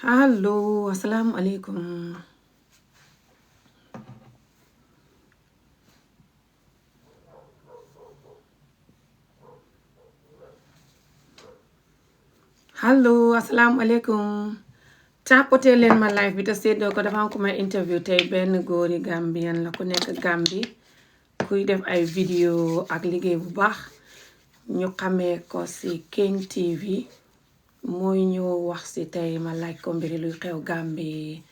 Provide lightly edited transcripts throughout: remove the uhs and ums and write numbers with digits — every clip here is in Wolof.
Hello, assalamu alaikum. Hello, assalamu alaikum. Tapote leen ma live bi te seddoo ko dafa am ko may interview tey benn góori Gambian la ku nekk Gambi kuy def ay vidéo ak liggéey bu baax ñu xamee ko ci King TV mooy ñëw wax ci tey ma laaj ko mbiri luy xew Gambi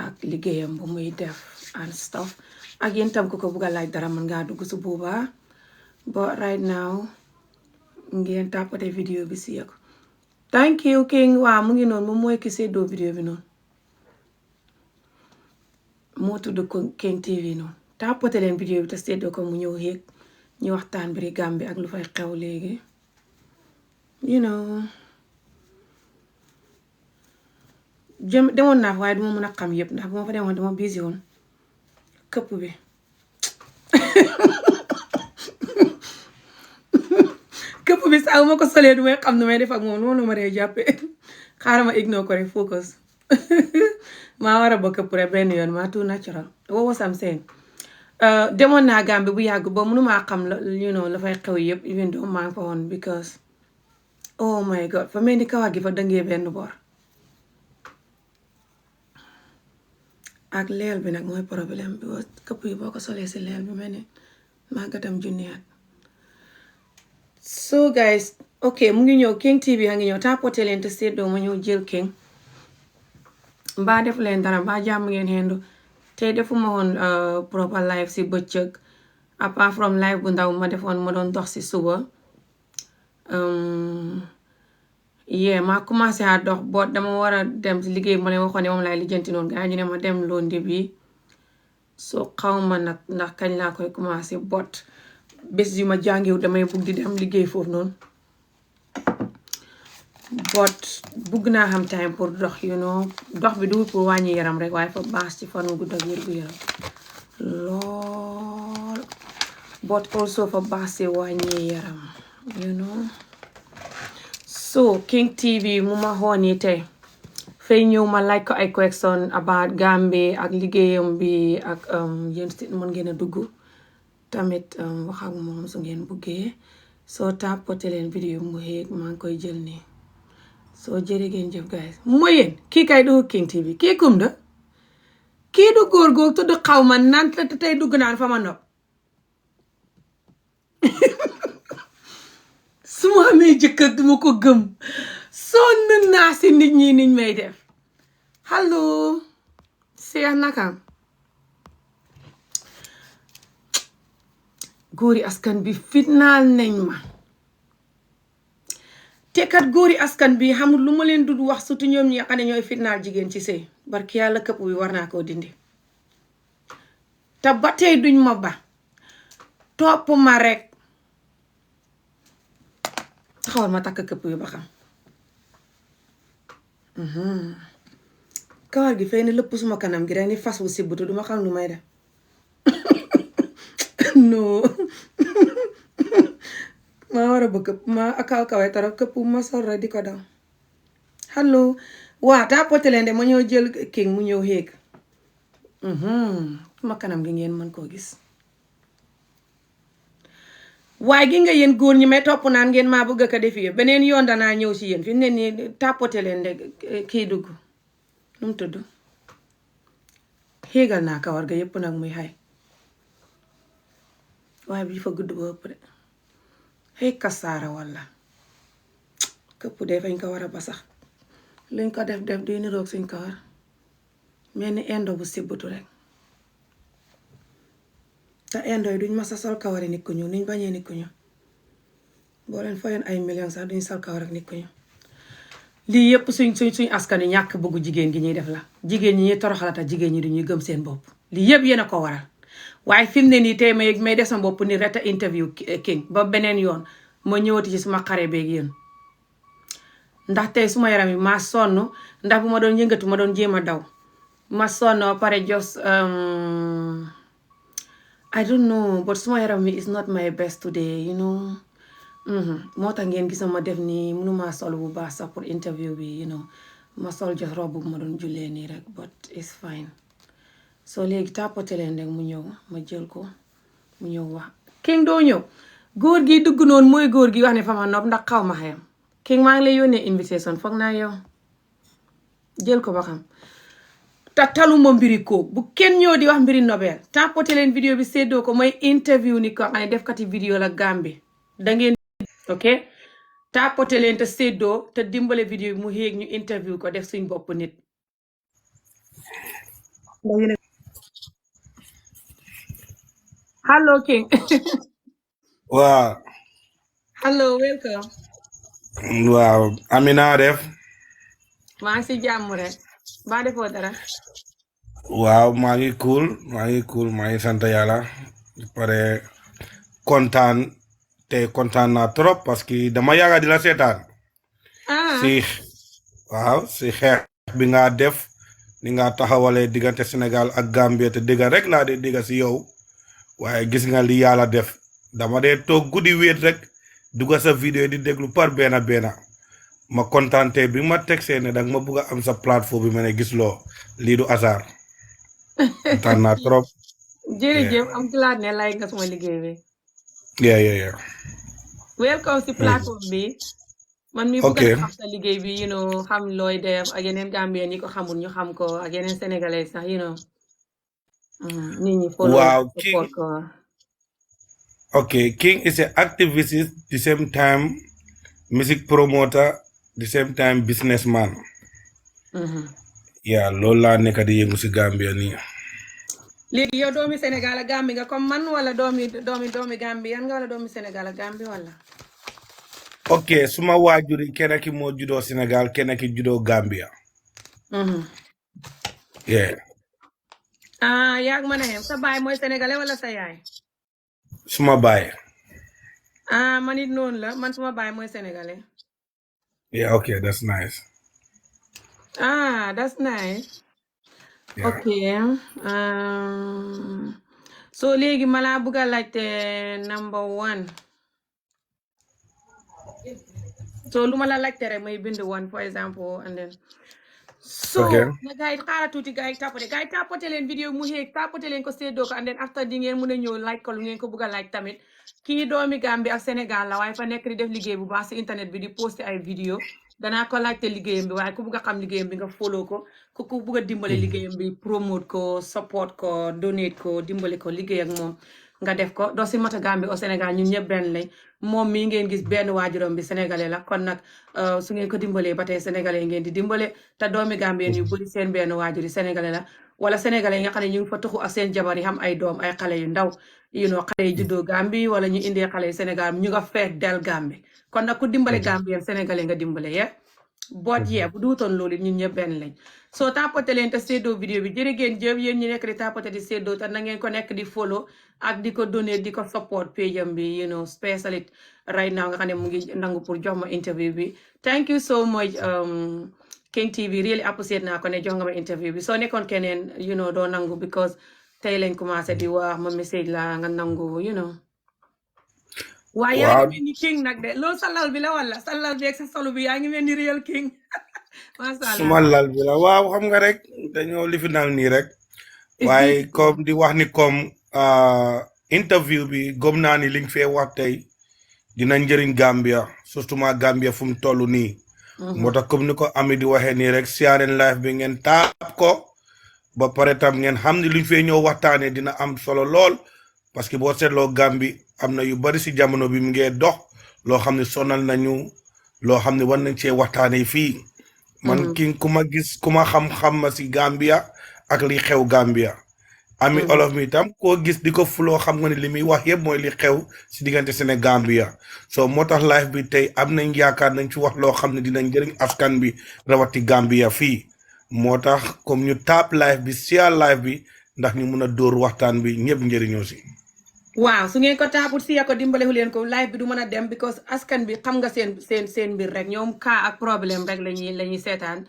ak liggéeyam bu muy def and stuff ak yéen tam ku ko bugg a laaj dara mën ngaa dugg ci boobaa but right now ngeen tapote vidéo bi ci yëg thank you King waaw mu ngi noonu moom mooy ki seddoo vidéo bi noonu moo tudd King TV noonu tapote leen vidéo bi te seddoo ko mu ñëw yéeg ñu waxtaan biri Gambie ak lu fay xew léegi you know demoon naa fa waaye duma mën a xam yëpp ndax bu ma fa demoon dama busy woon këpp bi këpp bi saa bu ma ko solee du may xam nu may def ak moom noonu ma dee jàppee xaaral ma ignore ko rek focus maa war a ba këpp rek benn yoon maa too natural what was I'm saying demoon naa Gambie bu yàgg ba mënumaa xam la la fay xew yëpp even though maa ngi fa woon because oh my god fa mel ni kawar gi fa dëngee benn boor ak leel bi nag mooy problème bi këpp yi boo ko solee si leel bi mel ni màggatam junniyaat so guys ok mu ngi ñëw King TV a ngi ñëw tapote leen te seddoo ma ñëw jël King mbaa def leen dara mbaa jàmm ngeen xendu tey defuma woon proper live si bëccëg apart from live bu ndaw ma defoon ma doon dox si suba ma commencé a dox boot dama war a dem si liggéey ma leen waxoon ne moom laay lijjanti noonu gaa ñu ne ma dem lundi bi so xaw ma nag ndax kañ laa koy commencé boot bés yu ma jàngiw damay bugg di dem liggéey foofu noonu boot bugg naa xam time pour dox dox bi du pour wàññi yaram rek waaye fa baax ci fan wu gudd ak wér gu yaram lool boot also fa baax ci wàññi yaram so King TV mu ma xooni tey fay ñëw ma laaj ko ay question about Gambie ak liggéeyam bi ak yéen si mën ngeen a dugg tamit wax ak moom su ngeen buggee soo tapote leen vidéo mu xeeg maa ngi koy jël nii soo jërë ngeen jëf guys mooy yéen kii kay du King TV kii kum da kii du góor góor tudd xaw ma naan la te tey dugg naan fa ma nopp su ma amee jëkkër duma ko gëm sonn naa si nit ñi niñ may def allo seex nakam góori askan bi fitnaal nañ ma te kat góori askan bi xamul lu ma leen dud wax surtout ñoom ñi xam ne ñooy fitnaal jigéen ci sëy barki yàlla këpp bi war naa koo dindi te ba tey duñ ma ba topp ma rek taxawal ma takk këpp bi ba xam kawar gi fay ne lëpp suma kanam gi rek ni fas wu sibbutu duma xam lu may def no maa war a ba këpp maa akaw kawee tara këpp ma sol rek di ko daw allo waa tapote leen de ma ñëw jël King mu ñëw xéeg suma kanam gi ngeen mën koo gis waaye gi nga yéen góor ñi may topp naan ngeen maa bëgg a def yëpp beneen yoon danaa ñëw si yéen fi ne nii tapote leen de kii dugg nu mu tudd xéegal naa kawar ga yépp nag muy xay waaye bi fa gudd ba ëpp de xëy kasaara walla këpp de fañ ko war a ba sax luñ ko def duy niroog suñ kawar mel ni indo bu sibbutu rek te indo yi duñ masa sol kawari nit ku ñuul niñ bañee nit ku ñuul boo leen fayoon ay million sax duñ sol kawar ak nit ku ñuul lii yépp suñ askan wi ñàkk bëggu jigéen gi ñuy def la jigéen ñi ñuy toroxalata jigéen ñi duñuy gëm seen bopp lii yépp yéen a ko waral waaye fi mu ne nii tey may def sama bopp ni reta interview King ba beneen yoon ma ñëwati ci suma xare beeg yéen ndax tey suma yaram yi maa sonn ndax bu ma doon yëngatu ma doon jéem a daw ma sonn ba pare jos I don't know but suma yaram wi is not my best today moo tax ngeen gis ma def nii mënuma sol bu baax sax pour interview bi ma sol jox robu bu ma doon jullee nii rek but it's fine so léegi tàppate leen rek mu ñëw ma jël ko mu ñëw wax King doo ñëw góor gi dugg noonu mooy góor gi wax ne fa ma nopp ndax xaw ma xayam King maa ngi lay yónnee invitation foog naa yow jël ko ba xam te taluma mbiri kóog bu kenn ñëw di wax mbiri Nobel tàppate leen vidéo bi séddoo ko mooy interview ni ko xam ne defkati vidéo la Gambie dangeen ok tàppate leen te séddoo te dimbale vidéo bi mu xéeg ñu interview ko def suñ bopp nit hello King waaw hello welcome waaw Amina def maa ngi si jàmm rek ba defoo dara waaw maa ngi cool maa ngi sant yàlla pare kontaan te kontaan naa trop parce que dama yàgga di la seetaan si waaw si xeex bi nga def ni nga taxawalee diggante Sénégal ak Gambie te dëgga rek laa de dëgga si yow waaye gis nga li yàlla def dama dee toog guddi wéet rek dugga sa vidéo di déglu par benn ma kontaante bi ma tegsee ne danga ma bugg a am sa plateforme bi ma ne gis loo lii du hasard kontaan naa trop jërëjëf am glad ne like nga suma liggéey bi yeah welcome si plateforme bi man mi bëgg a xam sa liggéey bi you know xam looy def ak yeneen Gambien yi ko xamul ñu xam ko ak yeneen sénégalais sax you know nit ñi follow waaw support ko King is an activist the same time music promoter the same time businessman yeah loolu laa nekk di yëngu si Gambia nii léegi yow doomi Sénégal ak Gambie nga comme man wala doomi Gambien nga wala doomi Sénégal ak Gambie wala suma waajur yi kenn ki moo juddoo Sénégal kenn ki juddoo Gambia yeah yaa ngi mën a xem sa baay mooy sénégalais wala sa yaay suma baay man it noonu la man suma baay mooy sénégalais yeah that's nice that's nice yeah. So léegi ma laa bëgg a laajte number 1 so lu ma la laajte rek may bind 1 for example and then so na gars yi xaaral tuuti gars yi tapote leen vidéo mu xeeg tapote leen ko séddoo ko and then after di ngeen mën a ñëw like ko lu ngeen ko bëgg a like tamit kii doomi Gambie ak Sénégal la waaye fa nekk di def liggéey bu baax si internet bi di poster ay vidéo danaa ko laajte liggéeyam bi waaye ku bëgg a xam liggéeyam bi nga follow ko ku bëgg a dimbale liggéeyam bi promote ko support ko donate ko dimbale ko liggéey ak moom nga def ko doo si mata Gambie au Sénégal ñun ñëpp benn lañ moom mii ngeen gis benn waajuram bi sénégalais la kon nag su ngeen ko dimbalee ba tey sénégalais ngeen di dimbale te doomi Gambien yu bëri seen benn waajur yi sénégalais la wala sénégalais yi nga xam ne ñu ngi fa tuxu ak seen jabar yi xam ay doom ay xale yu ndaw xale yi juddoo Gambie wala ñu indee xale yi Sénégal ñu nga feet del Gambie kon nag ku dimbale Gambien sénégalais nga dimbale boot bu duutoon loolu ñun ñëpp benn lañ soo tapote leen te séddoo vidéo bi jërë ngeen jëf yéen ñi nekk di tapote di séddoo te na ngeen ko nekk di follow ak di ko donate di ko support page am bi specially right now nga xam ne mu ngi nangu pour jox ma interview bi thank you so much King TV really appreciate naa ko ne jox nga ma interview bi soo nekkoon keneen doo nangu because tey lañ commencé di wax ma message la nga nangu waaye yaa ngi mel ni King nag de loolu sa lal bi la wala sa lal bi ak sa solu bi yaa ngi mel ni real King macha allah suma lal bi la waaw xam nga rek dañoo lifi nal nii rek waaye comme di wax ni comme interview bi gëm naa ni liñ fee wax tey dina njëriñ Gambia surtout ma Gambia fu mu toll nii moo tax comme ni ko Ami di waxee nii rek siyaaren live bi ngeen taap ko ba pare tam ngeen xam ni liñ fee ñëw waxtaanee dina am solo lool parce que boo seetloo Gambie am na yu bari si jamono bi mu ngee dox loo xam ne sonal nañu loo xam ne war nañ cee waxtaanee fii man King ku ma gis ku ma xam-xam ma si Gambia ak li xew Gambia Amieolof mi tam koo gis di ko fuloo xam nga ne li muy wax yëpp mooy li xew si diggante Sénégal Gambia so moo tax live bi tey am nañ yaakaar nañ ci wax loo xam ne dinañ njëriñ askan bi rawati Gambia fii moo tax comme ñu taap live bi share live bi ndax ñu mun a dóor waxtaan bi ñëpp njëriñoo si waaw su ngeen ko taaput si ko dimbalewu leen ko live bi du mën a dem because askan bi xam nga seen mbir rek ñoom cas ak problème rek lañuy seetaan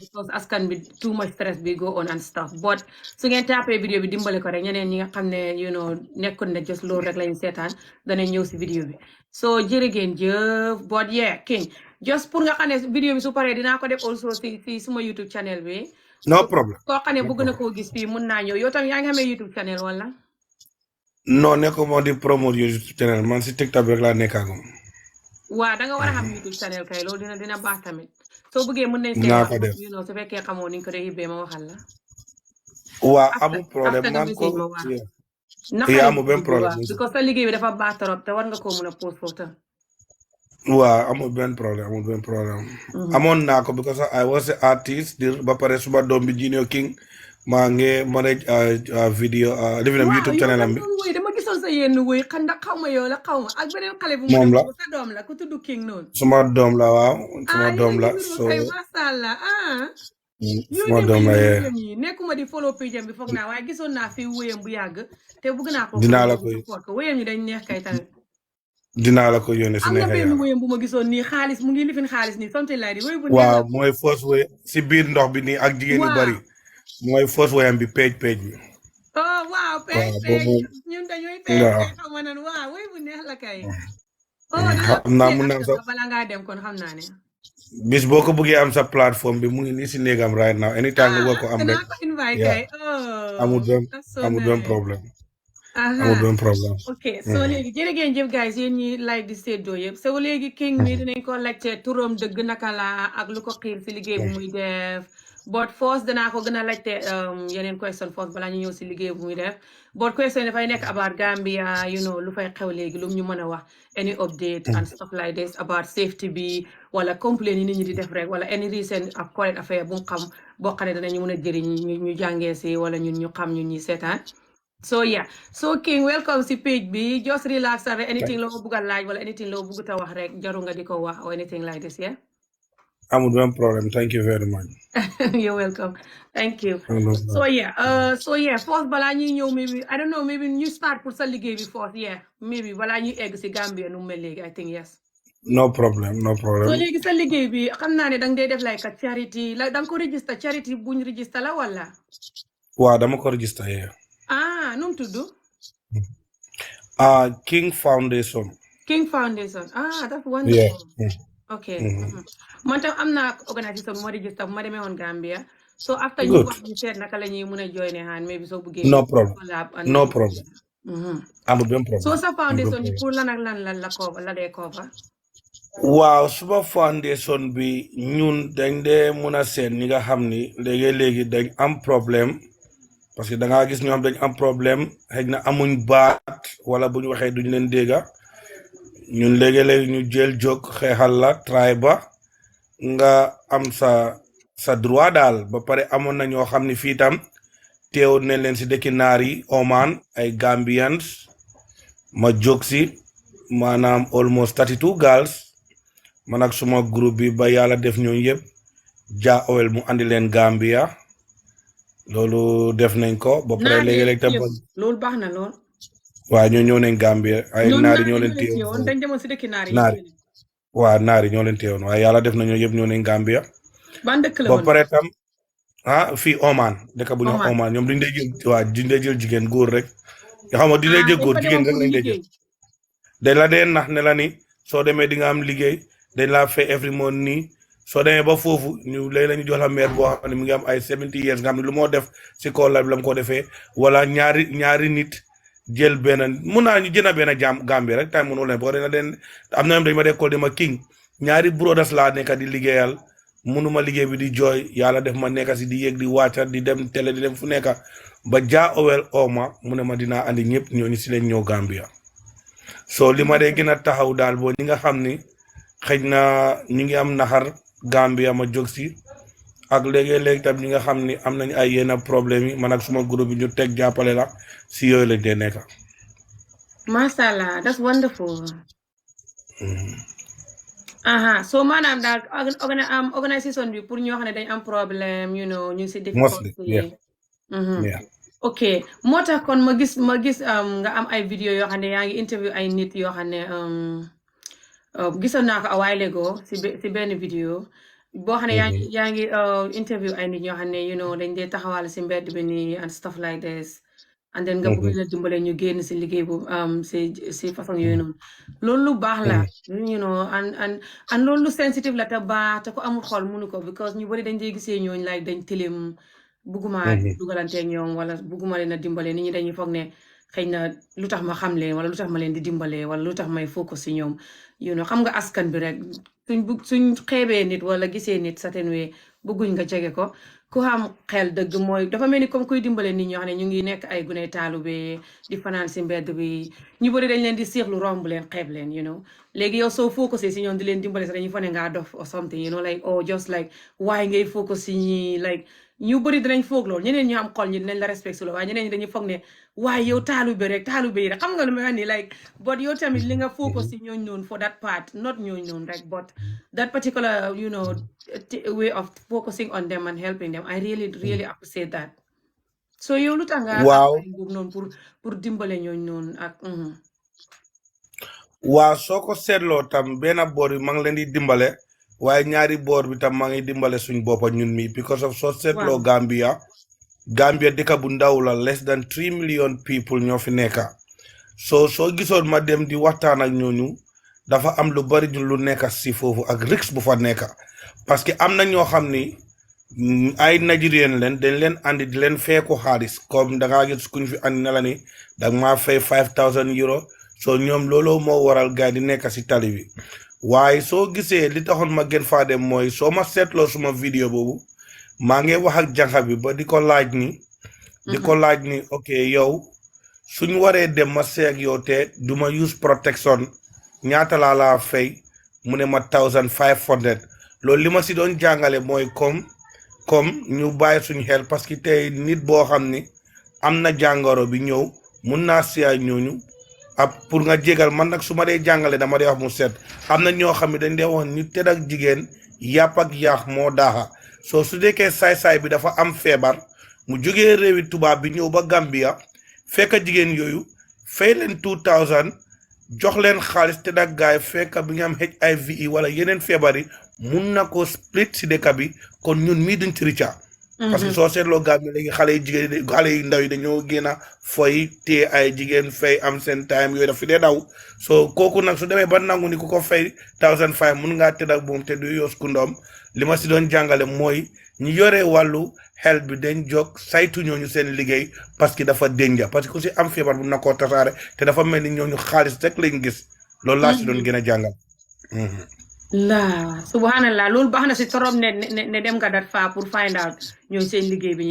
because askan bi too much stress bi go on and stuff but su ngeen taapee vidéo bi dimbale ko rek ñeneen ñi nga xam ne nekkul ne just loolu rek lañuy seetaan dana ñëw si vidéo bi so jërë ngeen jëf but King just pour nga xam ne vidéo bi su paree dinaa ko def also si suma YouTube channel bi. no problem. koo xam ne bëgg na koo gis fii mun naa ñëw yow tam yaa ngi xamee YouTube channel wala. non nekko moo di promote YouTube channel man si TikTok rek laa nekkaagum. waa da nga war a xam YouTube channel kay loolu dina baax tamit soo bëggee mën nañ see naa wax ko def su fekkee xamoo niñ ko dee yibbee ma waxal la. waa amul problème man ko yaa amul benn problème parce que sa liggéey bi dafa baax trop te war nga koo mën a post foofu tam. waaw amul benn problème amoon naa ko because I was an artist ba pare suma doom bi Junior King maa ngi manage video living YouTube channel am bi. waaw dama gisoon sa yenn woy xaw ma yow la xaw ma ak beneen xale bu moom la sa doom la ku tudd King noonu. suma doom la waaw suma doom la so mashallah suma doom la yee nekkuma di follow page bi foog naa waaye gisoon naa fi wóyam bu yàgg te bëgg naa ko dinaa la koy wóyam ñi dañ neex kay tamit dinaa la ko yónnee si neexee am na benn wóyam bu ma gisoon nii xaalis mu ngi lifin xaalis nii something like wóy bu waaw mooy first wóy si biir ndox bi nii ak jigéen yu bari mooy first wóyam bi page bi oh waaw page ñun dañuy page xam nga nan waaw wóy bu neex la kay xam naa mun naa sax bala ngaa dem kon xam naa ne bis boo ko bëggee am sa plateforme bi mu ngi nii si néegam right now anytime nga bëgg ko am rek amul benn problème amul benn problème ok so léegi jërëgeen jëf guys yéen ñi like di seddoo yëpp so léegi King mi dinañ ko laajte turam dëgg naka la ak lu ko xiir si liggéey bu muy def but first danaa ko gën a laajte yeneen question first balaa ñu ñëw si liggéey bu muy def but question dafay nekk about Gambia lu fay xew léegi lu ñu mën a wax any update and stuff like this about safety bi wala complain yi nit ñi di def rek wala any recent ak current affaire bu mu xam boo xam ne danañu mën a jëriñ ñu jàngee si wala ñun ñu xam ñun ñi seetaan so King welcome si page bi just relax rek anything loo bëgg a laaj wala anything loo bëgg a wax rek jaru nga di ko wax or anything like this amul benn problème thank you very much. You're welcome. Thank you. So first balaa ñuy ñëw maybe I don't know maybe ñu start pour sa liggéey bi first maybe balaa ñuy egg si Gambia nu mel léegi I think yes. no problem. So léegi sa liggéey bi xam naa ne danga dee def like a charity like danga ko register charity buñ register la wala. waaw dama ko register nu mu tudd. King Foundation. That's wonderful. Okay. Man tam am naa organisation bu ma register bu ma demee woon Gambia. So after ñu wax ñu seet naka la ñuy mën a join hand maybe soo bëggee. no problem. amul benn problème. So sa foundation bi pour lan ak lan la cover la dee cover. waaw suma foundation bi ñun dañ dee mën a seet ñi nga xam ni léegi dañ am problème parce que da ngaa gis ñoo xam dañ am problème xëy na amuñ baat wala bu ñu waxee duñ leen dégga ñun léegi ñu jël jóg xeexal la try ba nga am sa droit daal ba pare amoon na ñoo xam ne fii tam teewoon nañ leen si dëkki naar yi Oman ay Gambians ma jóg si maanaam almost 32 girls man ak suma groupe bi ba yàlla def ñooñu yëpp Jah Oil mu andi leen Gambia loolu def nañ ko ba pare léegi tam loolu baax na lool. waaw ñoo ñëw nañ Gambia ay naari ñoo leen teewoon dañ demoon si dëkki naar yi waaw naari ñoo leen teewoon waaye yàlla def na ñoo yëpp ñoo nañ Gambia ban dëkk la ba pare tam fii Oman dëkk bu ñu wax Oman ñoom duñ dee jël jigéen góor rek yoo xam nga duñ dee jël góor jigéen rek lañ dee jël dañ la dee nax ne la ni soo demee di nga am liggéey dañ laa fay every month nii soo demee ba foofu ñu léegi la ñu jox la maire boo xam ne mu ngi am ay 70 years nga xam ne lu moo def si kaw la mu ko defee wala ñaari nit jël benn mun naa ñu jënd benn Gambie rek time mënul leen boo dee am na ñoom dañu ma dee call di ma King ñaari brothers laa nekk di liggéeyal mënuma liggéey bi di jooy yàlla def ma nekk si di yéeg di wàcca di dem télé di dem fu nekk ba Jah Oil ooma mu ne ma dinaa andi ñëpp ñooñu si leen ñëw Gambia so li ma dee gën a taxaw daal boo ñi nga xam ni xëj na ñu ngi am naxar Gambia ma jóg si ak léegi-léegi tam ñi nga xam ni am nañ ay yenn problème yi man ak suma groupe bi ñu teg jàppale la si yooyu lañ dee nekk. Masha Allah, that's wonderful. So maanaam daal organisation bi pour ñoo xam ne dañ am problème ñu si difficulté. ok moo tax kon ma gis nga am ay vidéo yoo xam ne yaa ngi interview ay nit yoo xam ne gisoon naa ko a while ago si benn vidéo boo xam ne yaa ngi interview ay nit ñoo xam ne dañ dee taxawal si mbedd bi nii and stuff like this and then nga bëgg la dimbale ñu génn si liggéey bu si façon yooyu noonu loolu lu baax la and loolu lu sensitive la te baax te ko amul xol mënu ko because ñu bari dañ dee gisee ñooñ like dañ tilim bugguma dugalante ñoom wala bugguma leen a dimbale nit ñi dañuy foog ne xëy na lu tax ma xam leen wala lu tax ma leen di dimbale wala lu tax may focus si ñoom xam nga askan bi rek suñ xeebee nit wala gisee nit certain way bëgguñ nga jege ko ku xam xel dëgg mooy dafa mel ni comme kuy dimbale nit ñoo xam ne ñu ngi nekk ay gune taalube di fanaan si mbedd bi ñu bëri dañ leen di siixlu romb leen xeeb leen léegi yow soo focusé si ñoom di leen dimbale sax dañuy fa ne ngaa dof or something like oh just like waaye ngay focus si ñi like ñu bëri dinañ foog loolu ñeneen ñu am xol ñi dinañ la respect su la waaye ñeneen ñi dañuy foog ne waaye yow taalube rek taalube yi rek xam nga lu may wax ni like but yow tamit li nga focus si ñooñ noonu for that part not ñooñ noonu rek but that particular way of focusing on them and helping them I really appreciate that so yow lu tax nga boobu noonu pour dimbale ñooñ noonu ak waaw soo ko seetloo tam benn boor bi maa ngi leen di dimbale waaye ñaari boor bi tam maa ngi dimbale suñ boppa ñun mi because of soo seetloo Gambia dëkk bu ndaw la less than 3 million people ñoo fi nekka soo gisoon ma dem di waxtaan ak ñooñu dafa am lu bari lu nekka si foofu ak risque bu fa nekka parce que am na ñoo xam ni ay Nigerian leen dañ leen andi di leen feeku xaalis comme dangaa gis kuñ fi andi na la ni danga maa fay 5,000 euro so ñoom looloo moo waral gaay di nekk si tali bi waaye soo gisee li taxoon ma gën faa dem mooy soo ma seetloo suma vidéo boobu maa ngi wax ak jànqa bi ba di ko laaj ni ok yow suñ waree dem ma seeg yow te du ma use protection ñaata laa laa fay mu ne ma 1,500 loolu li ma si doon jàngale mooy comme ñu bàyyi suñ xel parce que tey nit boo xam ni am na jàngoro bi ñëw mun naa siyaay ñooñu pour nga jégal man nag su ma dee jàngale dama dee wax mu set am na ñoo xam ne dañ dee wax ni tëdd ak jigéen yàpp ak yaax moo daaxa soo su deekee saay-saay bi dafa am feebar mu jógee réewi tubaab bi ñëw ba Gambia fekk jigéen yooyu fay leen 2,000 jox leen xaalis tëdd ak gaay fekk bi nga am HIV wala yeneen feebar yi mun na ko split si dëkk bi kon ñun mii duñ ci ricca parce que soo seetloo Gambie léegi xale yi ndaw yi dañoo génn a foy téye ay jigéen fay am seen time yooyu daf fi dee daw soo kooku nag su demee ba nangu ni ku ko fay 1,500 mun ngaa tëdd ak moom te du yoos ku ndoom li ma si doon jàngale mooy ñi yore wàllu xel bi dañ jóg saytu ñooñu seen liggéey parce que dafa denja parce que ku si am feebar bu na koo tasaare te dafa mel ni ñooñu xaalis rek lañ gis loolu laa si doon gën a jàngal laa subhanallah loolu baax na si torop ne dem nga dat faa pour find out ñoom seen liggéey bi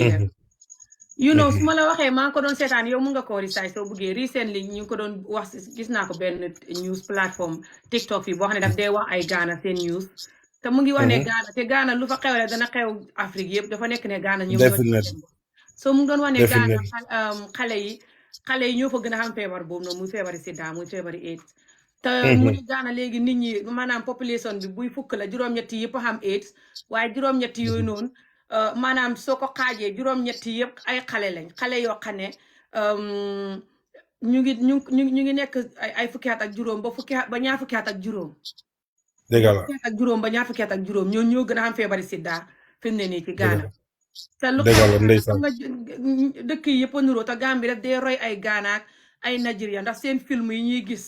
ñu def su ma la waxee maa ngi ko doon seetaan yow mun nga koo risaay soo bëggee recently ñu ngi ko doon wax gis naa ko benn news platform TikTok fii boo xam ne daf dee wax ay Ghana seen news te mu ngi wax ne Ghana te Ghana lu fa xewle dana xew Afrique yëpp dafa nekk ne Ghana ñoom soo mu ngi doon wax ne Ghana xale yi ñoo fa gën a xam feebar boobu noonu muy feebari sida muy feebari AIDS te mu ne Ghana léegi nit ñi maanaam population bi buy fukk la juróom-ñetti yëpp xam AIDS waaye juróom-ñetti yooyu noonu maanaam soo ko xaajee juróom-ñetti yëpp ay xale lañ xale yoo xam ne ñu ngi nekk ay fukki at ak juróom ba ñaar fukki at ak juróom. dëgg la ak juróom ba ñaar fukki at ak juróom ñoo gën a xam feebari sida fi mu ne nii ci Ghana. te lu xam nga dëkk yi yëpp a nuroo te Gambie daf dee roy ay Ghana ak ay Nigeria ndax seen film yi ñuy gis.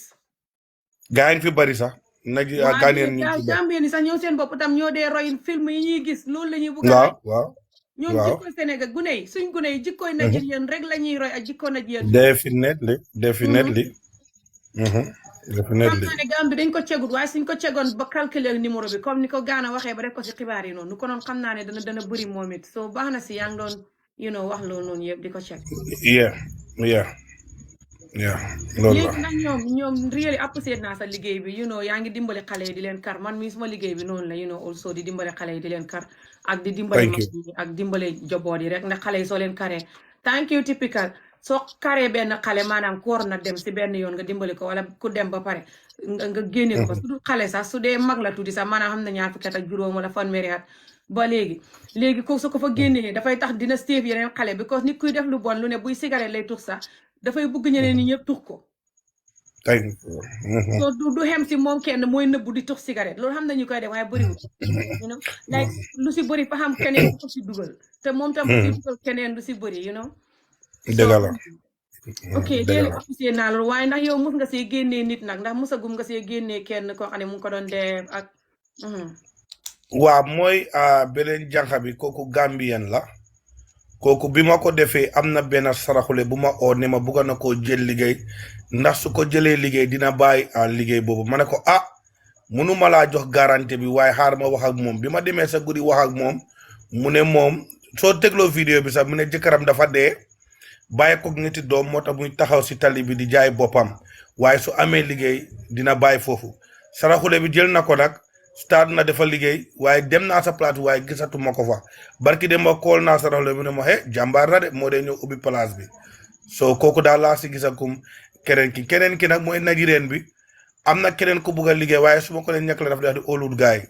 gaa yi fi bari sax Gambien ni sax ñoo seen bopp tam ñoo dee roy film yi ñuy gis loolu la ñuy bëgg waaw ñoom jikkoy Sénégal gune yi suñ gune yi jikkoy Nigerian rek la ñuy roy ak jikko Nigerian definitely xam naa ne Gambie dañ ko cegut waaye suñ ko cegoon ba calculer numéro bi comme ni ko Ghana waxee ba def ko si xibaar yi noonu nu ko noon xam naa ne dana bëri moom it soo baax na si yaa ngi doon wax loolu noonu yëpp di ko ceg loolu la nag ñoom really apprécié naa sa liggéey bi yaa ngi dimbale xale yi di leen kar man mii suma liggéey bi noonu la also di dimbale xale yi di leen kar ak di dimbale mag yi ak dimbale joboot yi rek ndax xale yi soo leen karee thank you typical soo karee benn xale maanaam ku war na dem si benn yoon nga dimbale ko wala ku dem ba pare nga génne ko su dul xale sax su dee mag la tuuti sax maanaam xam na ñaar fukki at ak juróom wala fanweeri at ba léegi ko su ko fa génnee dafay tax dina save yeneen xale because nit kuy def lu bon lu ne buy cigarette lay tux sax dafay bëgg ñeneen ñi ñëpp tux ko so du xem si moom kenn mooy nëbbu di tux cigarette loolu xam nañu koy def waaye bëriwul like lu si bëri fa xam keneen ko si dugal te moom tam ko si dugal keneen lu si bëri dëgg la ok dëgg léegi la officier naa loolu waaye ndax yow mus nga see génnee nit nag ndax musagum nga see génnee kenn koo xam ne mu ngi ko doon def ak waaw mooy beneen jànq bi kooku Gambien la kooku bi ma ko defee am na benn saraxule bu ma oo ne ma bugga na koo jël liggéey ndax su ko jëlee liggéey dina bàyyi liggéey boobu ma ne ko mënuma laa jox garantie bi waaye xaar ma wax ak moom bi ma demee sa guddi wax ak moom mu ne moom soo tegloo vidéo bi sax mu ne jëkkëram dafa dee bàyyi ko ñetti doom moo tax muy taxaw si tali bi di jaay boppam waaye su amee liggéey dina bàyyi foofu saraxule bi jël na ko nag start na dafa liggéey waaye dem naa sa place waaye gisatuma ko fa barki dem ba kool naa saraxule bi ne ma jàmbaar la de moo dee ñëw ubbi place bi soo kooku daal laa si gisakum keneen ki nag mooy Nigérian bi am na keneen ku bugg a liggéey waaye su ma ko leen ñàkk la daf di óoluut gaay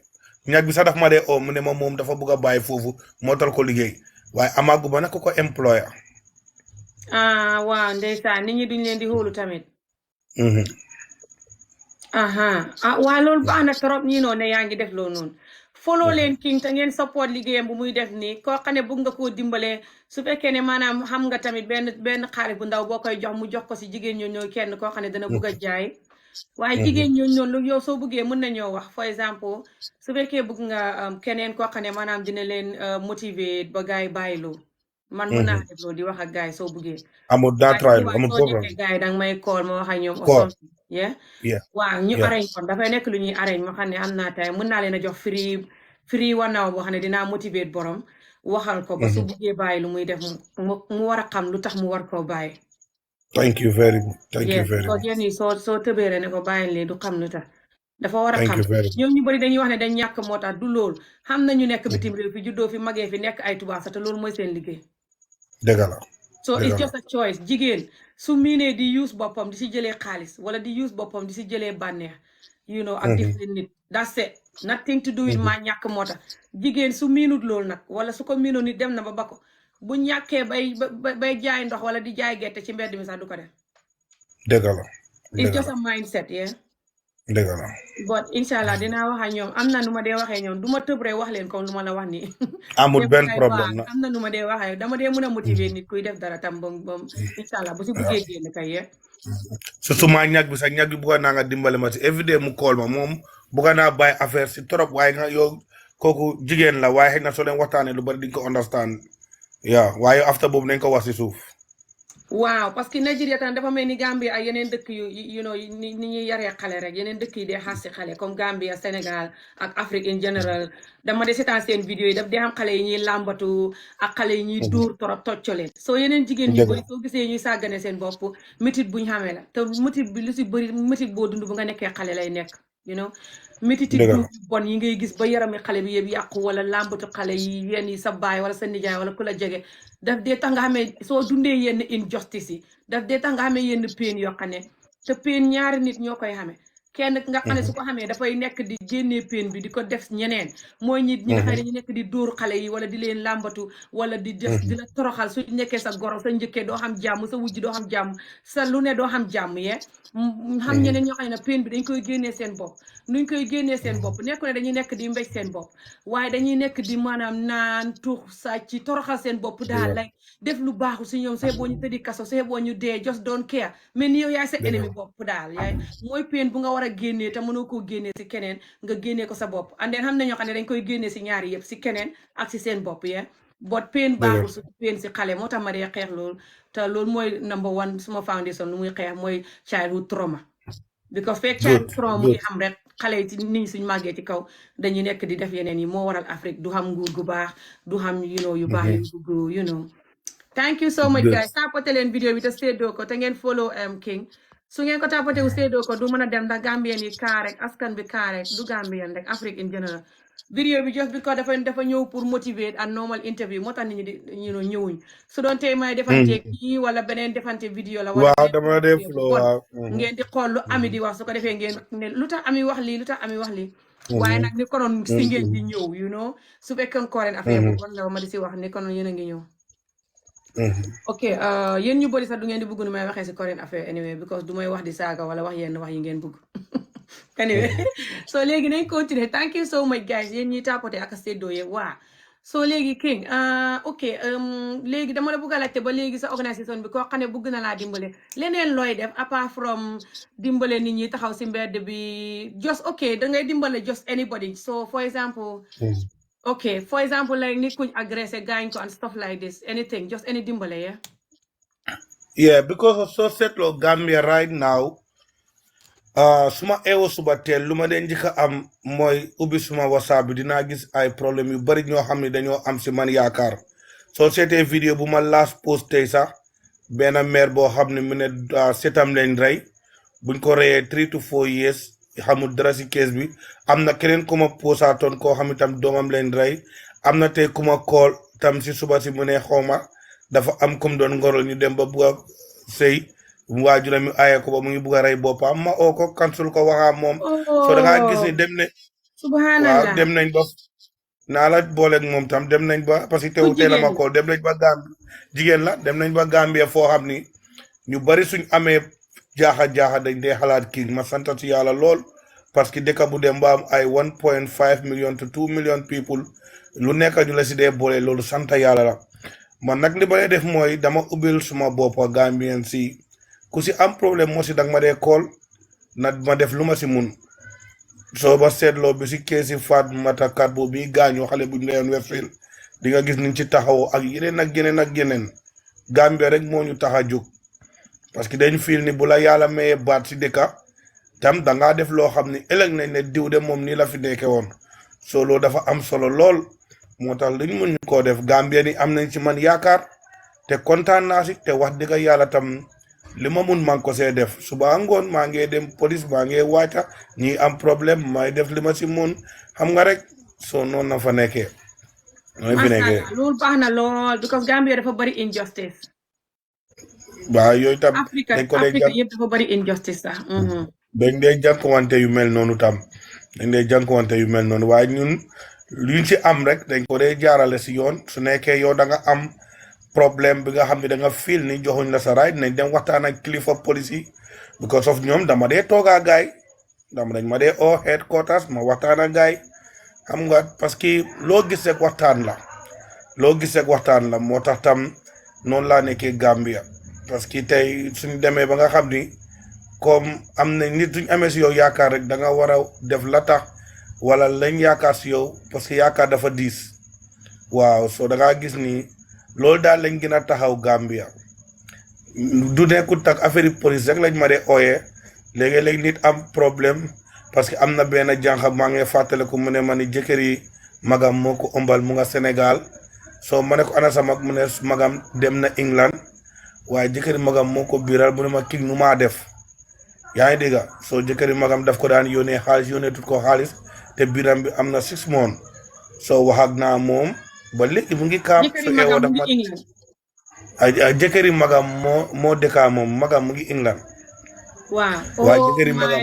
ñàkk bi sax daf ma dee oo mu ne ma moom dafa bugg a bàyyi foofu moo tal ko liggéey waaye amaguma nag ko employé. waaw ndeysaan nit ñi duñ leen di xoolu tamit. waa loolu baax na trop ñi noonu ne yaa ngi def loo noonu. follow leen King te ngeen support liggéeyam bu muy def nii koo xam ne bugg nga koo dimbalee su fekkee ne maanaam xam nga tamit benn xaalis bu ndaw boo koy jox mu jox ko si jigéen ñoo kenn koo xam ne dana bugg a jaay. waaye jigéen ñooñu noonu yow soo bëggee mën nañoo wax for exemple su fekkee bëgg nga keneen koo xam ne maanaam dina leen motiver ba gars yi bàyyiloo man mën naa def loolu di wax ak gars yi soo bëggee amul daa try amul soo nekkee gars yi danga may call ma wax ak ñoom osom waaw ñu arrange kon dafay nekk lu ñuy arrange moo xam ne am naa tay mën naa leen a jox free 1 hour boo xam ne dinaa motiver borom waxal ko ba su bëggee bàyyi lu muy def mu war a xam lu tax mu war koo bàyyi. Thank you very much. Thank you very much. Yes, soo tëbeere ne ko bàyyi lee du xam lu tax dafa war a xam ñoom ñu bëri dañuy wax ne dañ ñàkk moo tax du loolu xam nañu nekk bitim réew fi juddoo fi magee fi nekk ay tubaab sax te loolu mooy seen liggéey. dëgg la. so it's just a choice jigéen su miinee di use boppam di si jëlee xaalis wala di use boppam di si jëlee bànneex ak different nit that's it nothing to do with maa ñàkk moo tax jigéen su miinut loolu nag wala su ko miinut nit dem na ba ko bu ñàkkee bay jaay ndox wala di jaay gerte ci mbedd mi sax du ko def. dëgg la. it's just a mindset dëgg la. but inshallah dinaa wax ak ñoom am na nu ma dee waxee ñoom du ma tëb rek wax leen comme lu ma la wax nii. amul benn problème am na nu ma dee waxee dama dee mën a motiver nit kuy def dara tam bam inshallah bu si buggee génn kay surtout maa ñag bi sax ñag bi bugga naa nga dimbale ma si everyday mu call ma moom bugga naa bàyyi affaire si trop waaye nga yow kooku jigéen la waaye xëy na soo leen waxtaanee lu bari di nga ko understand waaye after boobu nañ ko wax si suuf. waaw parce que Nigeria tam dafa mel ni Gambia ak yeneen dëkk yu ni ñuy yaree xale rek yeneen dëkk yi dee xaas si xale comme Gambia Sénégal ak Afrique in general dama de seetaan seen vidéo yi daf dee xam xale yi ñuy làmbatu ak xale yi ñuy dóor torop tocco leen soo yeneen jigéen ñu bëri soo gisee ñuy sàggane seen bopp métit buñ xamee la te métit bi lu si bëri métit boo dund bu nga nekkee xale lay nekk métiti du bon yi ngay gis ba yarami xale bi yëpp yàqu wala làmbatu xale yi yenn yi sa baay wala sa nijaay wala ku la jege daf dee tax nga xamee soo dundee yenn injustice yi daf dee tax nga xamee yenn pain yoo xam ne te pain ñaari nit ñoo koy xamee kenn nga xam ne su ko xamee dafay nekk di génnee pain bi di ko def ñeneen mooy ñi nga xam ne dañu nekk di dóor xale yi wala di leen làmbatu wala di def di la toroxal su nekkee sa goro sa njëkkee doo xam jàmm sa wujj doo xam jàmm sa lu ne doo xam jàmm xam ñeneen ñoo xam ne pain bi dañ koy génnee seen bopp nuñ koy génnee seen bopp nekku ne dañuy nekk di mbéj seen bopp waaye dañuy nekk di maanaam naan tux sàcc toroxal seen bopp daal lay def lu baaxu si ñoom see boo ñu tëddi kaso see boo ñu dee just don't care mais ni yow yaay sa ennemi bopp daal yaay mooy pain bu nga war a génnee te mënoo koo génnee si keneen nga génnee ko sa bopp andeen xam ne ñoo xam ne dañ koy génnee si ñaari yëpp si keneen ak si seen bopp bot pain baaxul su pain si xale moo tax ma dee xeex loolu te loolu mooy number one suma foundation lu muy xeex mooy childhood trauma because fekk childhood trauma mu ngi am rek xale yi ci nit ñi suñ màggee ci kaw dañuy nekk di def yeneen yi moo waral Afrique du xam nguur gu baax du xam yu baax yu dugg thank you so much guys tapote leen vidéo bi te séddoo ko te ngeen follow King su ngeen ko tapote wu séddoo ko du mën a dem ndax Gambien yi kaa rek askan bi kaa rek du Gambien rek Afrique in general vidéo bi just because dafa ñëw pour motivate and normal interview moo tax nit ñi di ñëwuñ su doon tey may defante kii wala beneen defante vidéo la waaw dama def waaw ngeen di xool lu ami di wax su ko defee ngeen ne lu tax ami wax lii lu tax ami wax lii waaye nag ni konoon si ngeen di ñëw su fekkee current affaire bu bon la ma di si wax ni konoon yéen a ngi ñëw ok yéen ñu bëri sax du ngeen di bëgg nu may waxee si current affaire anyway because du may wax di saaga wala wax yenn wax yi ngeen bëgg anyway so léegi nañ continuer thank you so much guys yéen ñuy tapoté ak séddoo yëpp waa so léegi King ok léegi dama la bëgg a laajte ba léegi sa organisation bi koo xam ne bëgg na laa dimbale leneen looy def apart from dimbale nit ñi taxaw si mbedd bi just ok dangay dimbale just anybody so for example okay for example like nit kuñ agressé gaañ ko and stuff like this anything just any dimbale yeah because of so seetloo Gambia right now suma ewo suba teel lu ma dee njëkk a am mooy ubbi suma whatsapp bi dinaa gis ay problème yu bari ñoo xam ne dañoo am si man yaakaar soo seetee vidéo bu ma last post tey sax benn maire boo xam ne mu ne setam leen rey buñ ko reyee 3 to 4 years xamul dara si kees bi am na keneen ku ma posaatoon koo xam itam doomam leen rey am na tey ku ma kool tam si suba si mu ne xawma dafa am comme doon ngorol ñu dem ba bugg a sëy waajuram mi aaye ko ba mu ngi bugg a rey boppam ma oo ko kansul ko waxaa moom so da ngaa gis ni dem ne waaw dem nañ ba naa la booleeg moom tam dem nañ ba parce que teewu teel a ma ko dem nañ ba Gambie jigéen la dem nañ ba Gambie foo xam ni ñu bari suñ amee jaaxa dañ dee xalaat kii ma sant si yàlla lool parce que dëkk bu dem ba am ay 1.5 million to 2 million people lu nekk ñu la si dee boole loolu sant yàlla la man nag li ma def mooy dama ubbil suma boppa Gambien si ku si am problème moo si dag ma dee kool na ma def lu ma si mun soo ba seetloo bi si keesi faat matakat boobu bi gaañoo xale bu ñu reyoon Westfield di nga gis niñ ci taxawoo ak yeneen Gambia rek moo ñu tax a jóg parce que dañ fiil ni bu la yàlla mayee baat si dëkka tam dangaa def loo xam ni ëllëg nañ ne diw de moom nii la fi nekke woon soo loolu dafa am solo lool moo tax luñ mun ñu koo def Gambia ni am nañ ci man yaakaar te kontaan naa si te wax dëgg yàlla tam li ma mun maa ngi ko see def suba ngoon maa ngi dem police maa ngi wàcca ñi am problème maay def li ma si mun xam nga rek soo noonu na fa nekkee loolu baax na lool because Gambia dafa bari injustice waaw yooyu tam Afrique yëpp dafa bari injustice sax dañ dee jànkuwante yu mel noonu tam waaye ñun luñ ci am rek dañ ko dee jaarale si yoon su nekkee yow da nga am problème bi nga xam ne da nga fiil ni joxuñ la sa right nañ dem waxtaan ak kilifa police yi because of ñoom dama dee toogaa gaay dañ ma dee oo headquarters ma waxtaan ak gaay xam nga parce que loo gis rek waxtaan la moo tax tam noonu laa nekkee Gambia parce que tey suñ demee ba nga xam ni comme am na nit suñ amee si yow yaakaar rek da nga war a def la tax wala lañ yaakaar si yow parce que yaakaar dafa diis waaw soo da ngaa gis ni loolu daal lañ gën a taxaw Gambia du nekkul tak affaire police rek lañ ma dee ooyee léegi-léegi nit am problème parce que am na benn jànq maa ngi fàttaliku mu ne ma ni jëkkër yi magam moo ko ëmbal mu nga Sénégal soo ma ne ko ana sa mag mu ne magam dem na England waaye jëkkëri magam moo ko biiral mu ne ma kii nu maa def yaa ngi dégg soo jëkkëri magam daf ko daan yónnee xaalis yónnee tut ko xaalis te biiram bi am na 6 mois soo wax ak naa moom ba léegi mu ngi kaam su eewoo daf ma ay jëkkëri magam moo dëkkaa moom magam mu ngi England waaye jëkkëri magam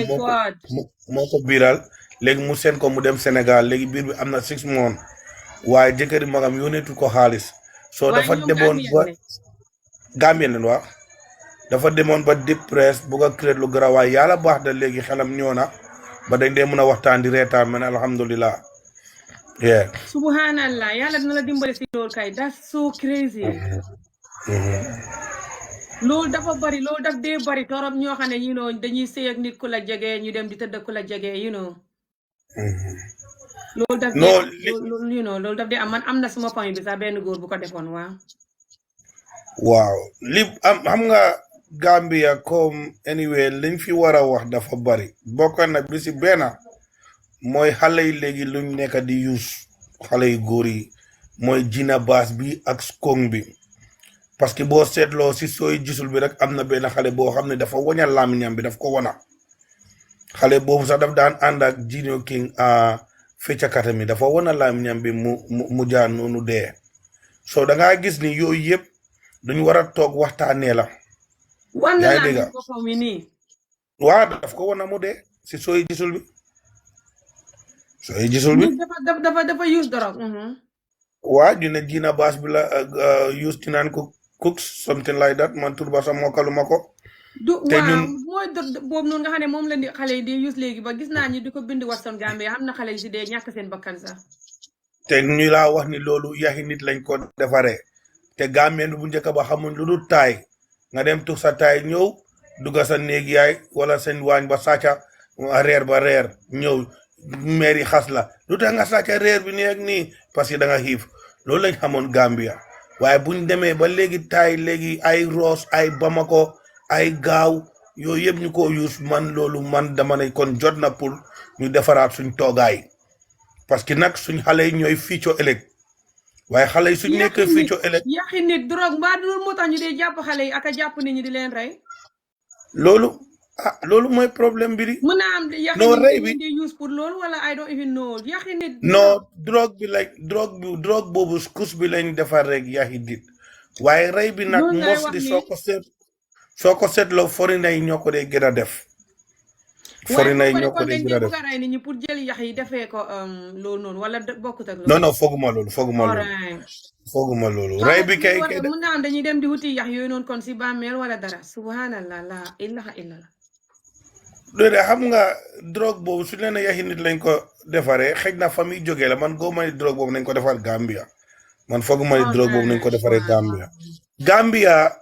moo ko biiral léegi mu seen ko mu dem Sénégal léegi biir bi am na 6 mois waaye jëkkëri magam yónnee tut ko xaalis soo dafa demoon ba Gambien leen waaw dafa demoon ba dépresse bugg a créer lu gara waaye yàlla baax na léegi xelam ñëw na ba dañ dee mën a waxtaan di reetaan man alhamdulillah subhanallah yàlla dina la dimbale si loolu kay that's so crazy loolu dafa bari loolu daf dee bari torop ñoo xam ne dañuy sëy ak nit ku la jege ñu dem di tëdd ku la jege loolu daf dee loolu daf dee am man am na suma point bi sax benn góor bu ko defoon waaw li am xam nga Gambia comme anyway liñ fi war a wax dafa bari bokk na bi si benn mooy xale yi léegi luñ nekk di use xale yu góor yi mooy jina baas bi ak skong bi parce que boo seetloo si sooy gisul bi rek am na benn xale boo xam ne dafa wañal làmmiñam bi daf ko wana xale boobu sax daf daan ànd ak Junior King feccakata mi dafa wana làmmiñam bi mu jaan noonu dee soo da ngaa gis ni yooyu yëpp duñ war a toog waxtaanee la yaa ngi dégg waaw daf ko wana mu dee si sooy gisul bi dafa use dorog waa ñu ne jina baas bi la use ci naan ko cooks something like that man tur ba sax mokkaluma ko te ñun mooy boobu noonu nga xam ne moom la xale yi di use léegi ba gis naa ñi di ko bind Western Gambia xam na xale yi si dee ñàkk seen bakkan sax te ñu laa wax ni loolu yaxi nit lañ ko defaree te Gambien bu njëkk ba xamuñ lu dul taay nga dem tux sa taay ñëw dugga sa néeg yaay wala seen waañ ba sàcca reer ba reer ñëw meeri xas la lu tax nga sàcca reer bi nii ak nii parce que da nga xiif loolu lañ xamoon Gambia waaye buñ demee ba léegi taay léegi ay Ross ay Bamako ay gaaw yooyu yëpp ñu ko use man loolu man dama ne kon jot na pour ñu defaraat suñ toogaay parce que nag suñ xale yi ñooy fiicoo ëllëg waaye xale yi suñ nekkee fiicoo ëllëg yaxi nit drogue mbaa loolu moo tax ñu dee jàpp xale yi ak a jàpp nit ñi di leen rey loolu loolu mooy problème bi di mën naa am yaxi non rey nit bi di use pour loolu wala I don't even know yaxi nit non drogue bi lañ drogue boobu kus bi lañ defar rek yaxi dit waaye rey bi nag loolu ngay mos wax di ni soo ko seetloo foreigner yi ñoo ko dee gën a def foreigner yi ñoo ko dee dañ gën a dee def bëgg a rey nit ñi pour jël yax yi defee ko loolu noonu wala bokkut ak non loolu non fooguma loolu fooguma loolu rey bi kay mën naa am dañuy dem di wuti yax yooyu noonu kon si bàmmeel wala dara subhanallah la ilaha illallah déedéet xam nga drogue boobu su leen yaxi nit lañ ko defaree xëj na fa muy jógee la man góoma ni drogue boobu nañ ko defar Gambia man fooguma ni drogue boobu nañ ko defaree Gambia Gambia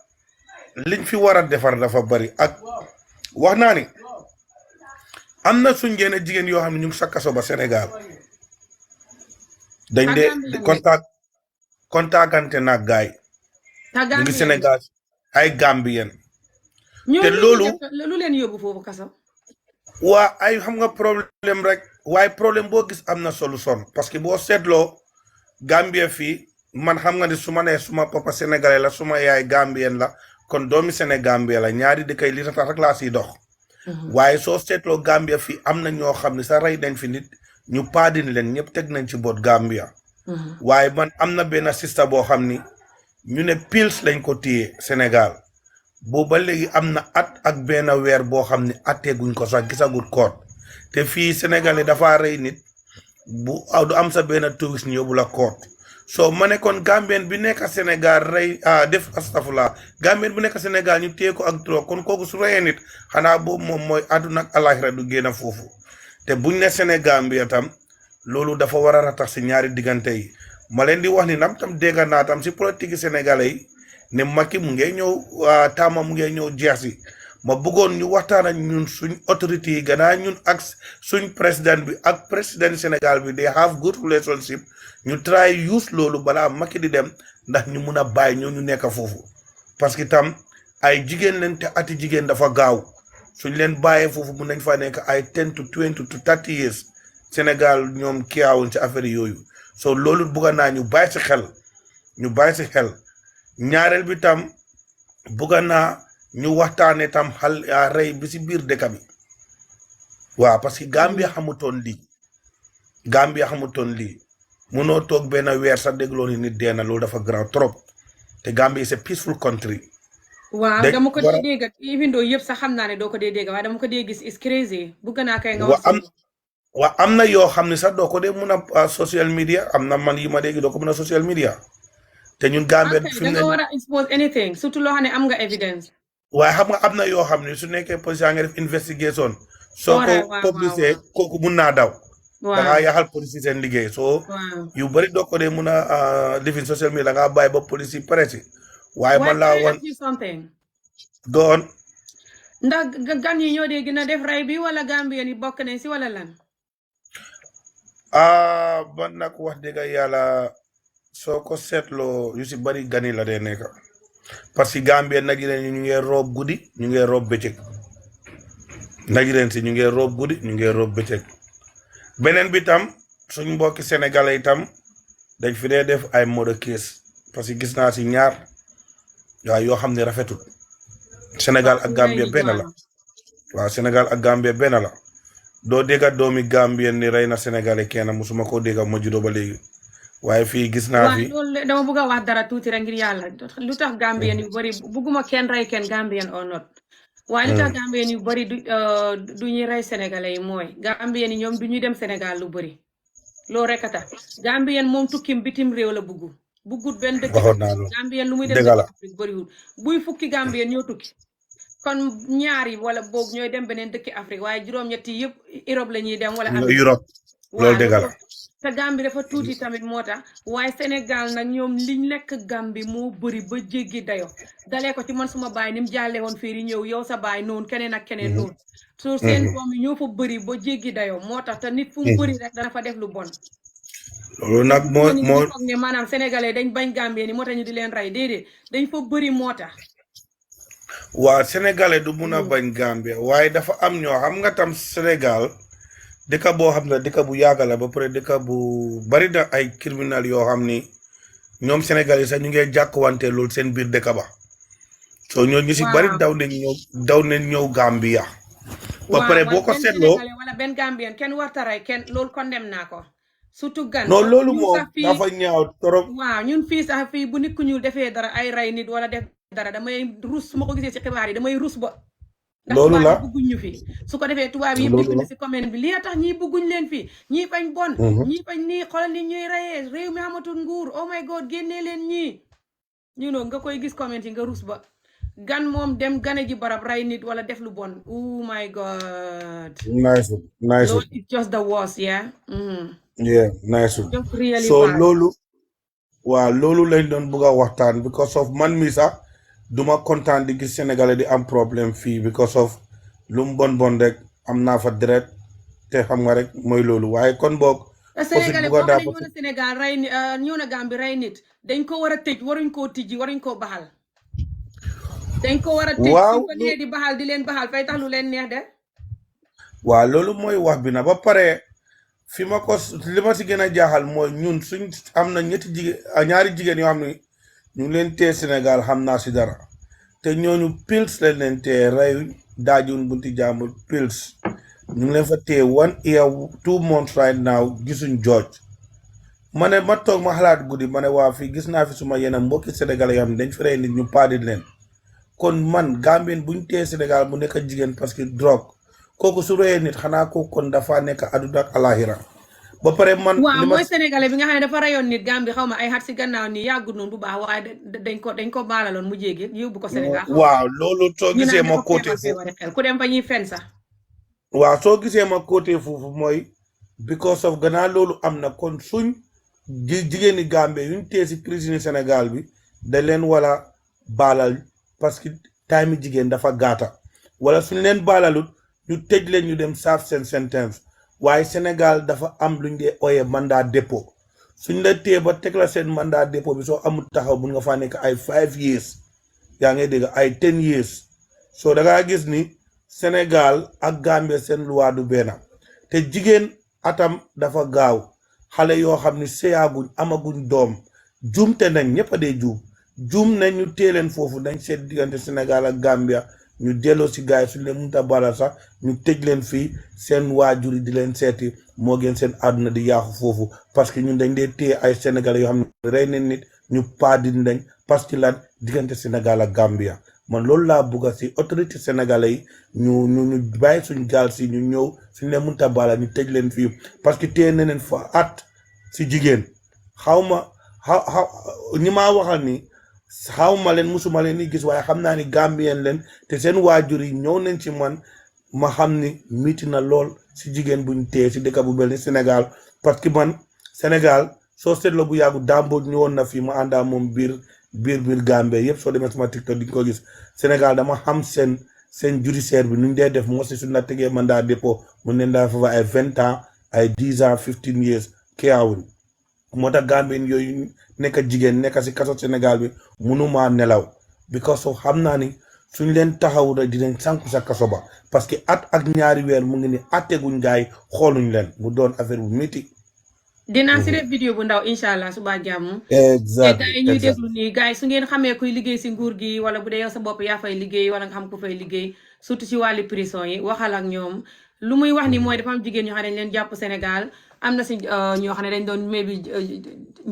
liñ fi war a defar dafa bari ak wax naa ni am na suñ yenn jigéen yoo xam ne ñu ngi sa kaso ba Sénégal dañ de contactante naag gaay ñu ngi Sénégal ay Gambien te loolu lu leen yóbbu foofu kaso waa ay xam nga problème rek waaye problème boo gis am na solution parce que boo seetloo Gambia fii man xam nga ni su ma nee suma papa sénégalais la suma yaay Gambien la kon doomi Sénégambia la ñaari dëkk yi li tax rek laa siy dox waaye soo seetloo Gambia fii am na ñoo xam ne sa rey nañ fi nit ñu paadin leen ñëpp teg nañ ci boot Gambia waaye man am na benn sista boo xam ni ñu ne pils lañ ko téye Sénégal booba léegi am na at ak benn weer boo xam ne atteeguñ ko sax gisagut koot te fii Sénégal dafa rey nit bu du am sa benn touriste ñu yóbbu la koot soo ma ne kon Gambien bi nekk Sénégal rey def astafurlah Gambien bu nekk Sénégal ñu téye ko ak drogue kon kooku su reyee nit xanaa boobu moom mooy àdduna ak alaxira du génn foofu te buñ ne Sénégal bi tam loolu dafa war a ratax si ñaari diggante yi ma leen di wax ni nam tam dégg naa tam si politique sénégalais yi ne Macky mu ngee ñëw Tama mu ngee ñëw jeex si ma bëggoon ñu waxtaan ak ñun suñ autorité yi gannaaw ñun ak suñ président bi ak président Sénégal bi they have good relationship ñu try use loolu balaa Macky di dem ndax ñu mun a bàyyi ñoo ñu nekk foofu parce que tam ay jigéen leen te ati jigéen dafa gaaw suñ leen bàyyee foofu mun nañ fa nekk ay 10 to 20 to 30 years Sénégal ñoom kiyaawuñ ci affaire yooyu so loolu bëgg naa ñu bàyyi si xel ñaareel bi tam bëgg naa ñu waxtaane tam rey bi si biir dëkk bi waaw parce que Gambia xamutoon lii munoo toog benn weer sax dégloo ni nit dee na loolu dafa grand trop te Gambia is a peaceful country waaw dama ko dee dégg even though yëpp sax xam naa ne doo ko dee dégg waaye dama ko dee gis is crazy bëgg naa kay nga wax waaw am na yoo xam ne sax doo ko dee mun a social media am na man yi ma dégg doo ko mun a social media te ñun Gambia fi mu ne da nga war a expose anything surtout loo xam ne am nga evidence waaye xam nga am na yoo xam ne su nekkee police nga def investigation soo ko publicé kooku mun naa daw da ngaa yaxal police seen liggéey soo yu bëri doo ko dee mun a lifin social media da ngaa bàyyi ba police yi pare si waaye man laa wan doon ndax gan yi ñoo dee gën a def rey bi wala Gambien yi bokk nañ si wala lan man nag wax dëgg yàlla soo ko seetloo yu si bëri gan yi la dee nekk parce que Gambien nag yi ñu ngi roob guddi ñu ngi roob bëccëg Nigerian si ñu ngi roob guddi ñu ngi roob bëccëg beneen bi tam suñ mbokki sénégalais itam dañ fi dee def ay mode case parce que gis naa si ñaar waaw yoo xam ne rafetul Sénégal ak Gambie benn la waaw Sénégal ak Gambie benn la doo dégga doomi Gambien ni rey na sénégalais kenn musuma koo dégga ma juddoo ba léegi waaye fii gis naa fi loolu dama bëgg a wax dara tuuti rek ngir yàlla lu tax Gambien yu bëri bëgguma kenn rey kenn Gambien or not waaye lu tax Gambien yu bëri du ñuy rey sénégalais yi mooy Gambien yi ñoom du ñuy dem Sénégal lu bëri loolu rek a tax Gambien moom tukkim bitim réew la buggut benn dëkk Gambien lu muy dem dëkk Afrique bëriwul buy fukki Gambien ñoo tukki kon ñaari wala boog ñooy dem beneen dëkki Afrique waaye juróom-ñetti yëpp Europe la ñuy dem wala Europe loolu dëgg la te Gambie dafa tuuti tamit moo tax waaye Sénégal nag ñoom liñ lekk Gambie moo bëri ba jéggi dayo dalee ko ci man suma baay ni mu jàllee woon fii ñëw yow sa baay noonu keneen ak keneen noonu so seen doom yi ñoo fa bëri ba jéggi dayo moo tax te nit fu mu bëri rek dana fa def lu bon loolu nag moo foog ne maanaam sénégalais dañ bañ Gambien ni moo tax ñu di leen rey déedéet dañ fa bëri moo tax waa sénégalais du mun a bañ Gambia waaye dafa am ñoo xam nga tam Sénégal dëkk boo xam ne dëkk bu yàgg la ba pare dëkk bu bari na ay criminal yoo xam ni ñoom Sénégal yi sax ñu ngi jàkkuwante loolu seen biir dëkk ba soo ñoo ñu si bari daw nañ ñëw Gambia ba pare boo ko seetloo wala benn Gambien kenn warta rey kenn loolu condamné naa ko surtout gan non loolu moom dafa ñaaw torop waaw ñun fii sax fii bu nit ku ñuul defee dara ay rey nit wala def dara damay rus su ma ko gisee ci xibaar yi damay rus ba loolu la bëgguñ ñu fi su ko defee tubaab yi yëpp di si commune bi lii tax ñii bëgguñ leen fi ñii fañ bon ñii fañ nii xoolal ni ñuy reyee réew mi amatul nguur oh my god génnee leen ñii ñu know nga koy gis comment yi nga rus ba gan moom dem gane ji barab rey nit wala def lu bon oh my god nice Lord, it's just the worst yeah yeah nice really so loolu waaw loolu lañ doon bëgg a waxtaan because of man mi sax duma kontaan di gis sénégalais di am problème fii because of lu mu bon rek am naa fa deret te xam nga rek mooy loolu waaye kon boog sénégalais boo xam ne ñëw na Sénégal rey nit ñëw na Gambie rey nit dañ ko war a tëj waruñ koo tijji waruñ koo baxal dañ ko war a tëj su ko nee di baxal di leen baxal fay tax lu leen neex de waaw loolu mooy wax bi na ba pare fi ma ko li ma si gën a jaaxal mooy ñun suñ am na ñaari jigéen yoo xam ne ñu ngi leen tee Sénégal xam naa si dara te ñooñu pils lañ leen tee reyuñ daajuñ bunti jàmbur pils ñu ngi leen fa tee 1 year 2 months right now gisuñ George ma ne ma toog ma xalaat guddi ma ne waa fii gis naa fi suma yeneen mbokki sénégalais yoo xam ne dañ fi rey nit ñu paadit leen kon man Gambien buñ tee Sénégal mu nekk jigéen parce que drogue kooku su reyee nit xanaa kooku kon dafa nekk àdduna ak alaxira ba pare man waaw mooy sénégalais bi nga xam ne dafa rayoon nit Gambie xaw ma ay xat si gannaaw nii yàggul noonu bu baax waaye dañ ko baalaloon mu jéegi yóbbu ko Sénégal waaw loolu soo gisee ma côté ku dem fa ñuy fen sax waaw soo gisee ma côté foofu mooy because of gannaaw loolu am na kon suñ jigéeni Gambie yuñ tee si prison Sénégal bi dañ leen wala baalal parce que time jigéen dafa gaata wala suñ leen baalalut ñu tëj leen ñu dem saaf seen sentence waaye Sénégal dafa am luñ dee ooyee mandat dépôt suñ la téye ba teg la seen mandat dépôt bi soo amul taxaw mun nga faa nekk ay 5 years yaa ngi dégg ay 10 years soo da ngaa gis ni Sénégal ak Gambie seen loi du benn te jigéen atam dafa gaaw xale yoo xam ni seyaaguñ amaguñ doom juumte nañ ñëpp a dee juum nañ ñu téye leen foofu dañ seet diggante Sénégal ak Gambia ñu delloo si gars yi suñ leen mënta balal sax ñu tëj leen fii seen waajur yi di leen seeti moo gën seen àdduna di yaaxu foofu parce que ñun dañ dee téye ay sénégalais yoo xam ne rey nañ nit ñu paadin dañ parce que lan diggante Sénégal ak Gambia man loolu laa bugga si autorité sénégalais yi ñu bàyyi suñ gaal si ñu ñëw suñ leen mënta balal ñu tëj leen fii parce que téye na leen fa at si jigéen xaw ñi maa waxal ni xaw ma leen musuma leen ni gis waaye xam naa ni Gambien leen te seen waajur yi ñëw nañ ci man ma xam ni miti na lool si jigéen buñ téye si dëkk bu mel ni Sénégal parce que man Sénégal soo seetloo bu yàggu Dambodj ñëwoon na fii ma àndaa moom biir Gambie yëpp soo demee sama TikTok di nga ko gis Sénégal dama xam seen judiciaire bi nuñ dee def moo si suñ la tegee mandat dépôt mun leen daa fa ay 20 ans ay 10 ans 15 years kiyaawuñ moo tax Gambien yooyu nekk jigéen nekk si kaso Sénégal bi mënuma nelaw because of xam naa ni suñ leen taxaw rek dinañ sànku sa kaso ba parce que at ak ñaari weer mu ngi ni atteguñ gaay xooluñ leen mu doon affaire bu métti dinaa si def vidéo bu ndaw incha allah suba jàmm exact gars yi ñuy déglu nii gars yi su ngeen xamee kuy liggéey si nguur gi wala bu dee yow sa bopp yaa fay liggéey wala nga xam ku fay liggéey surtout si wàllu prison yi waxal ak ñoom lu muy wax ni mooy dafa am jigéen ñoo xam ne dañ leen jàpp Sénégal am na si ñoo xam ne dañ doon maybe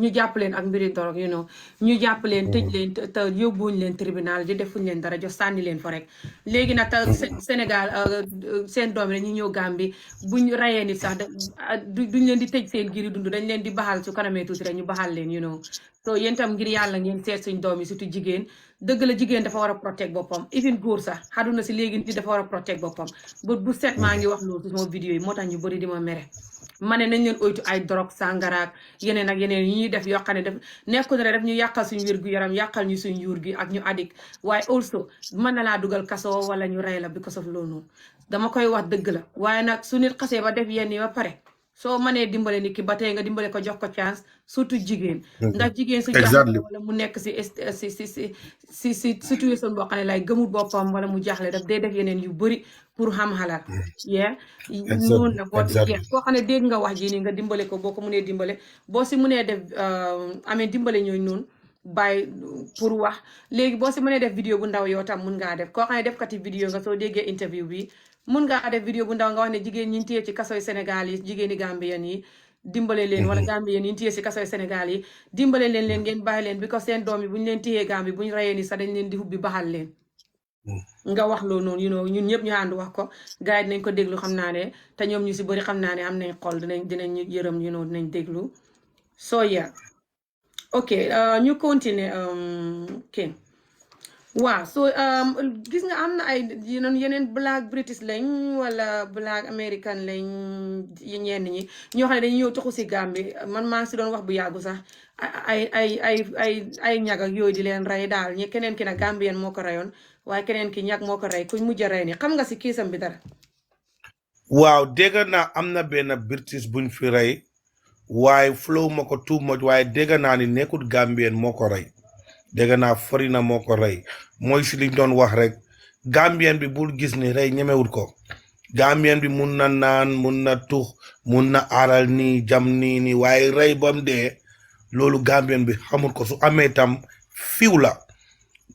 ñu jàpp leen ak mbiri dorog ñu jàpp leen tëj leen te yóbbuñ leen tribunal di defuñ leen dara jox sànni leen fa rek léegi nag te Sénégal seen doom yi dañuy ñëw Gambie buñ rayee nit sax duñ leen di tëj seen giri dund dañ leen di baxal su kanamee tuuti rek ñu baxal leen so yéen tam ngir yàlla ngeen seet suñ doom yi surtout jigéen dëgg la jigéen dafa war a protect boppam even góor sax xaduna si léegi nit dafa war a protect boppam bu set maa ngi wax loolu sama vidéo yi moo tax ñu bëri di ma mere ma ne nañ leen oytu ay drogue sàngaraak yeneen ak yeneen yi ñuy def yoo xam ne def nekku ne def ñu yàqal suñu wér gu yaram yàqal ñu suñu yuur gi ak ñu addict waaye also mën na laa dugal kaso wala ñu rey la because of loolu noonu dama koy wax dëgg la waaye nag su nit xasee ba def yenn yi ba pare soo mënee dimbale nit ki ba tey nga dimbale ko jox ko chance surtout jigéen ndax jigéen su jaaxle wala mu nekk si situation boo xam ne lay gëmul boppam wala mu jaaxle daf day def yeneen yu bëri pour xam xalaat noonu la boo koo xam ne dégg nga wax ji nii nga dimbale ko boo ko mënee dimbale boo si mënee def amee dimbale ñooñu noonu bàyyi pour wax léegi boo si mënee def vidéo bu ndaw yow tam mun ngaa def koo xam ne def kati vidéo nga soo déggee interview bi mun ngaa def vidéo bu ndaw nga wax ne jigéen ñi téye ci kasoy Sénégal yi jigéeni Gambien yi dimbale leen wala Gambien yi téye ci kasoy Sénégal yi dimbale leen ngeen bàyyi leen because seen doom yi bu ñu leen téyee Gambie bu ñu reyee ni sax dañ leen di hubbi baxal leen nga wax loolu noonu ñun ñëpp ñu ànd wax ko gars yi dinañ ko déglu xam naa ne te ñoom ñu si bëri xam naa ne am nañ xol dinañ yërëm dinañ déglu soo ok ñu continuer King waaw so gis nga am na ay yeneen black British lañ wala black American lañ ñenn ñi ñoo xam ne dañuy ñëw toxu si Gambie man maa ngi si doon wax bu yàggu sax ay ñag ak yooyu di leen rey daal keneen ki nag Gambien moo ko reyoon waaye keneen ki ñag moo ko rey kuñ mujj a rey ni xam nga si kiisam bi dara waaw dégg naa am na benn British buñ fi rey waaye flow ma ko too much waaye dégg naa ni nekkul Gambien moo ko rey dégg naa foreigner moo ko rey mooy si liñ doon wax rek Gambien bi bul gis ni rey ñemewul ko Gambien bi mun na naan mun na tux mun na aaral nii jam nii waaye rey bam dee loolu Gambien bi xamul ko su amee tam fiw la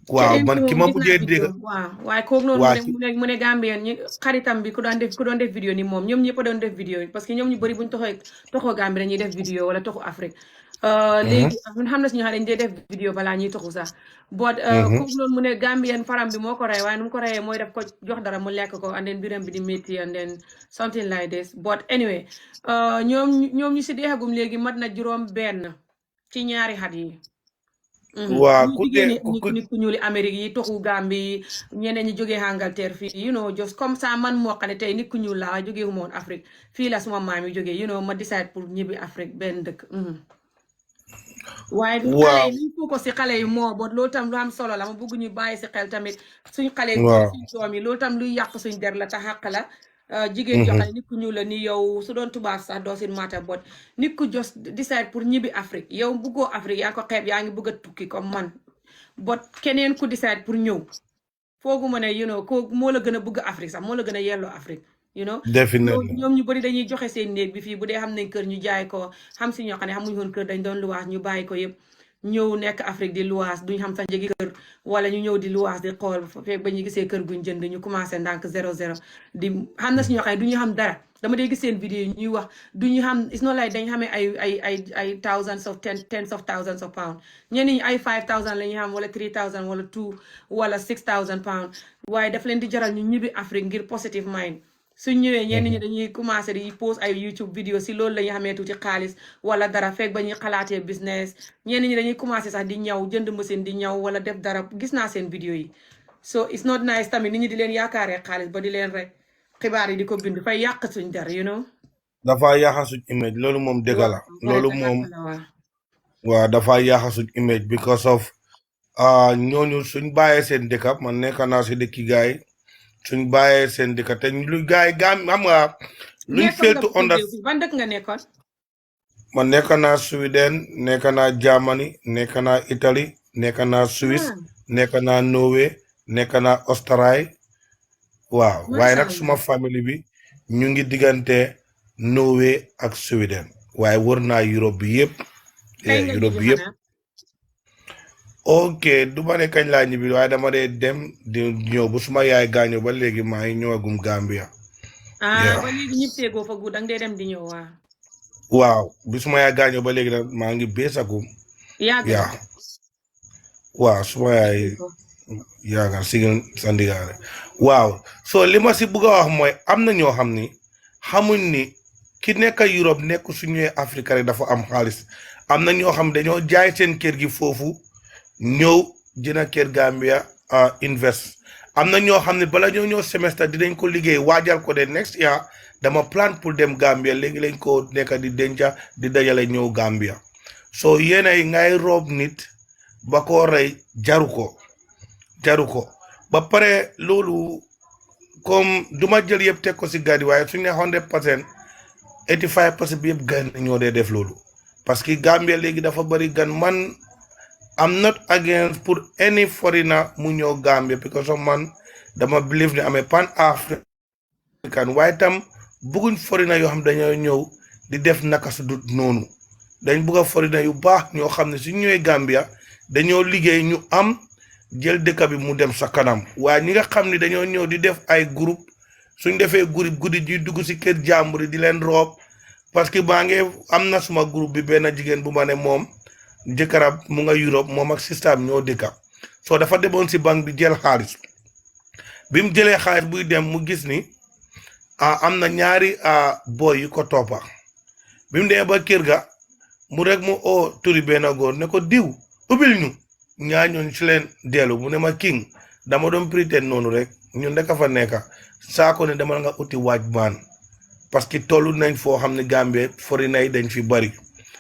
waaw man ki ma mujjee dégg waaw waaye kooku noonu mu ne Gambien ñi xaritam bi ku doon def vidéo ni moom ñoom ñëpp a doon def vidéo yi parce que ñoom ñu bëri buñ toxoo Gambie dañuy def vidéo wala toxu Afrique léegi xam na si ñoo xam ne dañ dee def vidéo balaa ñuy toxu sax but kooku noonu mu ne Gambien faram bi moo ko rey waaye nu mu ko reyee mooy def ko jox dara mu lekk ko and then biram bi di métti and then something like this but anyway ñoom ñu si deexagum léegi mat na juróom benn ci ñaari xat yi waaw ku nit ku ñuuli Amérique yi toxu Gambie ñeneen ñi jógee Angleterre fii just comme ça man moo xam ne tey nit ku ñuul laa jógee wu ma woon Afrique fii la suma maam yi jógee ma decide pour ñibbi Afrique benn dëkk waaye xale yi liñ ko si xale yi moo bot loolu tam lu am solo la ma bëgg ñu bàyyi si xel tamit suñ xale yi suñ doom yi loolu tam luy yàq suñ der la te xàq la jigéen jox nit ku ñuul la ni yow su doon tubaab sax doo sin maata bot nit ku just decide pour ñibbi Afrique yow bëggoo Afrique yaa ngi ko xeeb yaa ngi bëgg a tukki comme man bot keneen ku decide pour ñëw foogu ma ne ko moo la gën a bëgg Afrique sax moo la gën a yelloo Afrique definitely ñoom ñu bëri dañuy joxe seen néeg bi fii bu dee xam nañ kër ñu jaay ko xam si ñoo xam ne xamuñ woon kër dañ doon luwaas ñu bàyyi ko yëpp ñëw nekk Afrique di luwaas duñ xam sax njëgi kër wala ñu ñëw di luwaas di xool fekk ba ñu gisee kër guñ jënd ñu commencé ndànk 00 di xam na si ñoo xam ne duñu xam dara dama dee gis seen vidéo yi ñuy wax duñu xam it's not like dañ xamee ay thousands of tens of thousands of pounds ñenn ñi ay 5000 la ñuy xam wala 3000 wala 2 wala 6000 pounds waaye daf leen di jaral ñu ñibbi Afrique ngir positive mind suñ ñëwee ñenn ñi dañuy commencé di post ay YouTube vidéo si loolu la ñu xamee tuuti xaalis wala dara fekk ba ñuy xalaatee business ñenn ñi dañuy commencé sax di ñaw jënd machine di ñaw wala def dara gis naa seen vidéo yi so it's not nice tamit nit ñi di leen yaakaaree xaalis ba di leen rek xibaar yi di ko bind fay yàq suñ dara dafa yàq suñ image loolu moom dëgg la loolu moom waaw dafa yàq suñ image because of ñooñu suñ bàyyee seen dëkk man nekk naa si dëkki gaay suñ bàyyee seen dëkk te lu gaay xam nga luñ feetu onda ban dëkk nga nekkoon man nekk naa Sweden nekk naa Germany nekk naa Italie nekk naa Suisse nekk naa Norway nekk naa Australie waaw waaye nag suma famille bi ñu ngi diggante Norway ak Sweden waaye wër naa Europe bi yëpp Europe bi yëpp ok du ma ne kañ laa ñibbi waaye dama dee dem di ñëw bu suma yaay gaañoo ba léegi maa ngi ñëwagum Gambia ba léegi ñëpp seegoo fa gu dang dee dem di ñëw waaw bi suma yaay gaañoo ba léegi nag maa ngi beesagum waaw suma yaay yaaga sigin sandigaare waaw so li ma si bëgg a wax mooy am na ñoo xam ni xamuñ ni ki nekk Europe nekk su ñëwee Afrique rek dafa am xaalis am na ñoo xam dañoo jaay seen kër gi foofu ñëw jëna kër Gambia invest am na ñoo xam ne bala ñoo ñëw semestre dinañ ko liggéey waajal ko de next year dama plan pour dem Gambia léegi lañ ko nekk di denca di dajale ñëw Gambia soo yéenay ngay roob nit ba koo rey jaru ko ba pare loolu comme duma jël yëpp teg ko si gadi waaye suñu ne 100% 85% bi yëpp gan ñoo dee def loolu parce que Gambia léegi dafa bari gan man I'm not against pour any foreigner mu ñëw Gambia because of man dama believe ne amee pan african waaye tam bëgguñ foreigner yoo xam dañoo ñëw di def naka su dut noonu dañ bëgg a foreigner yu baax ñoo xam ne su ñëwee Gambia dañoo liggéey ñu am jël dëkk bi mu dem sa kanam waaye ñi nga xam ne dañoo ñëw di def ay groupe suñ defee groupe guddi ji dugg si kër jàmbur yi di leen roob parce que maa ngi am na suma groupe bi benn jigéen bu ma ne moom jëkkëram mu nga Europe moom ak système ñoo dëkka soo dafa demoon si banque bi jël xaalis bi mu jëlee xaalis buy dem mu gis ni am na ñaari boy yu ko toppa bi mu demee ba kër ga mu rek mu oo turi benn góor ne ko diw ubbil ñu ñooñu ci leen dellu mu ne ma king dama doon pretend noonu rek ñun rek a fa nekka saako ne dama nga uti waaj maan parce que tollu nañ foo xam ne Gambie foreigner yi dañ fi bari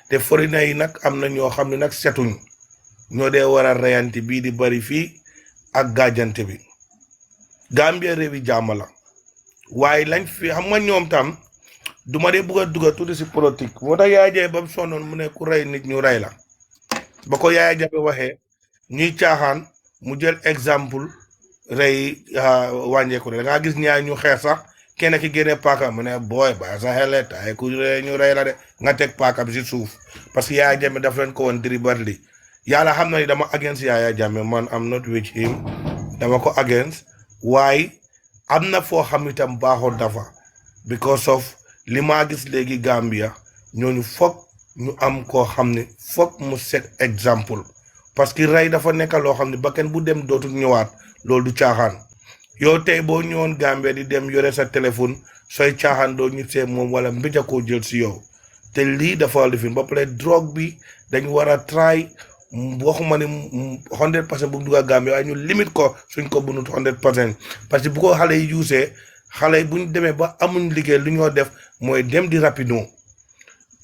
te foreigner yi nag am na ñoo xam ne nag setuñ ñoo dee war a reyante bii di bari fii ak gaajante bi Gambie réewi jàmm la waaye lañ fi xam nga ñoom tam duma dee bugg a dugga tuuti si politique moo tax Yaaya Jammeh ba mu sonnoon mu ne ku rey nit ñu rey la ba ko Yaaya Jammeh waxee ñuy caaxaan mu jël exemple rey wàññeeku ne da ngaa gis ñaar ñu xeex sax kenn ki génne paaka mu ne booy ba sa xelet ay ku ñu rey la de nga teg paaka bi si suuf parce que Yaaya Jammeh daf leen ko woon deliberately yàlla xam na ni dama against Yaaya Jammeh man am not with him dama ko against waaye am na foo xam itam baaxoon dafa because of li maa gis léegi Gambia ñooñu foog ñu am koo xam ne foog mu set exemple parce que rey dafa nekk loo xam ne bakkan bu dem dootul ñëwaat loolu du caaxaan yow tey boo ñëwoon Gambia di dem yore sa téléphone sooy caaxaan doo ñu see moom wala mbéja koo jël si yow te lii dafa lifin ba pare drogue bi dañ war a try waxuma ne 100% bu dugga Gambia waaye ñu limite ko suñ ko bunut 100% parce que bu ko xale yi yuusee xale yi buñ demee ba amuñ liggéey lu ñoo def mooy dem di rapido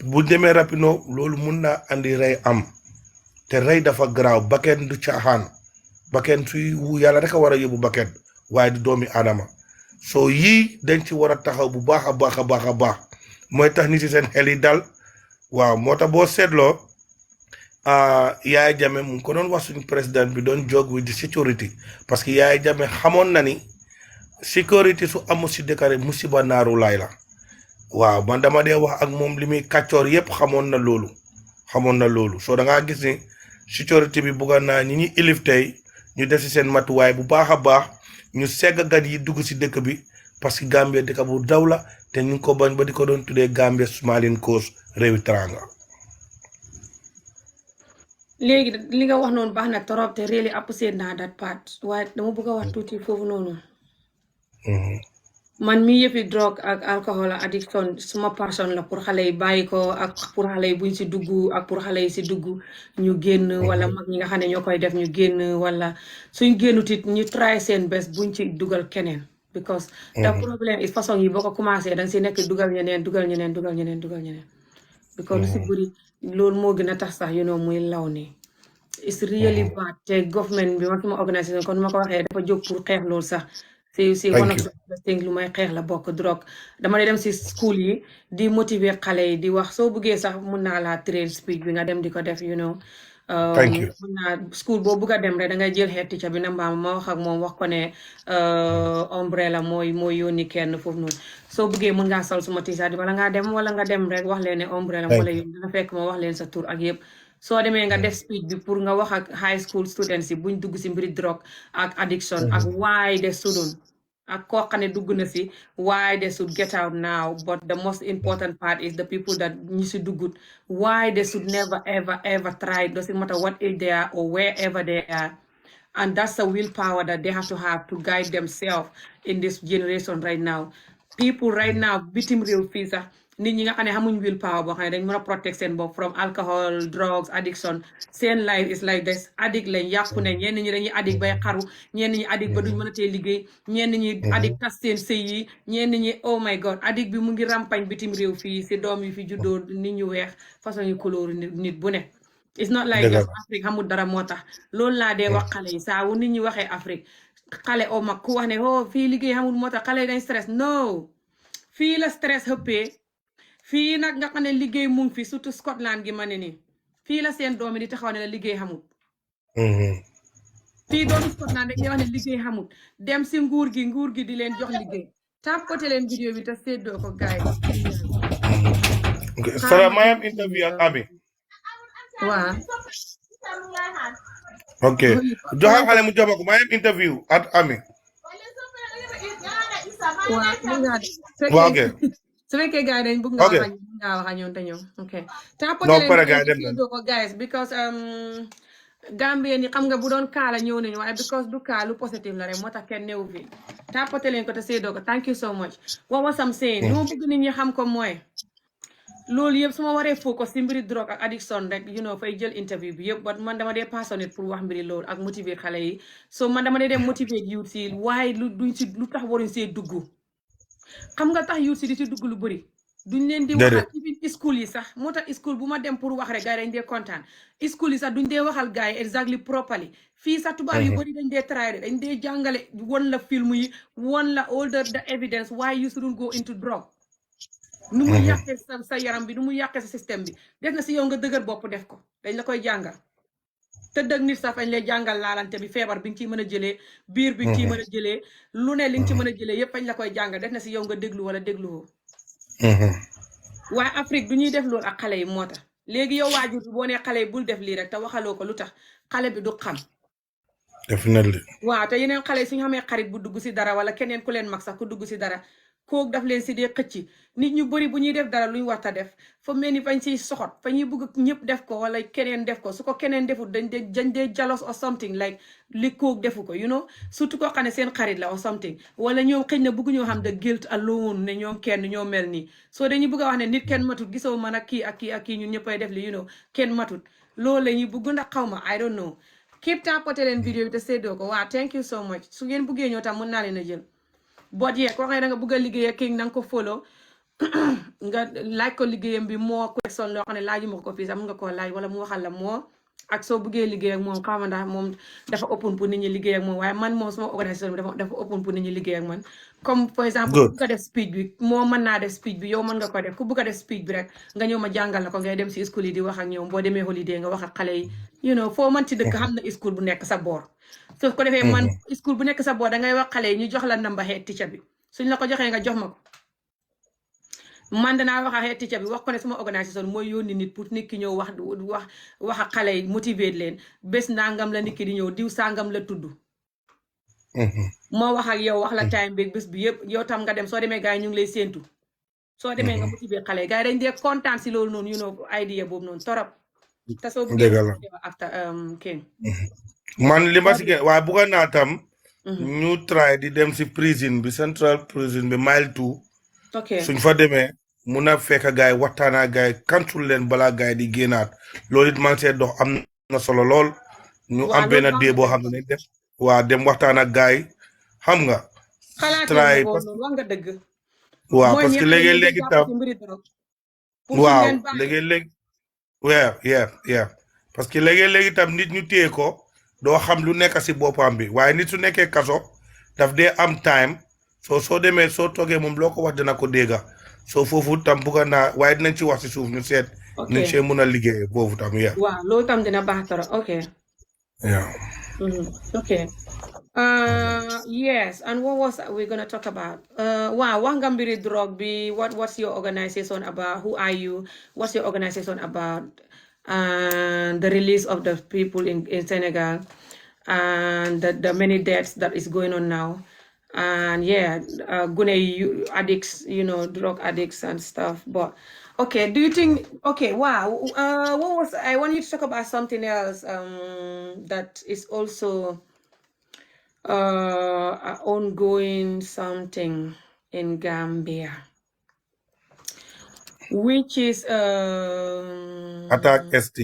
bu demee rapido loolu mun na andi rey am te rey dafa garaaw bakken du caaxaan bakken suy yàlla rek a war a yóbbu bakken waaye du doomi aadama soo yii dañ ci war a taxaw bu baax a baax a baax a baax mooy tax nit ci seen xel yi dal waaw moo tax boo seetloo Yaaya Jammeh mu ngi ko doon wax suñu président bi doon jog with the security parce que Yaaya Jammeh xamoon na ni sécurité su amul si dëkkare musiba naaru laay la waaw man dama dee wax ak moom li muy kàccoor yépp xamoon na loolu soo da ngaa gis ni sécurité bi bugga naa ñi ilif tey ñu def si seen matuwaay bu baax a baax ñu segg gan yi dugg si dëkk bi parce que Gambia dëkk bu daw la te ñu ngi ko bañ ba di ko doon tuddee Gambia Smiling Coast réewi teranga léegi li nga wax noonu baax na torop te really appreciate naa that part waaye dama bëgg a wax tuuti foofu noonu man mi yëppi drogue ak alcohol addiction suma passion la pour xale yi bàyyi ko ak pour xale yi buñ si dugg ak pour xale yi si dugg ñu génn wala mag ñi nga xam ne ñoo koy def ñu génn wala suñ génnut it ñu try seen best buñ ci dugal keneen because the problème is façon yi boo ko commencé danga si nekk dugal ñeneen because lu si bëri loolu moo gën a tax sax muy law ni it's really bad te government bi ma suma organisation kon ma ko waxee dafa jóg pour xeex loolu sax si one of the things lu may xeex la bokk drogue dama dem si school yi di motiver xale yi di wax soo bëggee sax mun naa laa train speech bi nga dem di ko def mun naa school boo bëgg a dem rek da ngay jël head teacher bi na mbaam ma wax ak moom wax ko ne umbrella mooy yónni kenn foofu noonu soo bëggee mun ngaa sol suma t-shirt di wala nga dem rek wax leen ne umbrella moo la yónni dina fekk ma wax leen sa tur ak yëpp soo demee nga def speech bi pour nga wax ak high school students yi buñ dugg si mbiri drogue ak addiction ak why they shouldn't ak koo xam ne dugg na si why they should get out now but the most important part is the people that ñi si duggut why they should never ever try doesn't matter what age they are or wherever they are and that's the willpower that they have to guide themselves in this generation right now people right now bitim réew fii sax nit ñi nga xam ne xamuñ will power boo xam ne dañ mën a protect seen bopp from alcohol drugs addiction seen life is like this addict lañ yàqu ne ñenn ñi dañuy addict bay xaru ñenn ñi addict ba duñ mën a tee liggéey ñenn ñi addict tas seen sëy yi ñenn ñi oh my god addict bi mu ngi rampañ bitim réew fii si doom yi fi juddoo nit ñu weex façon yu couleur nit bu ne it's not like just Afrique xamul dara moo tax loolu laa dee wax xale yi saa wu nit ñi waxee Afrique xale o mag ku wax ne oh fii liggéey xamul moo tax xale yi dañ stress no fii la stress xëppee fii nag nga xam ne liggéey mu ngi fi surtout Scotland gi ma ne nii fii la seen doomi di taxaw ne la liggéey xamul fii doomi Scotland dañ wax ne liggéey xamul dem si nguur gi di leen jox liggéey tàppate leen vidéo bi te séddoo ko gaay yi sara mayam interview ak Ami waaw ok joxal xale mu jox ko mayam interview ak Ami waaw ok su fekkee gars yi dañ bëgg nga wax ak ñoom te ñëw ok tàppate leen séddoo ko guys because Gambien ni xam nga bu doon kaala ñëw nañu waaye because du kaalu positive la rek moo tax kenn newu fi tàppate leen ko te séddoo ko thank you so much what was I'm saying li ma bëgg nit ñi xam ko mooy loolu yëpp su ma waree focus si mbiri drogue ak addiction rek you know fay jël interview bi yëpp but man dama dee passionné pour wax mbiri loolu ak motiver xale yi so man dama dee dem motiver youth si waaye duñ si lu tax waruñ see dugg xam nga tax youth si di si dugg lu bëri duñ leen di waxal even school yi sax moo tax school bu ma dem pour wax rek gars yi dañ dee kontaan school yi sax duñ dee waxal gars yi exactly properly fii sax tubaab yu bëri dañ dee try dañ dee jàngale won la film yi won la all the evidence why you shouldn't go into drogue nu mu yàqee sa yaram bi nu mu yàqee sa système bi def na si yow nga dëgër bopp def ko dañ la koy jàngal te dëgg nit sax dañ lay jàngal laalante bi feebar bi nga ciy mën a jëlee biir bi nga ciy mën a jëlee lu ne li nga ci mën a jëlee yëpp dañ la koy jàngal def na si yow nga déglu wala dégluwoo waaye Afrique du ñuy def loolu ak xale yi moo tax léegi yow waajur bi boo nee xale yi bul def lii rek te waxaloo ko lu tax xale bi du xam definitely waaw te yeneen xale yi suñu xamee xarit bu dugg si dara wala keneen ku leen mag sax ku dugg si dara kook daf leen si dee xëcc nit ñu bëri bu ñuy def dara luñ warta def fa mel ni fañ siy soxot fa ñuy bëgg ñëpp def ko wala keneen def ko su ko keneen defut dañ dee jealous or something like li kook defu ko you know surtout koo xam ne seen xarit la or something wala ñoom xëy na bëgg ñoo xam the guilt alone ne ñoom kenn ñoo mel nii soo dañuy bëgg a wax ne nit kenn matut gisoo man ak kii ak kii ak kii ñun ñëppay def li you know kenn matut loolu la ñuy bëgg ndax xaw ma I don't know keep tapoté leen vidéo bi te séddoo ko waaw thank you so much su ngeen bëggee ñëw tam mën naa leen a jël bot yee koo xam ne da nga bëgg a liggéey ak king na nga ko follow nga laaj ko liggéeyam bi moo question loo xam ne laajuma ko fii sax mun nga koo laaj wala mu waxal la moo ak soo bëggee liggéey ak moom xaw ma ndax moom dafa open pour nit ñi liggéey ak moom waaye man moom sama organisation bi dafa open pour nit ñi liggéey ak man comme par exemple ku bëgg a def speech bi moo mën naa def speech bi yow mën nga ko def ku bëgg a def speech bi rek nga ñëw ma jàngal la ko ngay dem si school yi di wax ak ñoom boo demee holiday nga wax ak xale yi you know foo mën ci dëkk xam na school bu nekk sa boor soo ko defee man school bu nekk sa boor dangay wax xale yi ñu jox la number head teacher bi suñ la ko joxee nga jox ma ko man danaa wax ak teacher bi wax ko ne sama organisation mooy yónni nit pour nit ki ñëw wax ak xale yi motiver leen bés nangam la nit ki di ñëw diw sangam la tudd moo wax ak yow wax la time bi bés bi yëpp yow tam nga dem soo demee gars yi ñu ngi lay séentu soo demee nga motiver xale yi gars yi dañ dee kontaan si loolu noonu you know idea boobu noonu torop te soo bëggee after king man li ma si gën waaye bëggoon naa tam ñu try di dem si prison bi central prison bi mile 2 ok suñ fa demee mun a fekk gars yi waxtaanaa gars yi kantul leen balaa gars yi di génnaat loolu it man see dox am na solo lool ñu am benn dee boo xam ne nañ def waa dem waxtaan ak gars yi xam nga try wax nga dëgg waaw parce que léegi-léegi tam waaw léegi-léegi yeah parce que léegi-léegi tam nit ñu téye ko doo xam lu nekk si boppam bi waaye nit su nekkee kaso daf dee am time soo demee soo toogee moom loo ko wax dina ko dégga soo foofu tam bugga naa waaye dinañ ci wax si suuf ñu seet nañ see mun a liggéey boobu tam waaw loolu tam dina baax trop ok ok yes and what was we gonna talk about waaw wax nga mbiri drogue bi what's your organization about who are you what's your organization about and the release of the people in Senegal and the many deaths that is going on now and gune addicts you know drug addicts and stuff but okay do you think wow what was I want you to talk about something else that is also ongoing something in Gambia which is attack ST.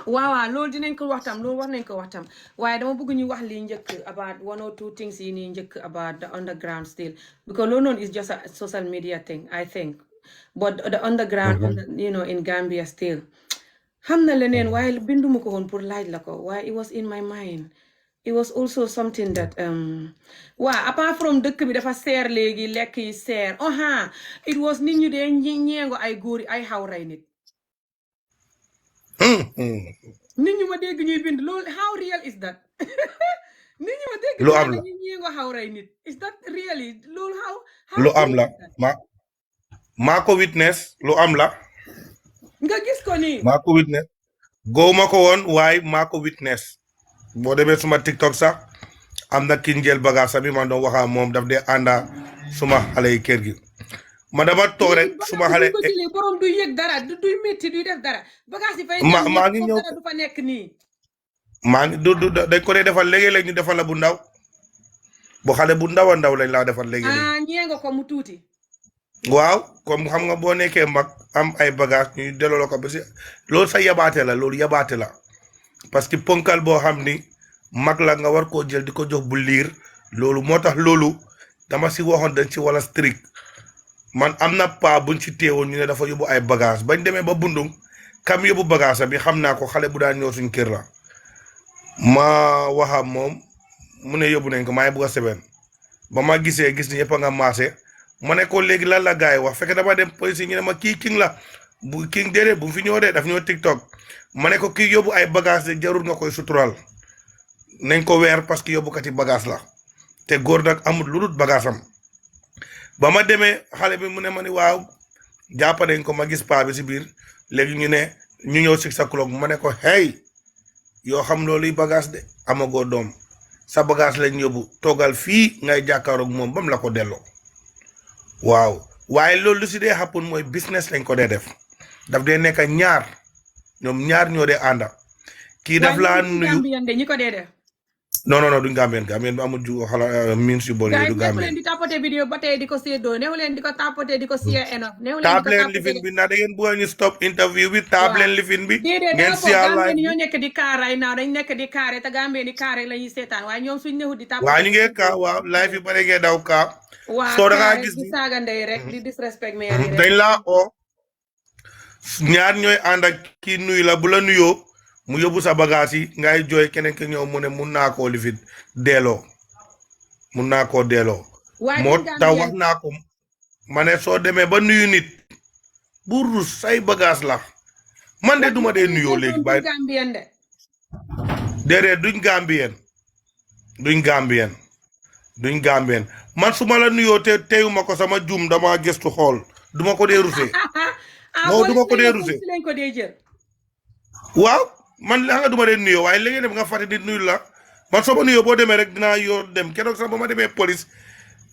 waaw loolu dinañ ko waxtam loolu war nañ ko waxtam waaye dama bëgg ñu wax li njëkk about 1 or 2 things yi nii njëkk about the underground still because loolu noonu is just a social media thing I think but the underground in Gambia still xam na leneen waaye binduma ko woon pour laaj la ko waaye it was in my mind it was also something that apart from dëkk bi dafa seer léegi lekk yi seer it was nit ñu dee ñeengo ay góor ay xaw rey nit nit ñu ma dégg ñuy bind loolu how real is that nit ñu ma dégg lu am la ñu ñeengo xaw rey nit is that really loolu how lu am la maa ko witness lu am la nga gis ko nii maa ko witness góoma ko woon waaye maa ko witness boo demee suma TikTok sax am na ki njël bagage bi man doon waxa moom daf dee ànda suma xale yi kër gi ma dama toog rek suma xale borom du yëg dara du métti du def dara bagage yi fay maa ngi ñëw dara du fa nekk nii maa ngi du dañ ko dee defal léegi-léeg ñu defal la bu ndaw bu xale bu ndaw a ndaw lañ laa defal léegi-léeg ñee nga ko mu tuuti waaw comme xam nga boo nekkee mag am ay bagage ñuy delloo ko ba si loolu sa yabaate la loolu yabaate la parce que ponkal boo xam ni mag la nga war koo jël di ko jox bu liir loolu moo tax loolu dama si waxoon dañ ci wala strict man am na pa buñ ci teewoon ñu ne dafa yóbbu ay bagage bañ demee ba bundung kam yóbbu bagage bi xam naa ko xale bu daan ñëw suñ kër la ma waxa moom mu ne yóbbu nañ ko maay bugg a seben ba ma gis ni yëpp a nga maase ma ne ko léegi lan la gars yi wax fekk dama dem police ñu ne ma kii king la bu king déedéet bu fi ñëw dee daf ñëw TikTok ma ne ko kii yóbbu ay bagage de jarul nga koy sutural nañ ko weer parce que yóbbukati bagage la te góor nag amul lu dul bagage am ba ma demee xale bi mu ne ma ni waaw jàpp nañ ko ma gis paa bi si biir léegi ñu ne ñu ñëw 6 o'clock ma ne ko hey yoo xam looluy bagage de amagoo doom sa bagage lañ yóbbu toogal fii ngay jàkkaaroog moom bam la ko delloo waaw waaye loolu lu si dee happen mooy business lañ ko dee def daf dee nekk ñaar ñoom ñaar ñoo dee ànda kii daf laa nuyu ñi ko dee def non duñ Gambien bi amul ju xala min si bon du Gambien leen di tapoter vidéo ba tey di ko séddoo neew leen di ko tapoter di ko share enough taap leen lifin bi na da ngeen bëgg ñu stop interview bi taap leen lifin bi ngeen share live ñoo nekk di kaar now dañ nekk di kaare te Gambien di kaare la ñuy seetaan waaye ñoom suñ neexut di tapoter waaw ñu ngi kaa waaw live yi bare ngeen daw kaa soo da ngaa gis di saaga ndey rek di disrespect me dañ laa oo ñaar ñooy ànd ak kii nuyu la bu la nuyoo mu yóbbu sa bagage yi ngay jooy keneen ki ñëw mu ne mun naa koo lifit delloo mun naa koo delloo moo tax wax naa ko ma ne soo demee ba nuyu nit bu rus say bagage la man de duma dee nuyoo léegi bàyyi déedéet duñ Gambien man su ma la nuyoo te teyuma ko sama jum dama gëstu xool duma ko dee rusee non duma ko dee rusee waaw man la nga duma dee nuyoo waaye léegi dem nga fàtte di nuyu la man soo ma nuyoo boo demee rek dinaa yoo dem keroog sax ba ma demee police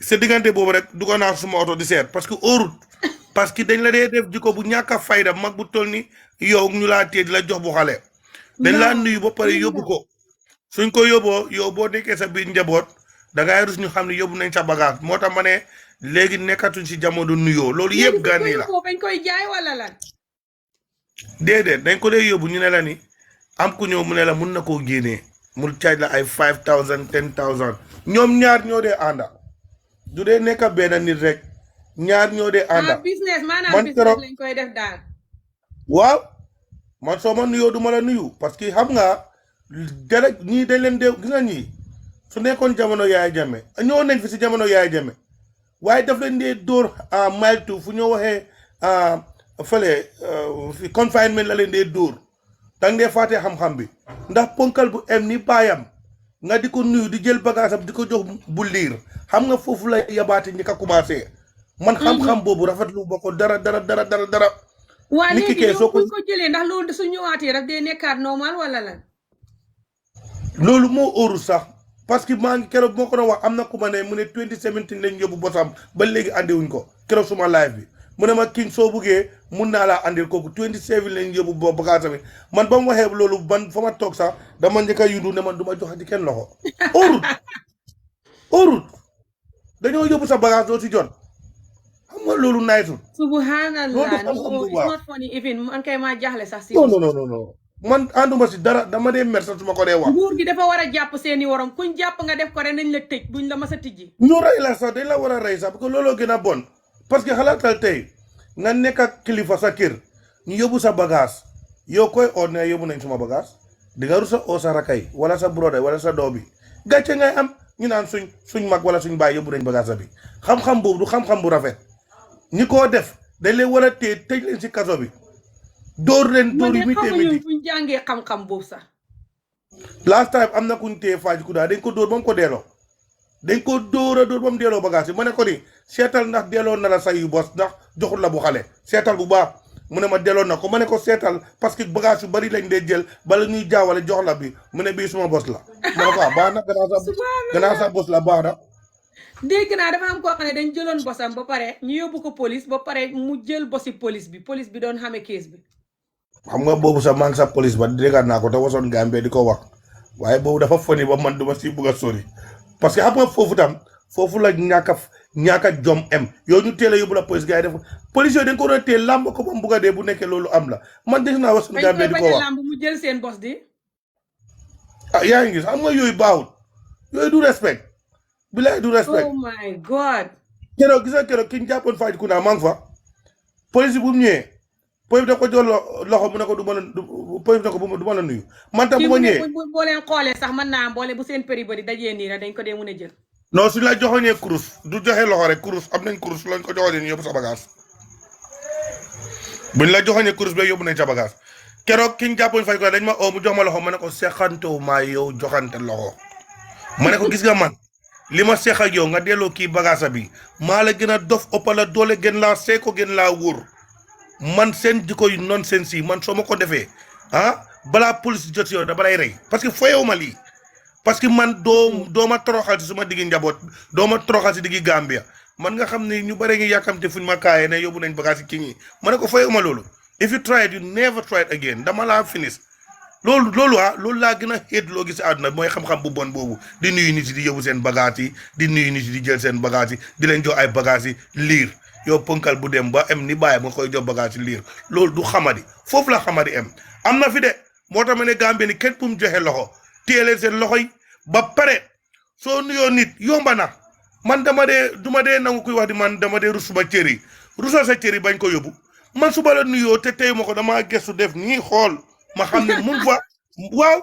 sa diggante boobu rek dugg naa suma oto di seet parce que óorut parce que dañ la dee def jikko bu ñàkk a fayda mag bu toll ni yow ñu laa téye di la jox bu xale dañ laa nuyu ba pare yóbbu ko suñ ko yóbboo yow boo nekkee sa biir njaboot dangay rus ñu xam ne yóbbu nañ sa bagage moo tax ma ne léegi nekkatuñ si jamono nuyoo loolu yëpp gànni la dañ koy jaay wala lan déedéet dañ ko dee yóbbu ñu ne la ni am ku ñëw mu ne la mun na koo génnee mu caaj la ay 5000 10000 ñoom ñaar ñoo dee ànda du dee nekk benn nit rek ñaar ñoo dee ànda business maanaam business lañ koy def daal waaw man soo ma nuyoo du ma la nuyu parce que xam nga dara ñii dañ leen dee gis nga ñii su nekkoon jamono yaay jame ñoo nañ fi si jamono yaay jame waaye daf leen dee dóor mile two fu ñoo waxee fële confinement la leen dee dóor dang dee faatee xam-xam bi ndax ponkal bu em ni baayam nga di ko nuyu di jël bagage am di ko jox bu liir xam nga foofu la yabaate ñi ka commencé man xam-xam boobu rafetlu ba ko dara waa léegi yow buñ ko jëlee ndax loolu su ñëwaatee rek day nekkaat normal wala lan loolu moo óoru sax parce que maa ngi keroog moo ko doon wax am na ku ma ne mu ne 2017 lañ yóbbu bosam ba léegi andiwuñ ko keroog suma live bi mu ne ma king soo buggee mun naa laa andil kooku 27 lañ yóbbu bo bagage bi man ba mu waxee loolu ban fa ma toog sax dama njëkk a yundu ne man du ma joxati kenn loxo óorut dañoo yóbbu sa bagage doo si jot xam nga loolu naytul loolu Subhanallah, xam-xam no, bu it's baax not funny even man kay ma jaxle sax si non non non non man ànduma si dara dama dee mer sax su ma ko dee wax nguur gi dafa war a jàpp seeni warom kuñ jàpp nga def ko rek nañ la tëj duñ la mas a tijji ñu rey la sax dañ la war a rey sax parce que looloo gën a bon parce que xalaatal tey nga nekk ak kilifa sa kër ñu yóbbu sa bagage yow koy oo ne yóbbu nañ suma bagage di nga rusa oo sa rakay wala sa broda wala sa doo bi gàcce ngay am ñu naan suñ mag wala suñ baay yóbbu nañ bagage bi xam-xam boobu du xam-xam bu rafet ñi koo def dañ leen war a téye tëj leen si kaso bi dóor leen dóor yi mi téye mi fuñ jàngee xam-xam boobu sax last time am na kuñ téye faaj ku daa dañ ko dóor ba mu ko delloo dañ ko dóor a dóor ba mu delloo bagage bi ma ne ko ni seetal ndax delloo na la say yu bos ndax joxul la bu xale seetal bu baax mu ne ma delloo na ko ma ne ko seetal parce que bagage yu bari lañ dee jël bala ñuy jaawale jox la bi mu ne bii suma bos la ma ne ko baax na gannaaw sa bos la baax na dégg naa dafa am koo xam ne dañ jëloon bosam ba pare ñu yóbbu ko police ba pare mu jël bosi police bi doon xamee case bi xam nga boobu sax maa ngi sa police ba déggaat naa ko te wasoon Gambie di ko wax waaye boobu dafa foni ba man duma si bëgg a sori parce que xam nga foofu tam foofu la ñàkk a jom em yow ñu teel a yóbbu la police gars yi def police yooyu dañ ko doon teel làmb ko ba mu bugg a dee bu nekkee loolu am la man dégg naa wasoon Gambie di ko wax làmb mu jël seen bos di ah yaa ngi gis xam nga yooyu baawut yooyu du respect bilaay du respect oh my god keroog gis nga keroog ki ñu jàppoon faaj ku naa maa ngi fa police bu mu ñëwee police da ko jox loxo mu ne ko du ma la police da ko du ma la nuyu man tam bu ma ñëwee boo leen xoolee sax mën naa boole bu seen péri bari dajee nii rek dañ ko dee mën a jël non suñu la joxoñee kurus du joxe loxo rek kurus am nañ kurus lañ ko joxoñee ñu yóbbu sa bagage buñ la joxoñee kurus ba yóbbu nañ sa bagage keroog ki ñu jàppoon fay ko dañ ma oo mu jox ma loxo ma ne ko seexantewu maa yow joxante loxo ma ne ko gis nga man li ma seex ak yow nga delloo kii bagage bi maa la gën a dof ëpp la doole gën laa seeko gën laa wóor man seen jikko yu non seen si man soo ma ko defee ah balaa police jot yow da balay rey parce que foyewu ma lii parce que man doo ma toroxal si suma diggi njaboot doo ma toroxal si diggi Gambia man nga xam ne ñu bare ngi yàkkamte fuñ ma kaayee ne yóbbu nañ bagage yi kii ñi ma ne ko foyewu ma loolu if you try it you never try it again dama laa finish loolu laa gën a xeet loo gis àdduna mooy xam-xam bu bon boobu di nuyu nit yi di yóbbu seen bagage yi di nuyu nit yi di jël seen bagage yi di leen jox ay bagage yi liir yow pënkal bu dem ba em ni bàyyi ma koy jox bagage yi liir loolu du xamadi foofu la xamadi am na fi de moo tax ma ne Gambie ni kenn bu mu joxe loxo téye leen seen loxo yi ba pare soo nuyoo nit yomba na man du ma dee nangu kuy wax di man dama dee rus suma cër yi rusal sa cër yi bañ ko yóbbu man suba la nuyoo te tey ma ko damaa gestu def nii xool ma xam ne mun fa waaw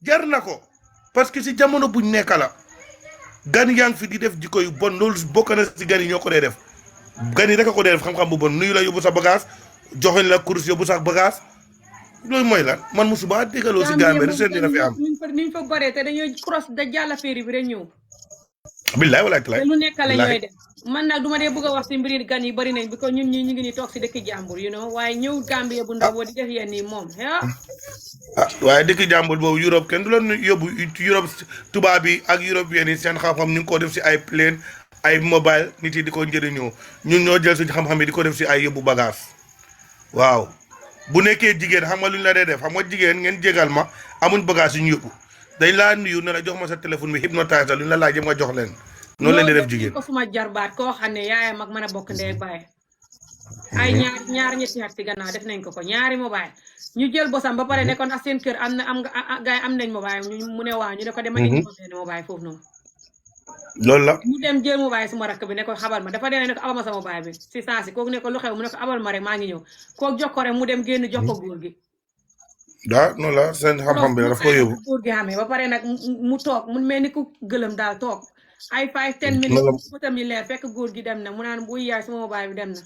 jar na ko parce que si jamono buñ nekk la gan yaa ngi fi di def jikko yu bon loolu bokk na si gan yi ñoo ko dee def gan yi rek a ko dee def xam-xam bu bon nuyu la yóbbu sa bagage joxoñ la kurus yóbbu sa bagage loolu mooy lan man musuma déggaloo si Gambie rek seen dina fi am. niñ fa bare te dañuy cross da jàll féeri bi rek ñëw. billaay walaay talaay lu nekk la ñooy def man nag du ma dee bëgg a wax si mbiri gan yi bari nañ bi ko ñun ñi ñu ngi ni toog si dëkk jàmbur you know waaye ñëw Gambie bu ndaw boo di def yenn yi moom waaye dëkk jàmbur boobu Europe kenn du la yóbbu Europe tubaab bi ak Europe yenn yi seen xam-xam ñu ngi ko def si ay plane ay mobile nit yi di ko njëriñoo ñun ñoo jël suñu xam-xam yi di ko def si ay yóbbu bagage waaw bu nekkee jigéen xam nga lu ñu la dee def xam nga jigéen ngeen jégal ma amuñ bagage yu ñu yóbbu dañ laa nuyu ne la jox ma sa téléphone bi hypnotise la lu ñu la laaj nga jox leen noonu leen di def jigéen ko suma jarbaat koo xam ne yaayam ak mën a bokk ndey baay ay ñaar ñetti at ci gannaaw def nañ ko ñaari mobile ñu jël bosam ba pare nekkoon ak seen kër am nga gars yi am nañ mobile mu ne waaw ñu ne ko dema indi ko benn mobile foofu noonu loolu la mu dem jël mobile suma rakk bi ne ko xabal ma dafa dee ne ko abal ma sa mobile bi si saa si kooku ne ko lu xew mu ne ko abal ma rek maa ngi ñëw kooku jox ko rek mu dem génn jox ko góor gi daa noonu la seen xam-xam bi daf ko yóbbu góor gi xamee ba pare nag mu toog mu mel ni ku gëlëm daal toog ay 5-10 minutes mu tam yi leer fekk góor gi dem na mu naan buy yaay suma mobile bi dem na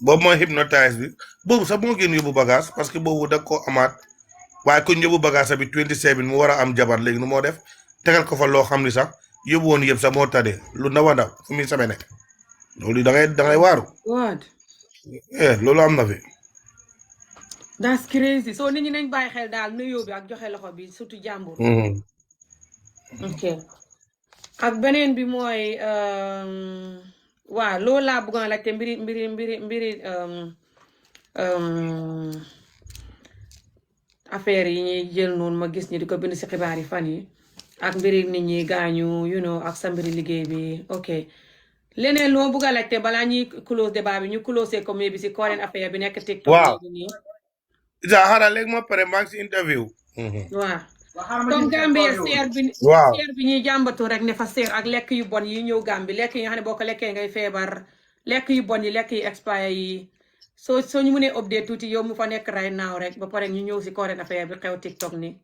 boobu mooy hypnotise bi boobu sax moo gën yóbbu bagage parce que boobu da ko amaat waaye ku yóbbu bagage bi 27 mu war a am jabar léegi nu moo def tegal ko fa loo xam ni sax yóbbu woon yëpp sax moo tade lu ndaw a ndaw fu muy same nekk loolu da ngay waaru loolu am na fi that's crazy so nit ñi nañ bàyyi xel daal nuyoo bi ak joxe loxo bi surtout jàmbur ok ak beneen bi mooy waaw loolu laa bëggoon a laajte mbiri affaire yi ñuy jël noonu ma gis ñi di ko bind si xibaar yi fan yi ak mbiri nit ñi gaañu you know ak sa mbiri liggéey bi ok leneen lu ma bugg a laajte balaa ñuy close débat bi ñu close ko mais bi si current affaire bi nekk TikTok waaw léegi nii. Isa xaaral léegi ma pare maa ngi si interview. waaw comme Gambie seer bi ñuy jàmbatu rek ne fa seer ak lekk yu bon yi ñëw Gambie lekk yi nga xam ne boo ko lekkee ngay feebar lekk yu bon yi lekk yi expire yi soo ñu mënee update tuuti yow mu fa nekk right now rek ba pare ñu ñëw si current affaire bi xew TikTok ni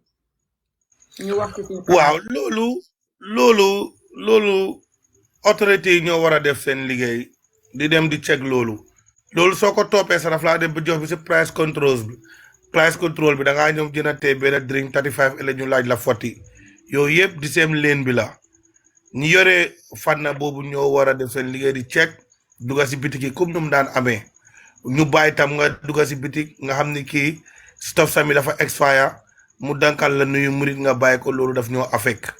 ñu wax ci waaw loolu autorité yi ñoo war a def seen liggéey di dem di check loolu soo ko toppee sa daf laa dem ba jox bi si price control bi da ngaa ñëw jënd tey benn drink 35 ëllëg ñu laaj la 40 yooyu yëpp di seen leen bi la ñi yore fànna boobu ñoo war a def seen liggéey di check dugga si bitik yi comme nu mu daan amee ñu bàyyi tam nga dugga si bitik nga xam ni kii stuff sami dafa expire mu dankal la nuyu murit nga bàyyi ko loolu daf ñoo affect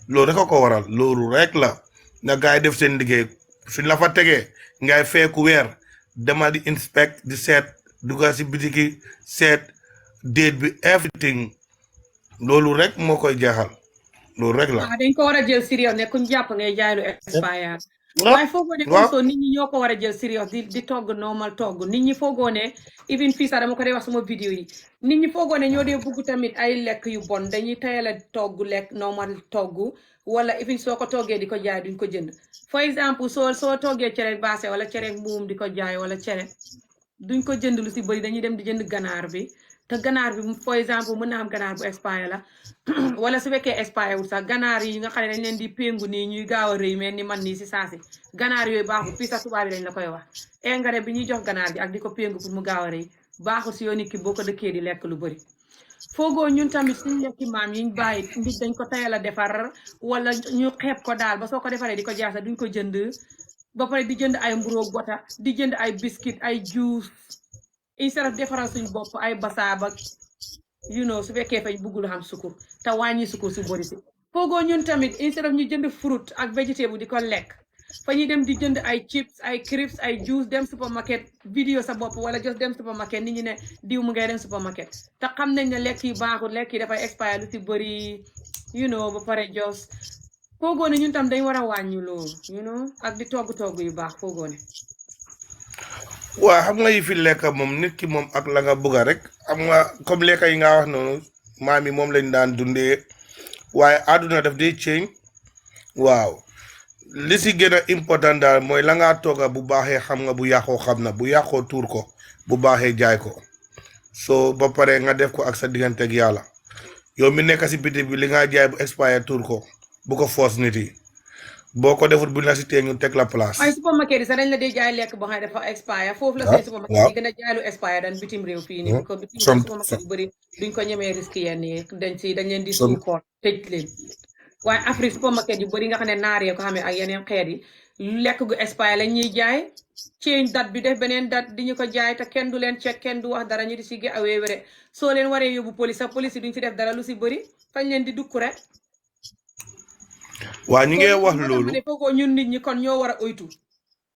loolu rek a ko waral loolu rek la na gars yi def seen liggéey suñ la fa tegee ngay feeku weer demal di inspect di seet dugga si bitik yi seet date bi everything loolu rek moo koy jeexal loolu rek la. dañ ko war a jël sérieux ne kuñ jàpp ngay jaay lu expire waaye foogoo ne also nit ñi ñoo ko war a jël sérieux di togg normal togg nit ñi foogoo ne even fii sax dama ko dee wax sama vidéo yi nit ñi foogoo ne ñoo dee bugg tamit ay lekk yu bon dañuy tayal a togg lekk normal togg wala even soo ko toggee di ko jaay duñ ko jënd for exemple soo toggee cere baase wala cere mbuum di ko jaay wala cere duñ ko jënd lu si bëri dañuy dem di jënd ganaar bi te ganaar bi for exemple mën na am ganaar bu expire la wala su fekkee expire wul sax ganaar yi nga xam ne dañ leen di péngu nii ñuy gaaw a rëy mel ni man nii si saasi ganaar yooyu baaxul fii sax tubaab bi dañ la koy wax engrais bi ñuy jox ganaar gi ak di ko péngu pour mu gaaw a rëy baaxul si yow nit ki boo ko dëkkee di lekk lu bëri foogoo ñun tamit suñu lekki maam yiñ bàyyi nit dañ ko tayal a defar wala ñu xeeb ko daal ba soo ko defaree di ko jaasa duñ ko jënd ba pare di jënd ay mburoog bota di jënd ay biscuit ay juice instead of defaral suñ bopp ay basaab ak su fekkee fañ buggul xam sukur te wàññi sukur su bëri si foogoo ñun tamit instead of ñu jënd fruit ak vegetable di ko lekk fa ñuy dem di jënd ay chips ay crisps ay juice dem supermarket vidéo sa bopp wala just dem supermarket nit ñi ne diw mu ngay dem supermarket te xam nañ ne lekk yi baaxul lekk yi dafay expire lu si bëri ba pare jos foogoo ne ñun tam dañ war a wàññi loolu ak di togg yu baax foogoo ne waaw xam nga yi fi lekk moom nit ki moom ak la nga bëgga rek xam nga comme lekka yi nga wax noonu maam yi moom lañ daan dundee waaye àdduna daf day change waaw li si gën a important daal mooy la ngaa tooga bu baaxee xam nga bu yàqoo xam na bu yàqoo tuur ko bu baaxee jaay ko soo ba pare nga def ko ak sa diggante ak yàlla yow mi nekk si biti bi li nga jaay bu expire tuur ko bu ko force nit yi boo ko defut bu ñu la si tee ñu teg la place. ay supermarket yi sax dañ la dee jaay lekk boo xam ne dafa expire foofu la seen supermarket yi gën a jaay lu expire dan bitim réew fii nii ko bitim réew supermarket yu bëri duñ ko ñemee risque yenn yi dañ leen di suul koor tëj leen waaye Afrique supermarket yu bëri nga xam ne naar yee ko xamee ak yeneen xeet yi lekk gu expire lañ ñuy jaay change date bi def beneen date di ñu ko jaay te kenn du leen check kenn du wax dara ñu di si gi aweewere soo leen waree yóbbu police sax police yi duñ si def dara lu si bëri fañ leen di dukku rek waa ñu ngi wax loolu foogoo ñun nit ñi kon ñoo war a oytu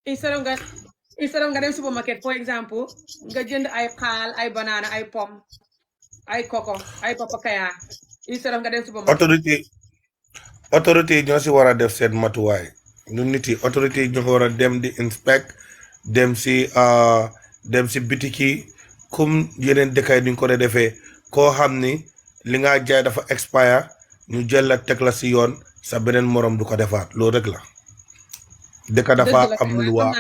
instead nga dem supermarket for exemple nga jënd ay xaal ay banana ay pomme ay coco ay papakaya instead nga dem supermarket autorité yi ñoo si war a def seen matuwaay ñun nit yi autorité yi ñoo war a dem di inspect dem si bitik yi comme yeneen dëkk yi duñ ko dee defee koo xam ni li nga jaay dafa expire ñu jël la teg la si yoon sa beneen morom du ko defaat loolu rek la dëkk dafa am loi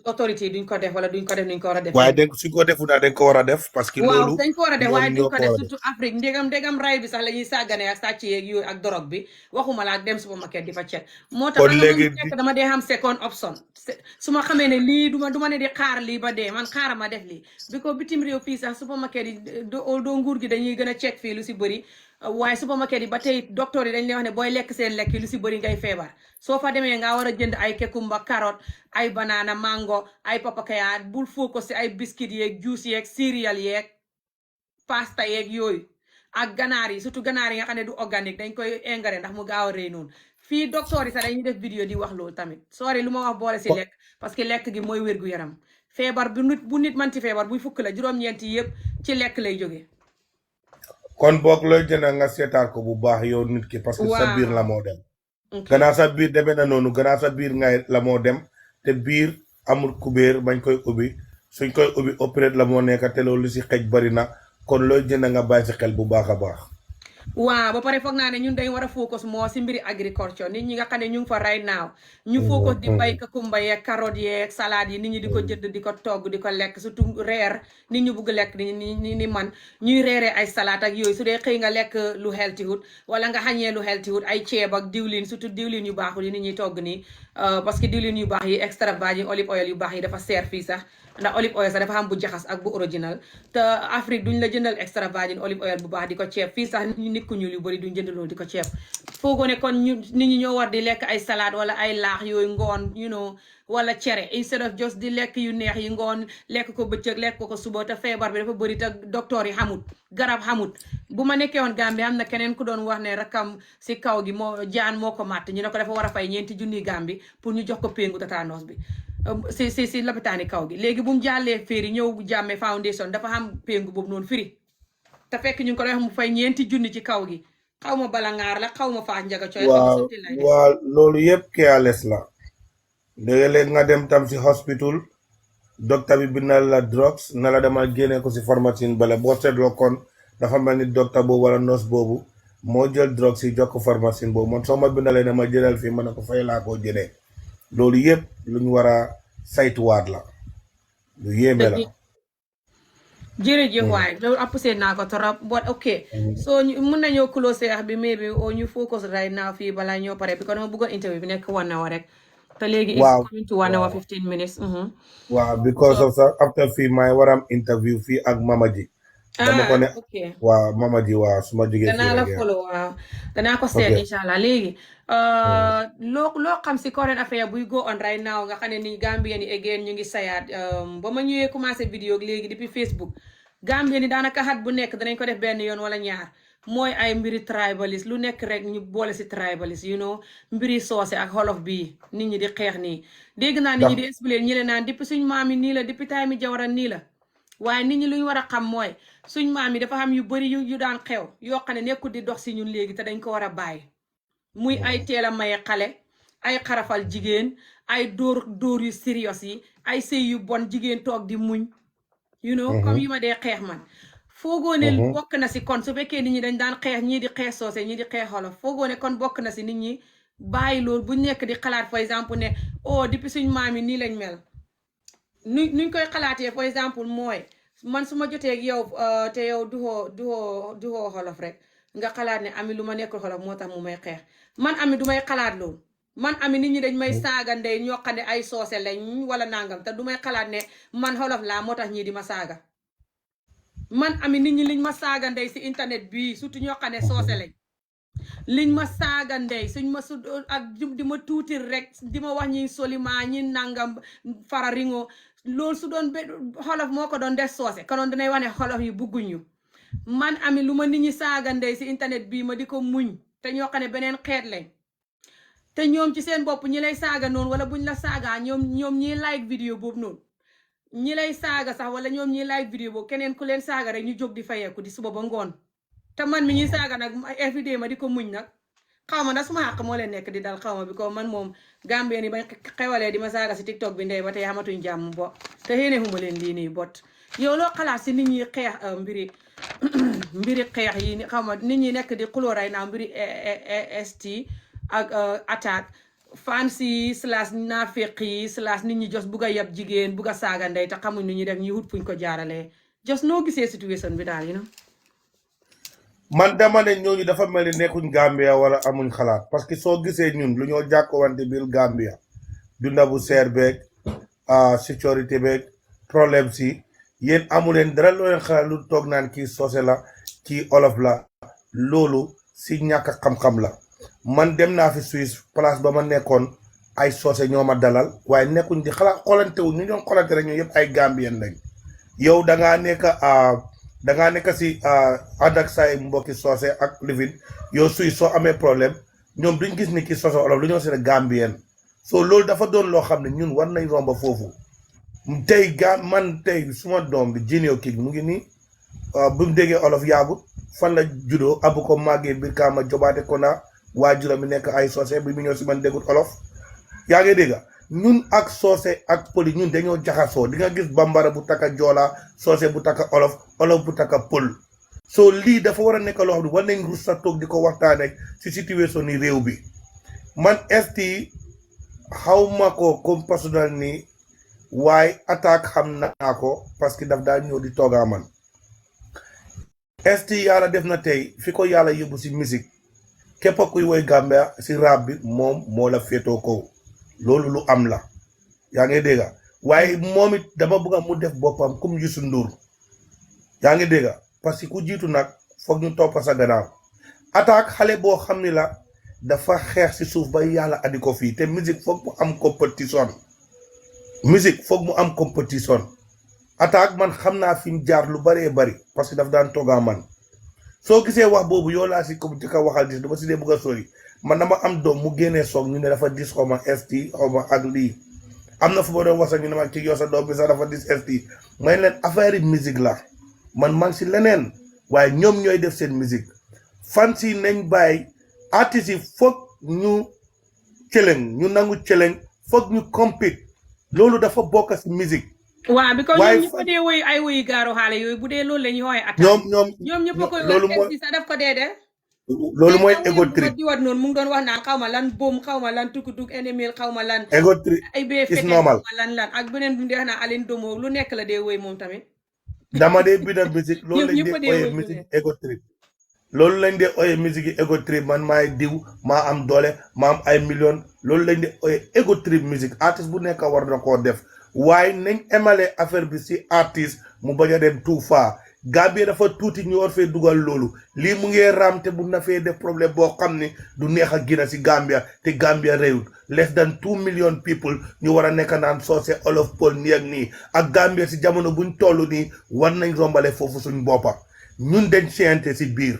autorité duñ ko def wala duñ ko def niñ ko war a def waaye suñ ko defu daal dañ ko war a def parce que loolu dañ ko war a def waaye duñ ko def surtout Afrique ndégam ray bi sax la ñuy sàggane ak sàcc yeeg yooyu ak dorog bi waxuma la ak dem supermarket di fa ceeb moo tax nekk dama dee xam second option su ma xamee ne lii duma ne di xaar lii ba dee man xaaral ma def lii bi ko bitim réew fii sax supermarket yi doo nguur gi dañuy gën a ceeb fii lu si bëri waaye supermarket yi ba tey docteur yi dañ lay wax ne booy lekk seen lekk yi lu si bëri ngay feebar soo fa demee nga war a jënd ay kekumba carotte ay banana mango ay papakaya bul focus si ay biscuit yeeg juice yeeg céréales yeeg pasta yeeg yooyu ak ganaar yi surtout ganaar yi nga xam ne du organique dañ koy engrais ndax mu gaaw a rëy noonu fii docteur yi sax dañuy def vidéo di wax loolu tamit sori lu ma wax boole si lekk parce que lekk gi mooy wér gu yaram feebar bu nit manti feebar buy fukk la juróom-ñeenti yëpp ci lekk lay jógee kon boog looy jënd nga seetaat ko bu baax yow nit ki parce que sa biir la moo dem gannaaw sa biir demee na noonu gannaaw sa biir ngay la moo dem te biir amul kubéer bañ koy ubbi suñ koy ubbi opérate la moo nekk te loolu si xej bari na kon looy jënd nga bàyyi si xel bu baax a baax. waaw ba pare foog naa ne ñun dañ war a focus moo si mbiri agriculture nit ñi nga xam ne ñu ngi fa right now ñu focus di bay kakumba yeeg carotte yeeg salade yi nit ñi di ko jënd di ko togg di ko lekk surtout reer nit ñu bugg lekk ni man ñuy reeree ay salade ak yooyu su dee xëy nga lekk lu healthy wut wala nga xañee lu healthy wut ay ceeb ak diwlin surtout diwlin yu baaxul yi nit ñuy togg nii parce que diwlin yu baax yi extra virgin olive oil yu baax yi dafa seer fii sax ndax olive oil sax dafa xam bu jaxas ak bu original te Afrique duñ la jëndal extra virgin olive oil bu baax di ko ceeb fii sax nit ku ñuul yu bëri duñ jënd loolu di ko ceeb foogoo ne kon nit ñi ñoo war di lekk ay salade wala ay laax yooyu ngoon wala cere instead of just di lekk yu neex yi ngoon lekk ko bëccëg lekk ko suba te feebar bi dafa bëri te docteur yi xamut garab xamut bu ma nekkee woon Gambie am na keneen ku doon wax ne rakam si kaw gi jaan moo ko màtt ñu ne ko dafa war a fay $20,000 Gambie pour ñu jox ko péngu tétanos bi si lopitaani kaw gi léegi bu mu jàllee féeri ñëw jàmme foundation dafa xam péngu boobu noonu firi te fekk ñu ngi ko doon mu fay $20,000 ci kaw gi xaw ma bala ngaar la xaw ma faax njaga cooy waaw loolu yëpp careless la léeg-léeg nga dem tam si hospital docteur bi bindal la drugs na la demal génne ko si pharmacie bale boo seetloo kon dafa mel ni docteur boobu wala nurse boobu moo jël drugs yi jox ko pharmacie boobu man soo ma bindalee ne ma jëlal fii ma ne ko fay laa koo jëlee loolu yëpp lu ñu war a saytuwaat la lu yéeme la. jërëjëf waay loolu apprécié naa ko trop but ok so mun nañoo close wax bi maybe o ñu focus right now fii balaa ñoo pare bi ko dama bëggoon interview bi nekk 1 hour rek te léegi is coming to 1 hour 15 minutes waaw because of sax after fii may waram interview fii ak Mama Ji dama ko ne waaw Mama Ji waaw su ma jógee danaa la follow waaw danaa ko seet incha allah léegi loo xam si current affaire buy go on right now nga xam ne ni Gambien yi again ñu ngi sayaat ba ma ñëwee commencé vidéo léegi depuis Facebook Gambien yi daanaka xat bu nekk danañ ko def benn yoon wala ñaar mooy ay mbiri tribalist lu nekk rek ñu boole si tribalist mbiri soose ak xolof bii nit ñi di xeex nii dégg naa nit ñi di expliquer ñi le naan depuis suñ maam yi nii la depuis time yi Jawara nii la waaye nit ñi lu ñu war a xam mooy suñ maam yi dafa xam yu bëri yu daan xew yoo xam ne nekkul di dox si ñun léegi te dañ ko war a bàyyi muy ay teel a maye xale ay xarafal jigéen ay dóor yu sérieux yi ay sëy yu bon jigéen toog di muñ comme yu ma dee xeex man foogoo ne bokk na si kon su fekkee nit ñi dañ daan xeex ñii di xeex soose ñii di xeex xolof foogoo ne kon bokk na si nit ñi bàyyi loolu bu nekk di xalaat par exemple ne depuis suñ maam yi nii lañ mel nuñ koy xalaatee par exemple mooy man su ma jotee ak yow te yow duxoo xolof rek nga xalaat ne ami lu ma nekkul xolof moo tax mu may xeex man ami du may xalaat loolu man ami nit ñi dañ may saaga ndey ñoo xam ne ay soose lañ wala nangam te du may xalaat ne man xolof laa moo tax ñii di ma saaga man ami nit ñi liñ ma saaga ndey si internet bii surtout ñoo xam ne soose lañ liñ ma saaga ndey suñ ma su ak di ma tuutir rek di ma wax ñi solima ñi nangam fara ringo loolu su doon xolof moo ko doon def soose konoon danay wax ne xolof yi bugguñu man ami lu ma nit ñi saaga ndey si internet bii ma di ko muñ te ñoo xam ne beneen xeet lañ te ñoom ci seen bopp ñi lay saaga noonu wala buñ la saagaa ñoom ñi like vidéo boobu noonu ñi lay saaga sax wala ñoom ñi like vidéo boobu keneen ku leen saaga rek ñu jóg di fayeeku di suba ba ngoon te man mi ñuy saaga nag everyday ma di ko muñ nag xaw ma nag suma xàq moo leen nekk di dal xaw ma bi ko man moom Gambien yi bañ xewalee di ma saaga si TikTok bi ndey ba tey xamatuñ jàmm bo te xéene xuma leen lii nii bot yow loo xalaat si nit ñi xeex mbiri xeex yi xaw ma nit ñi nekk di xulóoray naa mbiri ST ak attaque fancy / naafeq yi / nit ñi jos bugg a yab jigéen bugg a saaga ndey te xamuñ nu ñuy def ñuy wut fuñ ko jaaralee jos noo gisee situation bi daal man dama ne ñooñu dafa mel ni nekkuñ Gambia wala amuñ xalaat parce que soo gisee ñun lu ñoo jàkkowante biir Gambia dunda bu seer beeg sécurité beeg problème si yéen amuleen dara loo leen xalaat lu toog naan kii soose la kii olof la loolu si ñàkk xam-xam la man dem naa fi Suisse place ba ma nekkoon ay soose ñoo ma dalal waaye nekkuñ di xalaat xoolante wu ñu doon xoolante rek ñoo yëpp ay Gambien lañ yow dangaa nekk si ànd ak say mbokki soose ak livin yow Suisse soo amee problème ñoom duñ gis ni ki soose olof lu ñoo seen Gambien so loolu dafa doon loo xam ne ñun war nañ romba foofu tey man tey suma doom bi junior kii mu ngi nii bu mu déggee olof yaagut fan la juddoo abu ko màggee biir kaama jobaate ko naa waajuram mi nekk ay soose bi mu ñëw si man déggut olof yaa ngi dégg ñun ak soose ak poli ñun dañoo jaxasoo di nga gis bambara bu taka joola soose bu taka olof olof bu taka pël so lii dafa war a nekk loo xam ne war nañ rus sa toog di ko waxtaane si situation ni réew bi man esti xawma ko comme personnel ni waaye attaque xam naa ko parce que daf daa ñëw di toogaa man esti yàlla def na tey fi ko yàlla yóbbu si musique képp kuy woy Gambia si rap bi moom moo la féetoo ko loolu lu am la yaa ngi dégg waaye moom it dama bëgg mu def boppam comme Youssou Ndour yaa ngi dégg parce que ku jiitu nag foog ñu topp sa gannaaw attaque xale boo xam ni la dafa xeex si suuf ba yàlla andi ko fii te musique foog mu am compétition musique foog mu am compétition attaque man xam naa fi mu jaar lu bëree bëri parce que daf daan toogaa man soo gisee wax boobu yow laa si ko di ko waxal dis dama si dee bëgg a sori man dama am doom mu génnee soog ñu ne dafa dis xaw ma esti xaw ma ak lii am na fu ma doon wax sax ñu ne ma ci yow sa doom bi sax dafa dis esti may leen affaire yi musique la man maa ngi si leneen waaye ñoom ñooy def seen musique fan si nañ bàyyi artistes yi foog ñu challenge ñu nangu challenge foog ñu compete loolu dafa bokk si musique waaw bi ko ñoom ñëpp dee woy ay woyu gaaru xaale yooyu bu dee loolu la ñuy xooyee attaque ñoom ñëpp a koy wax sax daf ko dee de loolu mooy ego trip di wat noonu mu ngi doon wax naan xaw ma lan boom xaw ma lan tukuk enemil xaw ma lan ego trip ay bee fekk normal lan ak beneen bi dee naa Aline Domo lu nekk la dee woy moom tamit dama dee binda musique loolu lañ dee ooyee musique ego trip loolu lañ dee ooyee musique ego trip man maay diw maa am doole maa am ay million loolu lañ dee ooyee ego trip musique artiste bu nekk war na koo def waaye nañ emale affaire bi si artiste mu bañ a dem tout far Gambia dafa tuuti ñu war fee dugal loolu lii mu ngi raam te bu na fee def problème boo xam ne du neex a gina si Gambia te Gambia réewut less than 2 million people ñu war a nekk naan soose olof pël nii ak nii ak Gambia si jamono buñ toll nii war nañ rombale foofu suñ boppa ñun dañ séente si biir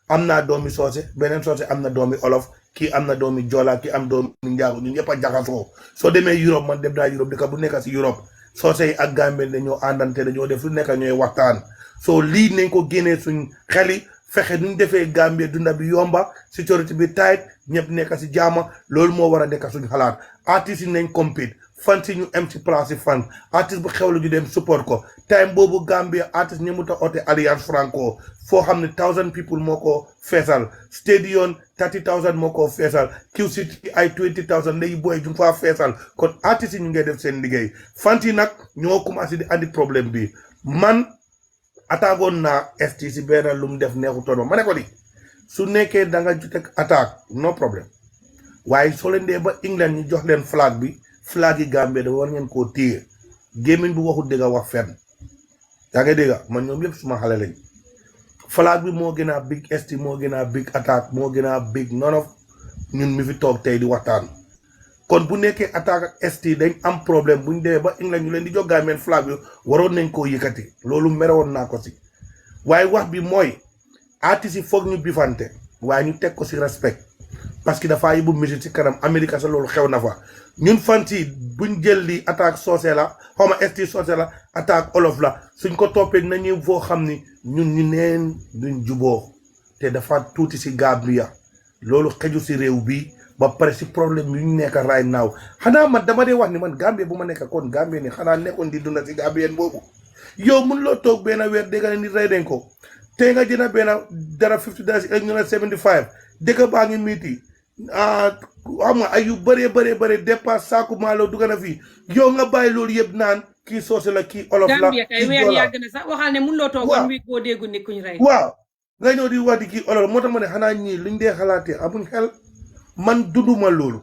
am naa doomi soose beneen soose am na doomi olof kii am na doomi jola kii am doomi njaago ñun ñëpp a jaxasoo soo demee Europe man dem naa Europe dëkk bu nekk si Europe soose yi ak Gambia dañoo àndante dañoo def lu nekk ñooy waxtaan soo lii nañ ko génnee suñ xeli fexe nuñ defee Gambia dunda bi yomba sécurité bi tight ñëpp nekk si jaama loolu moo war a nekk suñ xalaat artistes yi nañ compete fan si ñu am si place yi fan artiste bu xewlu ñu dem support ko time boobu Gambia artiste ñu mut a oote Alliance Franco foo xam ne 1000 people moo ko feesal stadium 30,000 moo ko feesal QCity ay 20,000 léegi booy ju faa feesal kon artistes yi ñu ngi def seen liggéey fan yi nag ñoo commencé di andi problème bi man attaquoon naa esti si benn lu mu def neexutoon ma ne ko di su nekkee da nga jotee attaque no problème waaye soo leen dee ba England ñu jox leen flag bi flag yi Gambie da war ngeen koo téye gémmiñ bu waxul dëgg wax fenn yaa ngi dégg man ñoom yëpp suma xale lañ flag bi moo gën a big esti moo gën a big attaque moo gën a big none of ñun mi fi toog tey di waxtaan kon bu nekkee attaque ak esti dañ am problème buñ demee ba England ñu leen di jox Gambien flag bi waroon nañ koo yëkkati loolu merewoon naa ko si waaye wax bi mooy artistes yi foog ñu bifante waaye ñu teg ko si respect parce que dafaa yóbbu musique si kanam Amérique sa loolu xew na fa ñun fan si buñ jël li attaque soose la xaw ma esti soose la attaque olof la suñ ko toppee nañu foo xam ni ñun ñu neen duñ juboo te dafa tuuti si Gambia loolu xeju si réew bi ba pare si problème yu ñu nekk right now xanaa man dama dee wax ni man Gambie bu ma nekk kon Gambie ni xanaa nekkoon di dunda si Gambien boobu yow mun loo toog benn weer dégg nga nit rey dañ ko tey nga jënd benn dara $50 ak ñu ne 75 dëkk baa ngi miiti xam nga ay yu bëree dépasse saaku maalo dugg na fii yow nga bàyyi loolu yëpp naan kii soose la kii olof la Gambia kay weer yàgg na sax waxal ne mun loo toog one week boo déggu nit kuñ rey waaw nga ñëw di wax di kii olof moo tax ma ne xanaa ñii luñ dee xalaatee amuñ xel man dunduma loolu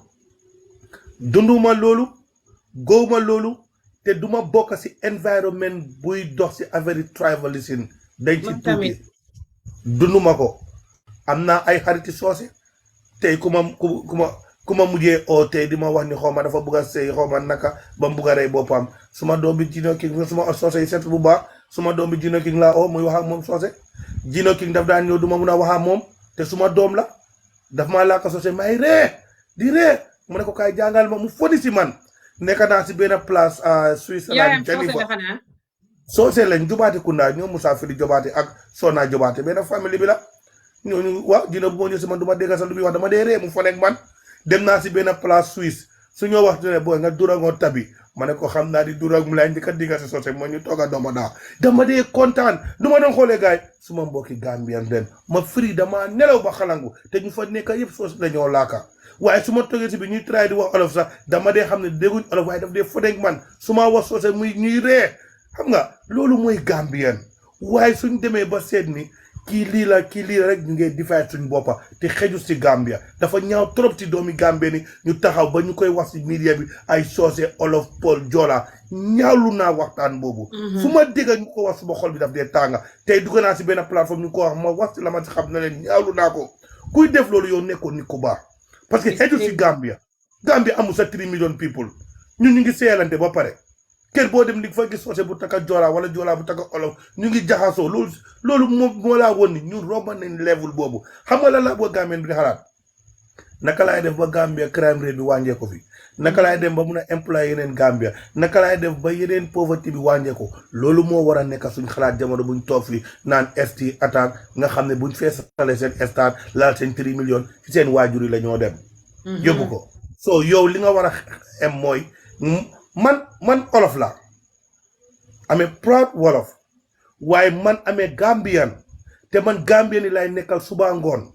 gowma loolu te duma bokk si environnement buy dox si affaire tribalism dañ ci tuuti dunduma ko am naa ay xariti soose tey ku ma mujjee oo tey di ma wax ni xawma dafa bugg a sëy xawma naka ba mu bugg a rey boppam suma doom bi Jino King suma soose yi set bu baax suma doom bi Jino King laa oo muy wax ak moom soose Jino King daf daan ñëw duma mun a wax ak moom te suma doom la daf maa laaka soose may di ree mu ne ko kaay jàngal ma mu fodi si man nekk naa si benn place Switzerland Geneva soose lañ jobaate kunda ñoom Moussa Fili jobaate ak Sona jobaate benn famille bi la ñooñu waaw Jino bu moo ñëw si man du ma dégg sax lu muy wax dama dee ree mu fonek man dem naa si benn place Suisse su ñoo wax ne booy nga durangoo tabi ma ne ko xam naa di durang mu laay njëkk a digga si soose moo ñu toog a dooma daa dama dee kontaan du ma doon xoolee gaay suma mbokki Gambian den ma free dama nelaw ba xalangu te ñu fa nekk yëpp soose dañoo laaka waaye su ma toogee si bi ñuy try di wax olof sax dama dee xam ne dégguñ olof waaye daf dee foteeg man su ma wax soose muy ñuy ree xam nga loolu mooy Gambian waaye suñ demee ba seet ni kii lii la rek ñu ngi divide suñ boppa te xeju si Gambia dafa ñaaw trop ci doomi Gambia ni ñu taxaw ba ñu koy wax si media bi ay soose olof Pël Joola ñaawlu naa waxtaan boobu fu ma dégg ñu ko wax suma xol bi daf dee tànga tey dugg naa si benn plateforme ñu ko wax ma wax si la ma si xam ne leen ñaawlu naa ko kuy def loolu yow nekkoon nit ku baax parce que xeju si Gambia amul sa 3 million people ñun ñu ngi seeyalante ba pare kër boo dem di fa gis soose bu taka Joola wala Joola bu taka olof ñu ngi jaxasoo loolu moo laa woon ni ñun romb nañ level boobu xam nga la laa boo Gambien bi di xalaat naka laay def ba Gambia crime rate bi wàññeeku fi naka laay dem ba mun a employé yeneen Gambia naka laay def ba yeneen pauvreté bi wàññeeku loolu moo war a nekk suñ xalaat jamono buñ toog fi naan ST attaque nga xam ne buñ feesale seen stade laal seen 3 millions ci seen waajur yi la ñoo dem yóbbu ko so yow li nga war a em mooy man olof la amee proud wolof waaye man amee Gambian te man Gambian yi lay nekkal suba ngoon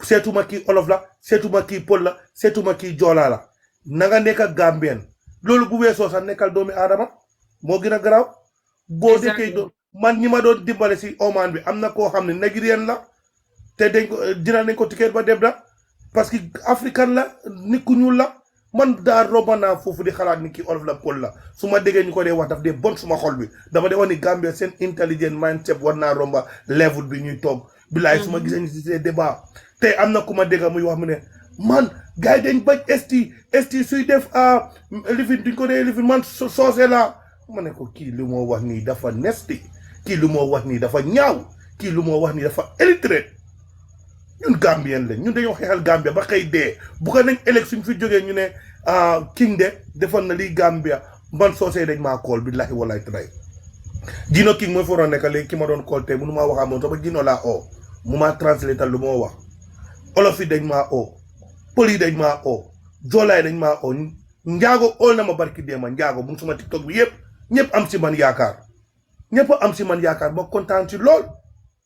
seetuma kii olof la seetuma kii Pël la seetuma kii Joola la na nga nekk Gambian loolu bu weesoo sax nekkal doomi aadama moo gën a garaaw boo dekkee man ñi ma doon dimbale si Oman bi am na koo xam ne Nigérian la te dina nañ ko ticket ba dem la parce que africain la nit ku ñuul la man daa romba naa foofu di xalaat ni kii olof la Pël la su ma déggee ñu ko dee wax daf dee bon suma xol bi dama dee wax ni Gambia seen intelligent mindset war naa romba level bi ñuy toog bilaay su ma gisee ñu si see débat tey am na ku ma dégg muy wax mu ne man gars yi dañ bañ ST suy def lifin duñ ko dee lifin man soose la ma ne ko kii lu moo wax nii dafa nesti kii lu moo wax nii dafa ñaaw kii lu moo wax nii dafa illiterate ñun Gambien lañ ñun dañoo xeexal Gambia ba xëy dee bu ko nañ ëllëg suñ fi jógee ñu ne King de defoon na lii Gambia man soosee dañ maa kool billahi wallahi tray Jino King mooy foroon nekk léegi ki ma doon kool tey mënu maa waxaa moom sama Jino laa oo mu maa translatal lu moo wax olof yi dañ maa oo Pël yi dañ maa oo Joolaay dañ maa oo njaago ool na ma barki deema njaago mu ngi suma TikTok bi ñëpp am si man yaakaar ba kontaan ci lool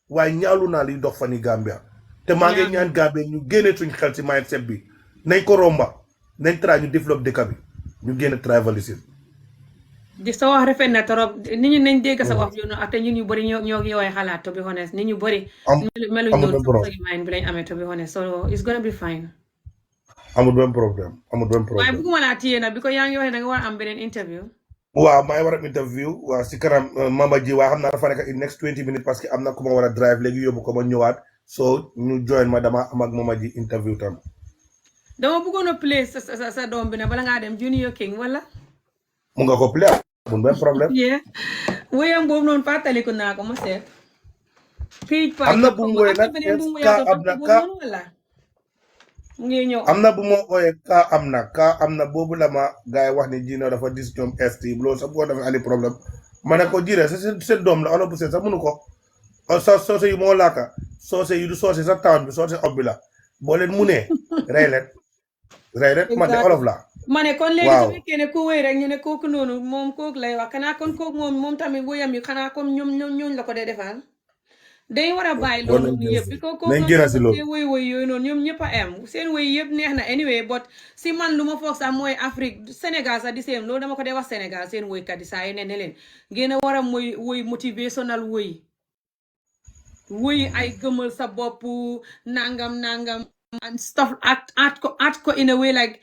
waaye ñaawlu naa liy dox fan yi Gambia te maa ngi ñaan Gambia ñu génne suñ xel si mindset bi nañ ko romba nañ try ñu développe dëkk bi ñu génne tribalisme di sa wax rafet na trop nit ñi nañ dégg sa wax yoonu ak te ñun ñu bëri ñoo ngi yooy xalaat to be honest nit ñu bëri meluñ noonu mind bi lañ amee to be honest so it's gonna be fine amul benn problème waaye bëgguma laa téye nag bi ko yaa ngi wax da nga war a am beneen interview waaw maa ngi war a interview waaw si kanam Mama Ji waaye xam naa dafa nekk in next 20 minutes parce que am na ku ma war a drive léegi yóbbu ko ma ñëwaat so ñu join ma dama am ak Mama Ji interview tam dama bëggoon a play sa doom bi ne bala ngaa dem Junior King wala mu nga ko play mun benn problème wéyam boobu noonu fàttaliku naa ko ma seet am na bu mu woy nag mu ngi ñëw am na bu ma ooyee kaa am na boobu la ma gars yi wax ni Jino dafa dis ñoom ST loolu sax boo defee ani problème ma ne ko jire seen doom la olof bu seen sax mënu ko soose yu moo laaka soose yu du soose sa town bi soose ob bi la boo leen munee rey leen man de olof la ma ne kon léegi su fekkee ne ku wéy rek ñu ne kooku noonu moom kooku lay wax xanaa kon kooku moom tamit wéyam yi xanaa comme ñooñ la ko dee defal dañ war a bàyyi loolu yëpp bi ko kooku wéy yooyu noonu ñoom ñëpp a am seen wéy yëpp neex na anyway but si man lu ma foog sax mooy Afrique Sénégal sax di seen loolu dama ko dee wax Sénégal seen wéykat yi saa yi ne leen ngeen a war a mooy wéy motivational wéy ay gëmal sa bopp nangam and stuff at ko in a way like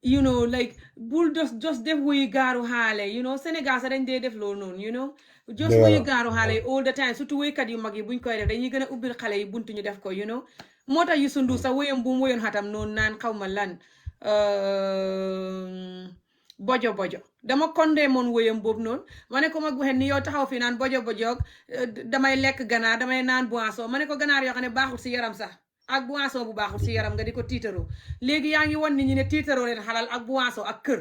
you know like bul just def wéy gaaru xaale you know Sénégal sax dañ dee def loolu noonu you know just wéy gaaru xaale yi all the time surtout wéykat yu mag yi buñ koy def dañuy gën a ubbil xale yi buntu ñu def ko you know moo tax Youssou Ndour sax wéyam bu mu wéyoon xatam noonu naan xaw ma lan bojo dama kondee moon wéyam boobu noonu ma ne ko mag bu xen ni yow taxaw fii naan bojo damay lekk ganaar damay naan boisson ma ne ko ganaar yoo xam ne baaxul si yaram sax ak boisson bu baaxul si yaram nga di ko tiitaroo léegi yaa ngi won nit ñi ne tiitaroo leen xalal ak boisson ak kër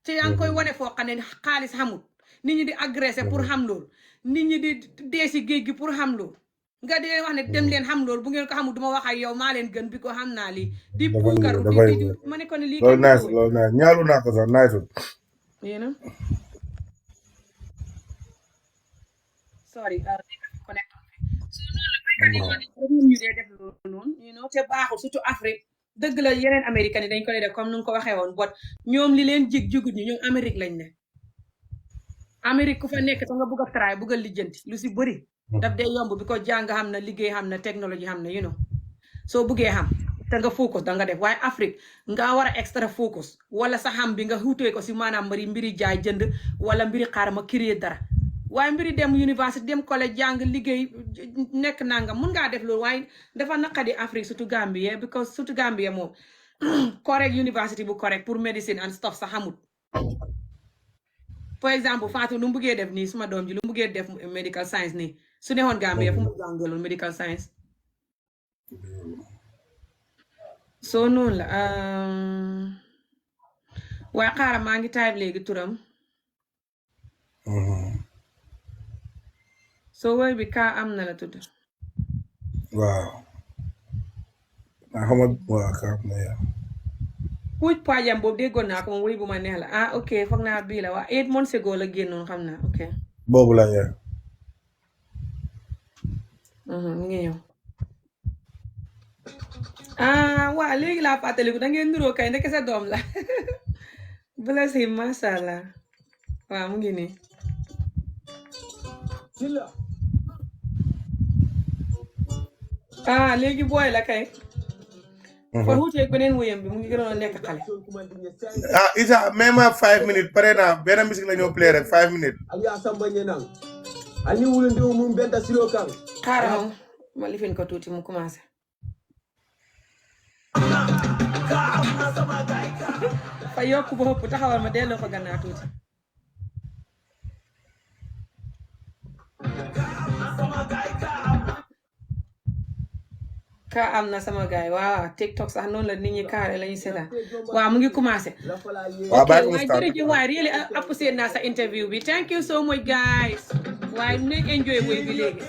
te yaa ngi koy wane foo xam ne xaalis xamul nit ñi di agressé pour xam loolu nit ñi di dee si géej gi pour xam loolu nga di leen wax ne dem leen xam loolu bu ngeen ko xamul duma wax ak yow maa leen gën bi ko xam naa lii di puukaru di ma ne ko ne lii loolu nice loolu nice ñaalu naa ko sax nice you know sorry connect ñu dee def loolu noonu you know te baaxul surtout Afrique dëgg la yeneen américain yi dañ ko def comme nu nga ko waxee woon bot ñoom li leen jigut ñu ñoom Amérique lañ ne Amérique ku fa nekk te nga bugg a try bugg a lijjanti lu si bëri daf dee yomb bi ko jàng xam na liggéey xam na technologie xam na you know soo buggee xam te nga focus da nga def waaye Afrique nga war a extra focus wala sa xam bi nga xuutee ko si maanaam mbiri jaay jënd wala mbiri xaar ma créer dara waaye mbiri dem université dem collège jàng liggéey nekk nanga mun ngaa def loolu waaye dafa naqadi Afrique surtout Gambie because surtout Gambie moom correct university bu correct pour medicine and stuff sa xamut for exemple Fatou lu mu buggee def nii suma doom ji lu mu buggee def medical science nii su neexoon Gambie fu mu jàngaloon medical science soo noonu la waaye xaaral maa ngi type léegi turam soo woy bi kaa am na la tudd waaw xama waaw kaa am na yaa puuj paajam boobu déggoon naa ko moom woy bu ma neex la ok foog naa bii la waa 8 months ago la génnoon xam naa ok boobu la yaa mi ngi ñëw waa léegi laa fàttaliku da ngeen nuroo kay ndeke sa doom la bless him masha Allah waaw mu ngi nii léegi booy la kay kon wuuteeg beneen wéyam bi mu ngi gënoon a nekk xale Isa même 5 minutes pare naa benn musique la ñoo play rek 5 minutes xaaral ma lifin ko tuuti mu commencé fa yokku ba ëpp taxawal ma delloo ko gannaaw tuuti ka am na sama gaay waaw TikTok sax noonu la nit ñi kaare lañu seetaan waaw mu ngi commencé ok waaye jërëjëf waaye really apprécié naa sa interview bi thank you so much guys waaye nekk enjoy boy bi léegi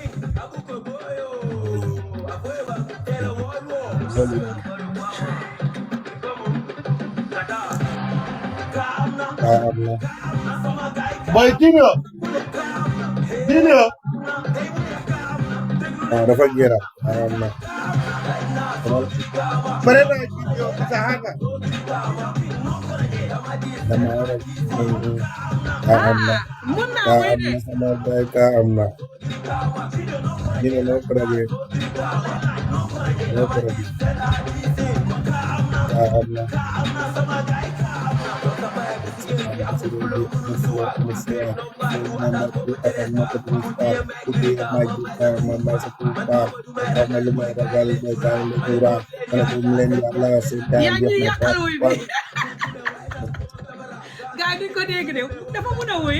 boy Junior dafa gera pare naa Junior Isa haka mun naa woy de sama bay ka am na dina no problème gaa di ko dégg de dafa mun a woy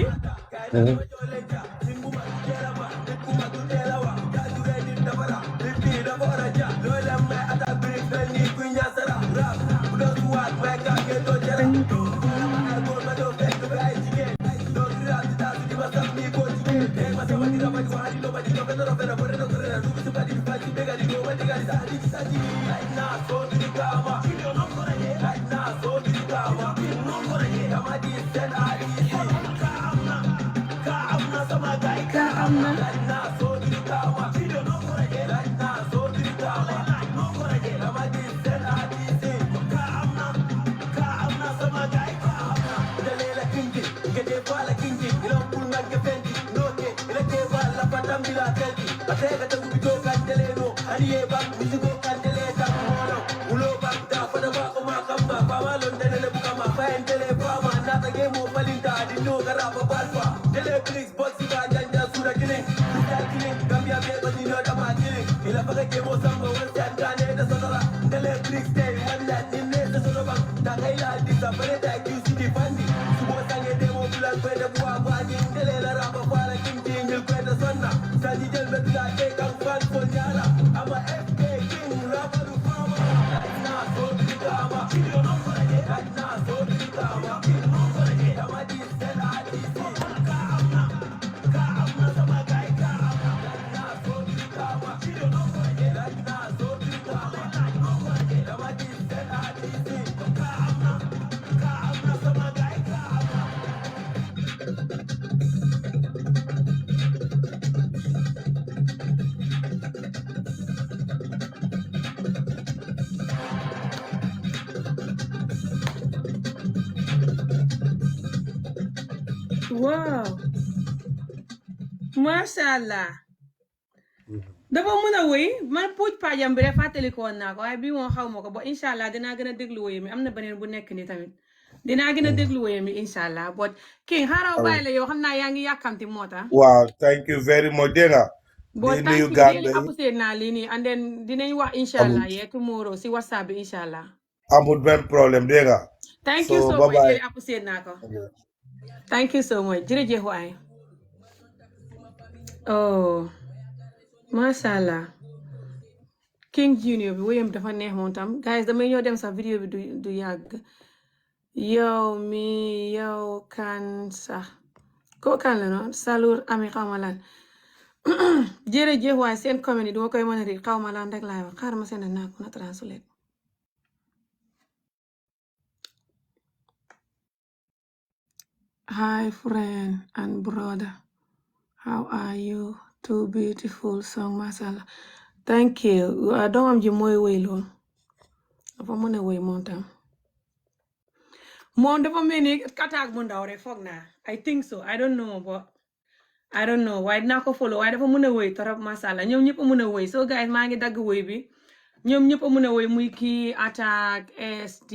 Wow. Masha Allah. Dafa mën a wéy man puuj paajam bi rek fàttaliku woon naa ko waaye bii moom xaw ma ko ba incha allah dinaa gën a déglu wéyam mi am na beneen bu nekk ni tamit dinaa gën a déglu wéyam mi incha allah but King xaaral bàyyi la yow xam naa yaa ngi yàkkamti moo tax. Wow, thank you very much dégg nga but di thank nuyu you Gambia really yi appreciate naa lii nii and then dinañ wax incha amul allah yee tomorrow si whatsapp bi incha allah. amul benn problème dégg nga thank so you so bye much bye really appreciate naa ko. thank you so much jërëjëf waay. oh masha allah. King Junior bi wéyam dafa neex moom tam guys damay ñëw dem sax vidéo bi du yàgg yow mi yow kan sax ko kan la noonu Salour Ami xawma lan jërëjëf waaye seen commune duma koy mën a riir xawma lan rek laay wax xaar ma seen naa ko na translate hi friend and brother how are you two beautiful song mashallah thank you doomam ji mooy wéy lool dafa mën a wéy moom tam moom dafa mel ni kataak bu ndaw rek foog naa I think so I don't know waaye dinaa ko follow waaye dafa mën a wéy torop mashallah ñoom ñëpp a mën a wéy so guys maa ngi dagg wéy bi ñoom ñëpp a mën a wéy muy kii attack st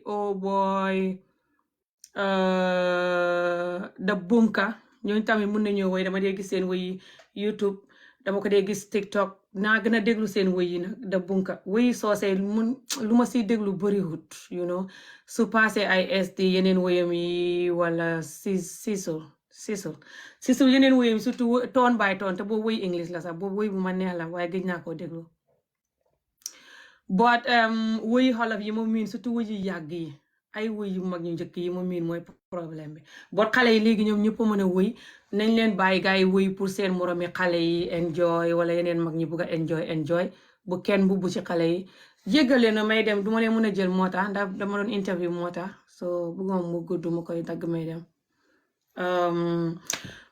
oh boy da bunka ñooñu tamit mën nañoo wéy dama dee gis seen wéy YouTube dama ko dee gis TikTok naa gën a déglu seen wéy yi nag da bunka wéy soosey lu ma siy déglu bëriwut you know su passé ay st yeneen wéyam yi wala sisul yeneen wéyam surtout toon by toon te boobu wéy English la sax boobu wéy bu ma neex la waaye gëj naa koo déglu but wéy xolof yi ma miin surtout wéy yu yàgg yi ay wéy yu mag ñu njëkk yi ma miin mooy problème bi bot xale yi léegi ñoom ñëpp a mën a wéy nañ leen bàyyi gars yi wéy pour seen moromi xale yi enjoy wala yeneen mag ñi bugg a enjoy bu kenn bubbu ci xale yi jéggalee na may dem duma leen mën a jël moo tax ndax dama doon interview moo tax so bugguma mu gudd mu koy dagg may dem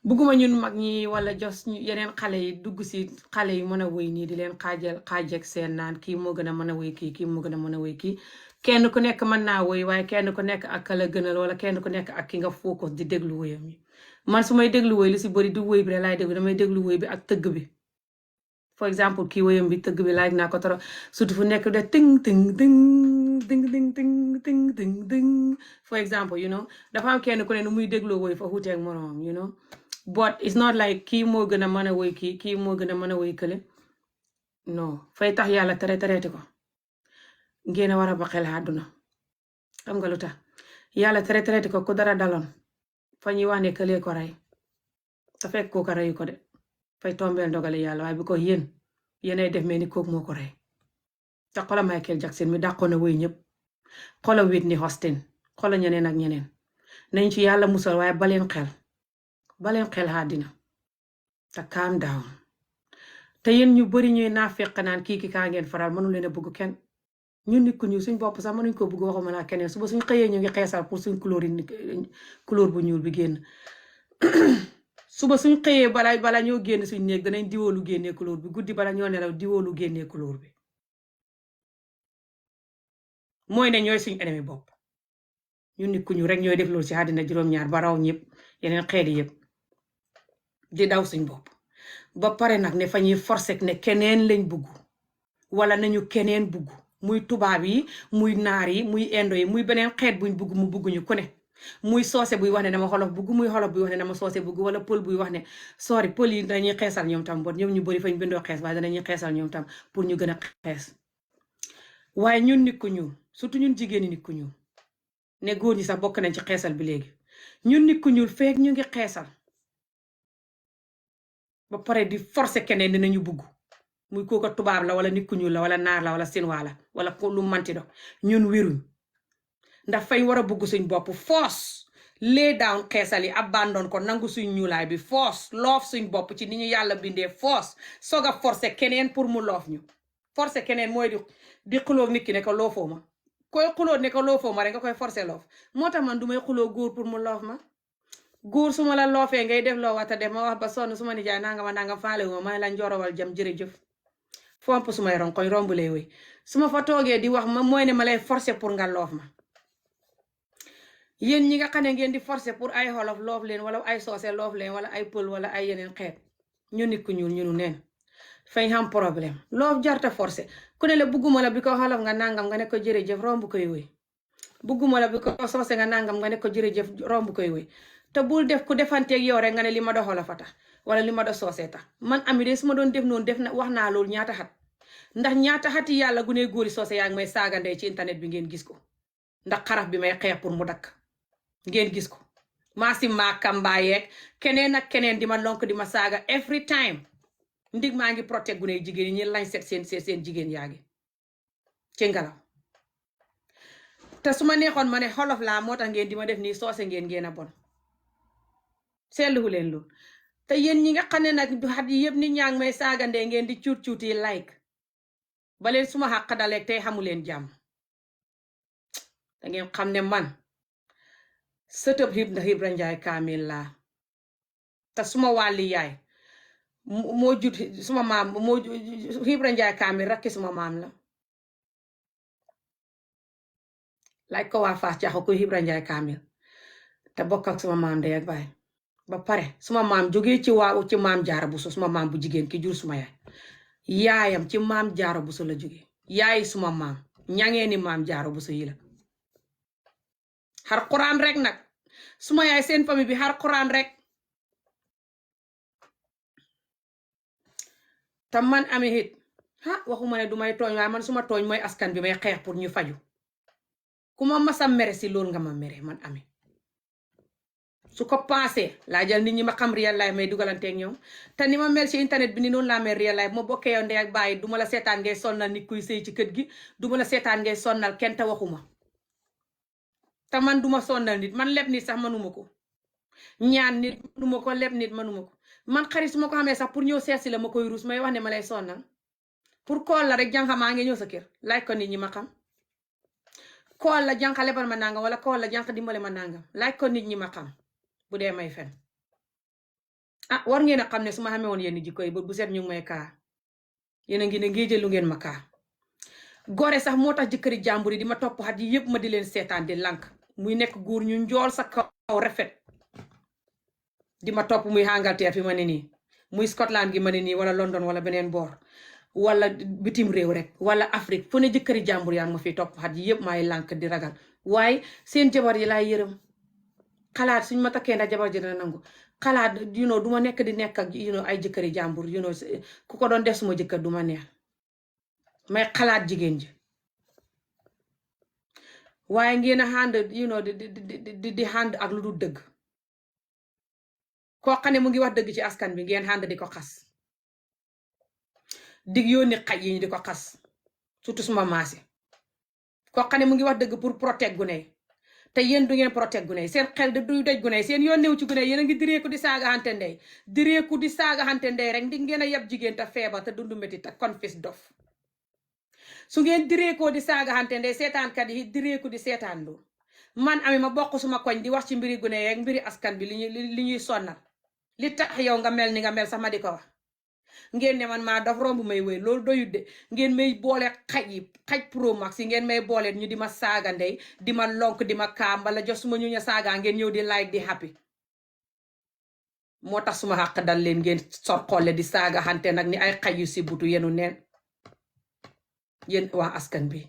bugguma ñun mag ñi wala jos yeneen xale yi dugg si xale yi mën a wéy nii di leen xaajeg seen naan kii moo gën a mën a wéy kii moo gën a mën a wéy kii kenn ku nekk mën naa wéy waaye kenn ku nekk ak la gënal wala kenn ku nekk ak ki nga focus di déglu wéyam yi man su may déglu wéy lu si bëri du wéy bi rek laay déglu damay déglu wéy bi ak tëgg bi for exemple kii wéyam bi tëgg bi laaj naa ko trop surtout fu nekk de ting ting ting ting ting ting ting ting ting for exemple you know dafa am kenn ku ne nu muy dégloo wéy fa xuuteeg moroom you know but it's not like kii moo gën a mën a wéy kii moo gën a mën a wéy kële non fay tax yàlla traité ko ngeen a war a ba xel àdduna xam nga lu tax yàlla traité ko ku dara daloon fa ñuy wax ne këlee ko rey te fekk kooka reyu ko de fay tombeel ndogale yàlla waaye bi ko yéenay def mel ni kooku moo ko rey te xola Michael Jackson mi dàqoon na wéy ñëpp xola Whitney Houston xola ñeneen ak ñeneen nañ ci yàlla musal waaye baleen xel àddina te calm down te yéen ñu bari ñuy naafeq naan kii kaa ngeen faral mënu leen a bëgg kenn ñun nit ku ñuul suñ bopp sax mënuñ ko bëgg waxuma laa keneen suba suñ xëyee ñu ngi xeesal pour suñ couleur bu ñuul bi génn suba suñ xëyee bala ñoo génn suñ néeg danañ diwoolu génnee couleur bi guddi bala ñoo nelaw diwoolu génnee couleur bi mooy ne ñooy suñ ennemi bopp ñun nit ku ñuul rek ñooy def loolu ci àddina juróom-ñaar ba raw ñëpp yeneen xeeti yëpp di daw suñ bopp ba pare nag ne fa ñuy forcer ne keneen lañ bugg wala nañu keneen bugg muy tubaab yi muy naar yi muy indo yi muy beneen xeet buñ bugg mu bugguñu ku ne muy soose buy wax ne dama xolof bugg muy xolof buy wax ne dama soose bugg wala pël buy wax ne sorry pël yi dañuy xeesal ñoom tam bon ñoom ñu bëri fañ bindoo xees waaye danañuy xeesal ñoom tam pour ñu gën a xees waaye ñun nit ku ñuul surtout ñun jigéeni nit ku ñuul ne góor ñi sax bokk nañ ci xeesal bi léegi ñun nit ku ñuul feek ñu ngi xeesal ba pare di forcer keneen dinañu bugg muy kooka tubaab la wala nit ku ñuul la wala naar la wala sinwaa la wala ko lu manti do ñun wéruñ ndax fañ war a bugg suñ bopp force lay down xeesal yi abandon ko nangu suñ ñuulaay bi force loof suñ bopp ci ni ñu yàlla bindee force soog a forcer keneen pour mu loof ñu forcer keneen mooy di xuloo nit ki ne ko loofoo ma koy xuloo ne ko loofoo ma rek nga koy forcer loof moo tax man du may xuloo góor pour mu loof ma góor su ma la loofee ngay def loo wata def ma wax ba sonn su ma nijaay nanga faale wu ma la njorowal jam jërëjëf fomp su may ronkoñ romb lay wéy su ma fa toogee di wax ma mooy ne ma lay forcer pour nga loof ma yéen ñi nga xam ne ngeen di forcer pour ay xolof loof leen wala ay soose loof leen wala ay pël wala ay yeneen xeet ñu nit ku ñuul ñu neen fañ xam problème loof jarta forcer ku ne la bugguma la bi ko xolof nga nangam nga ne ko jërëjëf romb koy woy bugguma la bi ko soose nga nangam nga ne ko jërëjëf romb koy woy te bul def ku defanteeg yow rek nga ne li ma do xolof a tax wala li ma do soose tax man Ami de su ma doon def noonu def na wax naa loolu ñaata xat ndax ñaata xati yàlla gu ne góori soose yaa ngi may saaga ndey ci internet bi ngeen gis ko ndax xaraf bi may xeex pour mu dakk ngeen gis ko maa si maakamba yeeg keneen ak keneen di ma lonk di ma saaga every time ndig maa ngi protect gu ne jigéen ñi lañ set seen jigéen yaa ngi ci ngelaw te su ma neexoon ma ne xolof laa moo tax ngeen di ma def nii soose ngeen a bon seetluwu leen loolu te yéen ñi nga xam ne nag du xat yi yëpp nit ñaa ngi may saaga ndey ngeen di cuut yi like ba leen suma xàq daleeg tey xamu leen jàmm da ngeen xam ne man sëtëb Ibra Njaay kaamil laa te suma wàlli yaay moo jut suma maam moo Ibra Njaay kaamil rakki suma maam la laaj ko waa Fass Jaxu ko Ibra Njaay kaamil te bokk ak suma maam day ak baay ba pare suma maam jógee ci maam Jaara Buso suma maam bu jigéen ki jur suma yaayam ci maam Jaara Buso la jógee yaay suma maam ñangee ni maam Jaara Buso yi la xar quran rek nag suma yaay seen famille bi xar quran rek te man Ami it waxuma ne du may tooñ waaye man suma tooñ mooy askan bi may xeex pour ñu faju ku ma masa mere si loolu nga ma mere man Ami su ko passé laa jël nit ñi ma xam real life may dugalanteeg ñoom te ni ma mel ci internet bi ni noonu laa mel real life ma bokkee yow ndey ak bàyyi duma la seetaan ngay sonnal nit kuy sëy ci kër gi duma la seetaan ngay sonnal kenn te waxuma te man duma sonnal nit man leb nit sax manuma ko ñaan nit manuma ko leb nit manuma ko man xarit su ma ko xamee sax pour ñëw seetsi la ma koy ruus may wax ne ma lay sonnal pour kool la rek jànqa maa ngi ñëw sa kër laaj ko nit ñi ma xam kool la jànqa lebal ma nangam wala kool la jànqa dimbale ma nangam laaj ko nit ñi ma xam bu dee may fen war ngeen a xam ne su ma xamee woon yenn jikko yi bu set ñu ngi may kaa yéen a ngi ne ngéejël lu ngeen ma kaa gore sax moo tax jëkkëri jàmbur yi di ma topp xat yi yëpp ma di leen seetaan di lànk muy nekk góor ñu njool sa kaw rafet di ma topp muy Angleterre fi ma ne nii muy Scotland gi ma ne nii wala London wala beneen boor wala bitim réew rek wala Afrique fu ne jëkkëri jàmbur yaa ngi ma fi topp xat yi yëpp maay lànk di ragal waaye seen jabar yi laay yërëm xalaat suñ ma takkee ndax jabar ji dina nangu xalaat du ma nekk di nekk ak ay jëkkëri jàmbur ku ko doon def suma jëkkër du ma neex may xalaat jigéen ji waaye ngeen a ànd di ànd ak lu dul dëgg koo xam ne mu ngi wax dëgg ci askan bi ngeen ànd di ko xas dig yónni xaj yi ñu di ko xas surtout suma maasi koo xam ne mu ngi wax dëgg pour protéger gune te yéen du ngeen protect gune seen xel du daj gune seen yoon néew ci gune yéen a ngi direeku di saaga xante ndey direeku di saaga xante ndey rek ndi ngeen a yab jigéen te feebar te dundu métti te confis dof su ngeen direekoo di saaga xante ndey seetaankat yi direeku di seetaan loolu man Ami ma bokk suma koñ di wax ci mbiri gune yeeg mbiri askan bi li ñuy sonnal li tax yow nga mel ni nga mel sax ma di ko wax ngeen ne man maa daf romb may wéy loolu doyut de ngeen may boole xaj pro max yi ngeen may boole ñu di ma saaga ndey di ma lonk di ma kaam bala jox suma ñu ña saaga ngeen ñëw di like di happy moo tax suma xàq dal leen ngeen sor xolle di saaga xante nag ni ay xaj yu si butu yenu neen yéen waa askan bi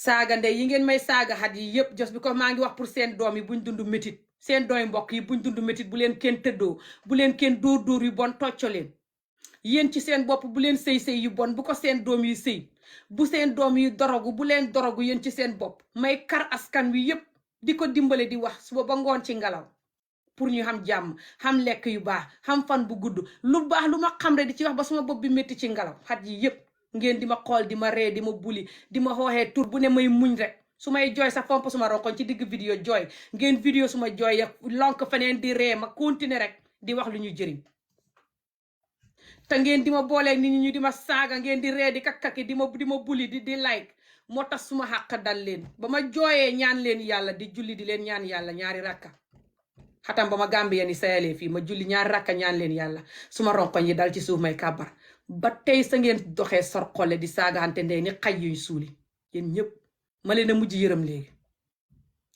saaga ndey yi ngeen may saaga xat yi yëpp jos bi ko maa ngi wax pour seen doom yi buñ dund métit seen dooy mbokk yi buñ dund métit bu leen kenn tëddoo bu leen kenn dóor yu bon tocco leen yéen ci seen bopp bu leen sëy yu bon bu ko seen doom yi sëy bu seen doom yi dorogu bu leen dorogu yéen ci seen bopp may kar askan wi yëpp di ko dimbale di wax suba ba ngoon ci ngelaw pour ñu xam jàmm xam lekk yu baax xam fan bu gudd lu baax lu ma xam rek di ci wax ba suma bopp bi métti ci ngelaw xat yi yëpp ngeen di ma xool di ma ree di ma buli di ma xooxee tur bu ne may muñ rek su may jooy sax fomp suma ronkoñ ci digg vidéo jooy ngeen vidéo suma jooy ya lonk feneen di ree ma continuer rek di wax lu ñu jëriñ te ngeen di ma booleeg nit ñi ñu di ma saaga ngeen di ree di kakkaki di ma buli di like moo tax suma xàq dal leen ba ma jooyee ñaan leen yàlla di julli di leen ñaan yàlla ñaari rakka xatam ba ma Gambia ni sayalee fii ma julli ñaari rakka ñaan leen yàlla suma ronkoñ yi dal ci suuf may kàbbar ba tey sa ngeen doxee sor xolle di saagaante ndey ni xaj yuñ suuli yéen ñëpp ma leen a mujj yërëm léegi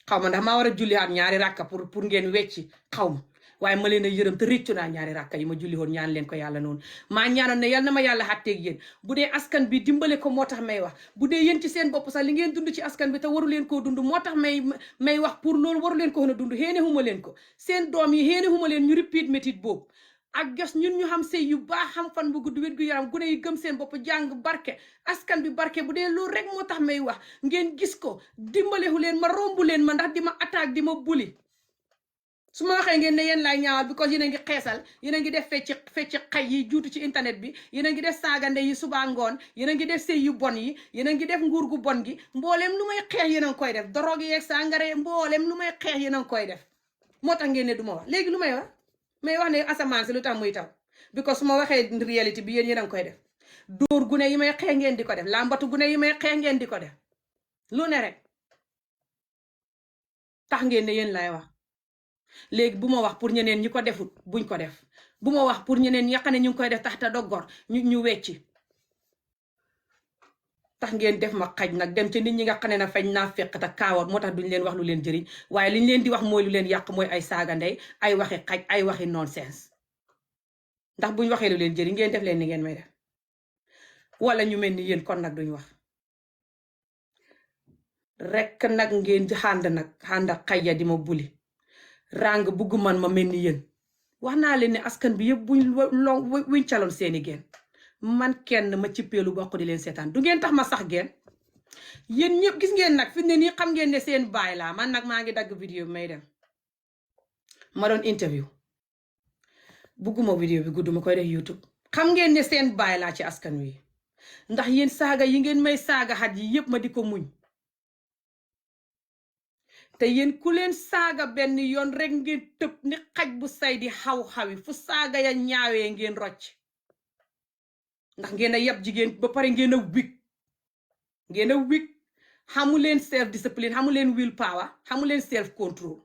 xaw ma ndax maa war a julli at ñaari rakka pour ngeen wecci xaw ma waaye ma leen a yërëm te réccu naa ñaari rakka yi ma julli woon ñaan leen ko yàlla noonu maa ñaanoon ne yal na ma yàlla xàtteeg yéen bu dee askan bi dimbale ko moo tax may wax bu dee yéen ci seen bopp sax li ngeen dund ci askan bi te waru leen koo dund moo tax may wax pour loolu waru leen ko woon a dund xéene huma leen ko seen doom yi xéene huma leen ñu repeat métit boobu ak jos ñun ñu xam sëy yu baax xam fan bu gudd wér gu yaram gune yi gëm seen bopp jàng barke askan bi barke bu dee loolu rek moo tax may wax ngeen gis ko dimbalehu leen ma rombu leen ma ndax di ma attaque di ma buli su ma waxee ngeen ne yéen laay ñaawal because yéen a ngi xeesal yéen a ngi def fecc xay yi juutu ci internet bi yéen a ngi def saagande yi suba ngoon yéen a ngi def sëy yu bon yi yéen a ngi def nguur gu bon gi mboolem lu may xeex yéen a ngi koy def drogue yeeg sangare mboolem lu may xeex yéen a ngi koy def moo tax ngeen ne du ma wax léegi lu may wax ne asamaan si lu tax muy taw because su ma waxee réalité bi yéen a ngi koy def dóor gune yi may xeex ngeen di ko def làmbatu gune yi may xeex ngeen di ko def lu ne rek tax ngeen ne yéen laay wax léegi bu ma wax pour ñeneen ñi ko defut buñ ko def bu ma wax pour ñeneen ñi xam ne ñu ngi koy def tax te doggor ñu wecci tax ngeen def ma xaj nag dem ci nit ñi nga xam ne na fañ naa fekk te kaawoot moo tax duñ leen wax lu leen jëriñ waaye liñ leen di wax mooy lu leen yàq mooy ay saaga ndey ay waxi xaj ay waxi nonsense ndax buñ waxee lu leen jëriñ ngeen def leen ni ngeen may def wala ñu mel ni yéen kon nag duñ wax rek nag ngeen xànd xaj ya di ma buli ràng bugg man ma mel ni yéen wax naa leen ne askan bi yëpp buñ caloon seeni geen man kenn ma cippeelu bokk di leen seetaan du ngeen tax ma sax geen yéen ñëpp gis ngeen nag fi ne nii xam ngeen ne seen baay laa man nag maa ngi dagg vidéo bi may dem ma doon interview bugguma vidéo bi gudd ma koy def YouTube xam ngeen ne seen baay laa ci askan wi ndax yéen saaga yi ngeen may saaga xat yi yëpp ma di ko muñ te yéen ku leen saaga benn yoon rek ngeen tëb ni xaj bu say di xaw-xawi fu saaga ya ñaawee ngeen rocc ndax ngeen a yab jigéen ba pare ngeen a wig xamu leen self discipline xamu leen will power xamu leen self control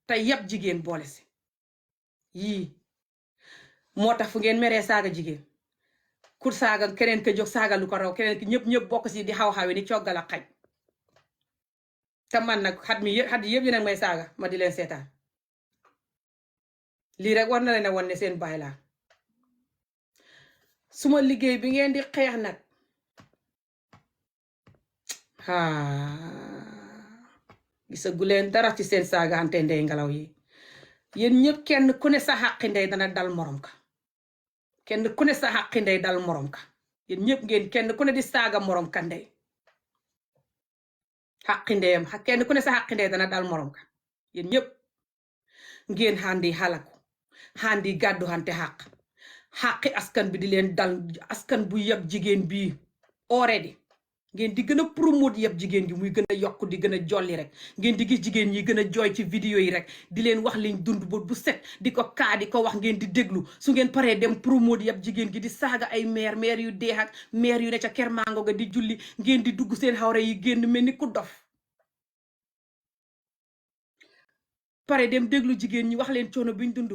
te yab jigéen boole si yii moo tax fu ngeen meree saaga jigéen kur saaga keneen ka jóg saaga lu ko raw keneen ki ñëpp bokk si di xaw-xawi ni coggal a xaj te man nag xat yëpp yéen a may saaga ma di leen seetaan lii rek war na leen a wan ne seen baay laa suma liggéey bi ngeen di xeex nag gisagu leen dara ci seen saaga ante ndey ngelaw yi yéen ñëpp kenn ku ne sa xàqi ndey dana dal morom ka kenn ku ne sa xàqi ndey dal morom ka yéen ñëpp ngeen kenn ku ne di saaga morom ka ndey xàqi ndeyam kenn ku ne sa xàqi ndey dana dal morom ka yéen ñëpp ngeen xandi xalaku xandi gàddu xante xàqi askan bi di leen dal askan bu yab jigéen bii already ngeen di gën a promote yab jigéen gi muy gën a yokk di gën a jolli rek ngeen di gis jigéen ñi gën a jooy ci vidéo yi rek di leen wax liñ dund bu set di ko di ko wax ngeen di déglu su ngeen paree dem promote yab jigéen gi di saaga ay meer yu deex ak meer yu ne ca ker mango ga di julli ngeen di dugg seen xawra yi génn mel ni ku dof pare dem déglu jigéen ñi wax leen coono biñ dund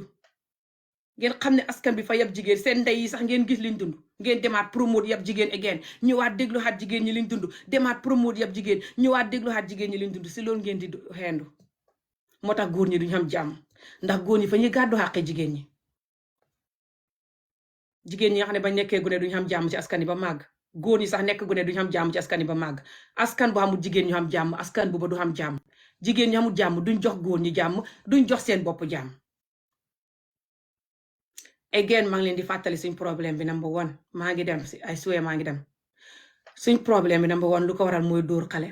ngeen xam ne askan bi fa yab jigéen seen ndey yi sax ngeen gis liñ dund ngeen demaat promote yab jigéen again ñëwaat déglu xaat jigéen ñi liñ dund demaat promote yab jigéen ñëwaat déglu xaat jigéen ñi liñ dund si loolu ngeen di xendu moo tax góor ñi duñ xam jàmm ndax góor ñi fa ñuy gàddu xàqe jigéen ñi nga xam ne bañ nekkee gune duñ xam jàmm ci askan yi ba màgg góor ñi sax nekk gune duñ xam jàmm ci askan yi ba màgg askan bu xamul jigéen ñu xam jàmm askan bu ba du xam jàmm jigéen ñi xamul jàmm duñ jox góor ñi jàmm duñ jox seen bopp jàmm again maa ngi leen di fàttali suñ problème bi number one maa ngi dem si ay suwe maa ngi dem suñ problème bi number one lu ko waral mooy dóor xale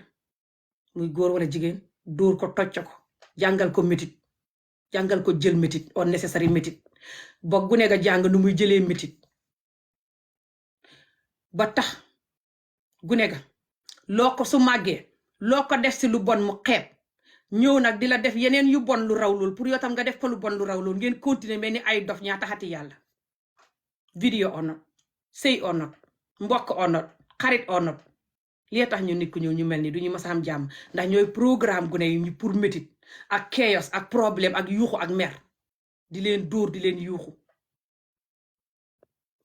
muy góor wala jigéen dóor ko tocc ko jàngal ko métit jàngal ko jël métit unnecessary métit ba gune ga jàng nu muy jëlee métit ba tax gune ga loo ko su màggee loo ko def si lu bon mu xeeb ñëw nag di la def yeneen yu bon lu raw lool pour yoo tam nga def ko lu bon lu raw lool ngeen continuer mel ni ay dof ñaata xati yàlla vidéo onot sëy onot mbokk onot xarit onot li tax ñu nit ku ñëw ñu mel ni duñu mas a am jàmm ndax ñooy programme gune yi ñu pour métit ak chaos ak problème ak yuuxu ak mer di leen dóor di leen yuuxu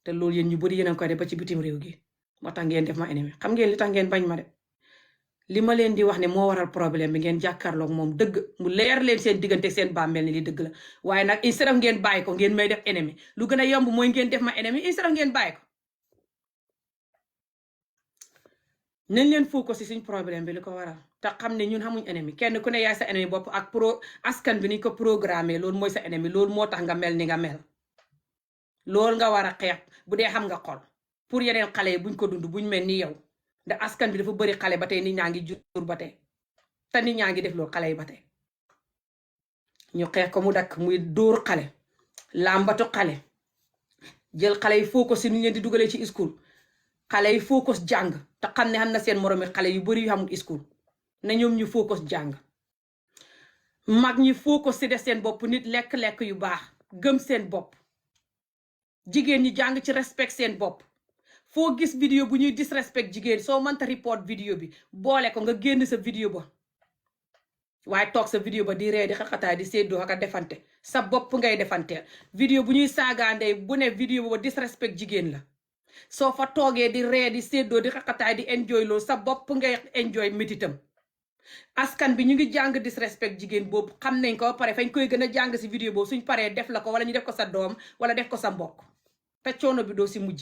te loolu yéen ñu bari yéen a ngi koy def ba ci bitim réew gi moo tax ngeen def ma ennemi xam ngeen li tax ngeen bañ ma de li ma leen di wax ne moo waral problème bi ngeen jàkkaarloog moom dëgg mu leer leen seen diggante seen bàmmeel ni li dëgg la waaye nag instead of ngeen bàyyi ko ngeen may def ennemi lu gën a yomb mooy ngeen def ma ennemi instead of ngeen bàyyi ko nañ leen focus ci suñ problème bi li ko waral te xam ne ñun xamuñ ennemi kenn ku ne yaay sa ennemi bopp ak askan bi ni ko programmé loolu mooy sa ennemi loolu moo tax nga mel ni nga mel loolu nga war a xeex bu dee xam nga xol pour yeneen xale yi buñ ko dund buñ mel ni yow ndax askan bi dafa bëri xale ba tey nit ñaa ngi jur ba tey te nit ñaa ngi def loolu xale yi ba tey ñu xeex ko mu dakk muy dóor xale làmbatu xale jël xale yi focus ci ni leen di dugalee ci school xale yi focus jàng te xam ne xam na seen moromi xale yu bari yu xamul school na ñoom ñu focus jàng mag ñi focus ci def seen bopp nit lekk-lekk yu baax gëm seen bopp jigéen ñi jàng ci respect seen bopp foo gis vidéo bu ñuy disrespect jigéen soo mënta report vidéo bi boole ko nga génn sa vidéo ba waaye toog sa vidéo ba di ree di xaqataay di séddoo ak a defante sa bopp ngay defanteel vidéo bu ñuy saagaandey bu ne vidéo ba disrespect jigéen la soo fa toogee di ree di séddoo di xaqataay di enjoy loolu sa bopp ngay enjoy métitam askan bi ñu ngi jàng disrespect jigéen boobu xam nañ ko ba pare fañ koy gën a jàng si vidéo boobu suñ paree def la ko wala ñu def ko sa doom wala def ko sa mbokk te coono bi doo si mujj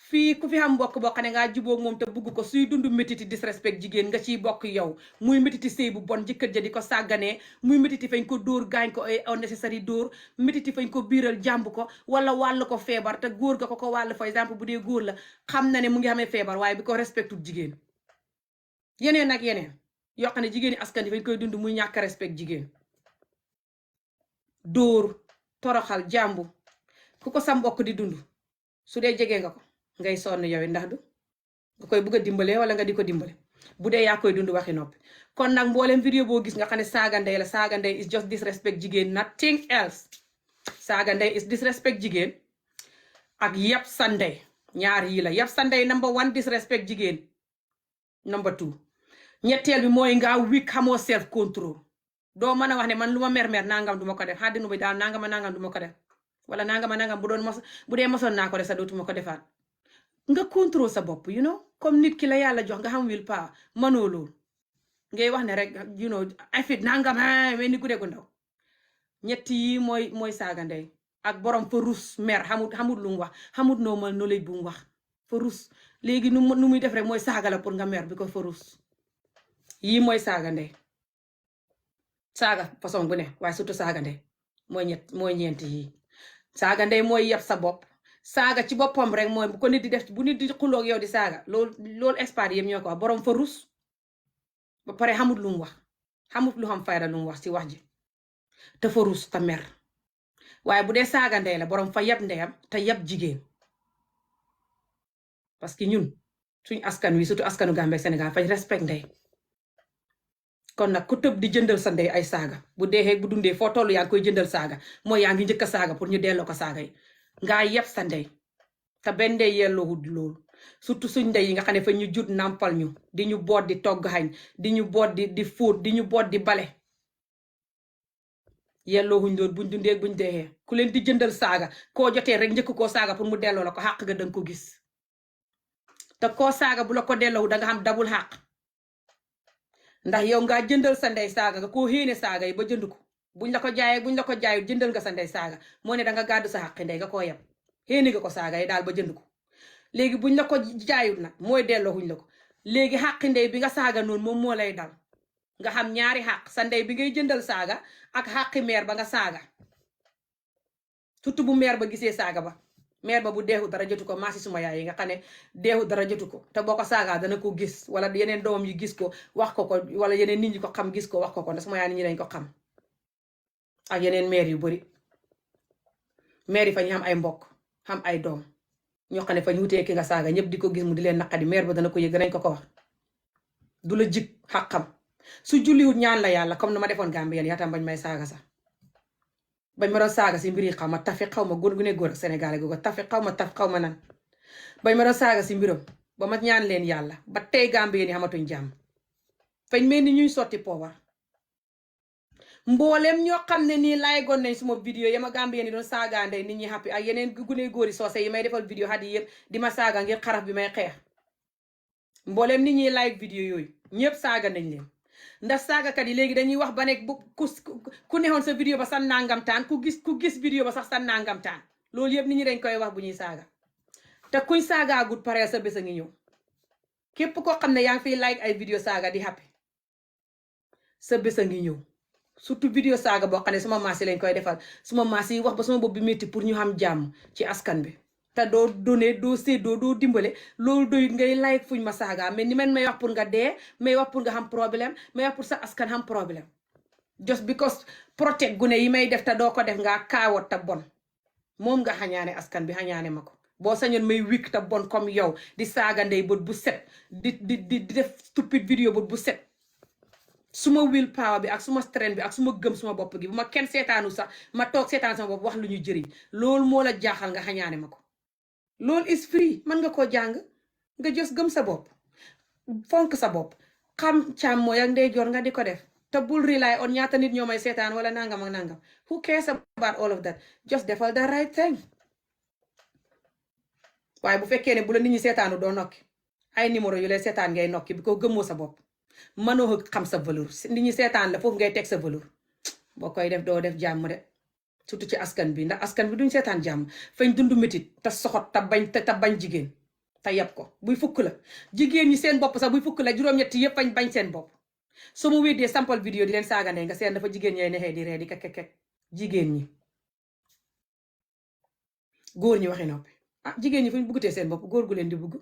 fii ku fi xam mbokk boo xam ne ngaa jubóog moom te bugg ko suy dund métiti disrespect jigéen nga ciy bokk yow muy métiti sëy bu bon jëkkër ja di ko sàgganee muy métiti fañ ko dóor gaañ ko ay unnecessary dóor métiti fañ ko biiral jàmb ko wala wàll ko feebar te góor ga ko wàll par exemple bu dee góor la xam na ne mu ngi xamee feebar waaye bi ko respectul jigéen yeneen ak yeneen yoo xam ne jigéeni askan yi fañ koy dund muy ñàkk respect jigéen dóor toroxal jàmbu ku ko sa mbokk di dund su dee jege nga ko ngay sonn yow ndax du nga koy bëgg a dimbale wala nga di ko dimbale bu dee yaa koy dund waxi noppi kon nag mboolem vidéo boo gis nga xam ne saaga ndey la saaga ndey is just disrespect jigéen nothing else saaga ndey is disrespect jigéen ak yab sa ndey ñaar yii la yab sa ndey number 1 disrespect jigéen number 2 ñetteel bi mooy nga weak xamoo self control doo mën a wax ne man lu ma mer nangam du ma ko def xaddina bi daal nangam du ma ko def wala nangam bu dee mosoon naa ko def sa dootuma ko defaat nga contrôle sa bopp you know comme nit ki la yàlla jox nga xam wil pa mënoo loolu ngay wax ne rek you know afit nangam we ni gudde gu ndaw ñett yi mooy saaga ndey ak borom fa rus mer xamut lu mu wax xamut normal knowledge bu mu wax fa rus léegi nu muy def rek mooy saaga la pour nga mer bi ko fa rus yii mooy saaga ndey saaga façon bu ne waaye surtout saaga ndey mooy ñeent yii saaga ndey mooy yeb sa bopp saaga ci boppam rek mooy bu ko nit di def bu nit di xuloog yow di saaga loolu expert yëpp ñoo ko wax borom fa rus ba pare xamut lu mu wax xamut lu xam fayda lu mu wax ci wax ji te fa rus te mer waaye bu dee saaga ndey la borom fa yeb ndeyam te yeb jigéen parce que ñun suñ askan wi surtout askanu Gambie Sénégal fañ respect ndey kon nag ku tëb di jëndal sa ndey ay saaga bu dee bu dundee foo toll yaa ngi koy jëndal saaga mooy yaa ngi njëkk a saaga pour ñu delloo ko saaga yi ngaa yeb sa ndey te benn ndey yelloowut loolu surtout suñ ndey yi nga xam ne fa ñu jut nàmpal ñu di ñu boot di togg xañ di ñu boot di fóot di ñu boot di bale yelloowuñ loolu buñ dundee buñ deexee ku leen di jëndal saaga koo jotee rek njëkk koo saaga pour mu delloo la ko xàq ga danga ko gis te koo saaga bu la ko delloowu danga xam dabul xàq ndax yow ngaa jëndal sa ndey saaga nga koo xéene saaga yi ba jënd ko buñ la ko jaayee jëndal nga sa ndey saaga moo ne danga gàddu sa xàqi ndey nga koo yeb xéene nga ko saaga yi daal ba jënd ko léegi buñ la ko jaayut nag mooy delloo xuñ la ko léegi xàqi ndey bi nga saaga noonu moom moo lay dal nga xam ñaari xàq sa ndey bi ngay jëndal saaga ak xàqi meer ba nga saaga surtout bu meer ba gisee saaga ba meer ba bu deexu dara jotu ko maasi suma yaay yi nga xam ne deexu dara jotu ko te boo ko saagaa dana ko gis wala yeneen doomam yi gis ko wax ko wala yeneen nit ñi ko xam gis ko wax ko ndax suma yaay nit ñi dañ ko xam ak yeneen meer yu bari meer yi fa ñu xam ay mbokk xam ay doom ñoo xam ne fa ñu wutee ki nga saaga ñëpp di ko gis mu di leen naqadi meer ba dana ko yëg danañ ko wax du la jig xaqam su julliwut ñaan la yàlla comme nu ma defoon Gambien yaa tam bañ may saaga sax bañ ma doon saaga si mbiri xaw ma tafi xaw ma góor gu ne góor ak Sénégal googu tafi xaw ma nan bañ ma doon saaga si mbiram ba ma ñaan leen yàlla ba tey Gambien yi xamatuñ jàmm fañ mel ni ñuy sotti poobar mboolem ñoo xam ne nii laay gon nañ suma vidéo yama Gambien yi doon saaga ndey nit ñi happy ak yeneen gune góori soose yi may defal vidéo xat yi yëpp di ma saaga ngir xaraf bi may xeex mboolem nit ñi like vidéo yooyu ñëpp saaga nañ leen ndax saagakat yi léegi dañuy wax ba nekk bu ku neexoon sa vidéo ba sa nangam taan ku gis vidéo ba sax sa nangam taan loolu yëpp nit ñi dañ koy wax bu ñuy saaga te kuñ saagaagut pare sa bés a ngi ñëw képp koo xam ne yaa ngi fiy like ay vidéo saaga di happy sa bés a ngi ñëw surtout vidéo saaga boo xam ne suma maas yi lañ koy defal suma maas yi wax ba suma bopp bi métti pour ñu xam jàmm ci askan bi te doo donné doo séddoo doo dimbale loolu doyut ngay like fuñ ma saaga mais ni man may wax pour nga dee may wax pour nga xam problème may wax pour sa askan xam problème just because protect gune yi may def te doo ko def nga kaawot te bon moom nga xañaane askan bi xañaane ma ko boo sañoon may wik te bon comme yow di saaga ndey bët bu set di def stupide vidéo bët bu set suma will power bi ak suma strength bi ak suma gëm suma bopp gi bu ma kenn seetaanu sax ma toog seetaan sama bopp wax lu ñu jëriñ loolu moo la jaaxal nga xañaane ma ko loolu is free mën nga koo jàng nga jos gëm sa bopp fonk sa bopp xam càmm mooy ak ndeyjoor nga di ko def te bul rely on ñaata nit ñoo may seetaan wala nangam ak nangam who cares about all of that just defal the right thing waaye bu fekkee ne bu la nit ñi seetaanu doo nokki ay numéro yu lay seetaan ngay nokki bi ko gëmmoo sa bopp mënoo xam sa valeur nit ñi seetaan la foofu ngay teg sa valeur boo koy def doo def jàmm de surtout ci askan bi ndax askan bi duñ seetaan jàmm fañ dund métit te soxot te bañ jigéen te yab ko buy fukk la jigéen ñi seen bopp sax buy fukk la juróom-ñetti yëpp fañ bañ seen bopp soo mu weddee sample vidéo di leen saaga ne nga seen dafa jigéen ñay nexee di ree di kekekek jigéen ñi góor ñi waxi noppi ah jigéen ñi fuñ buggutee seen bopp góor gu leen di bugg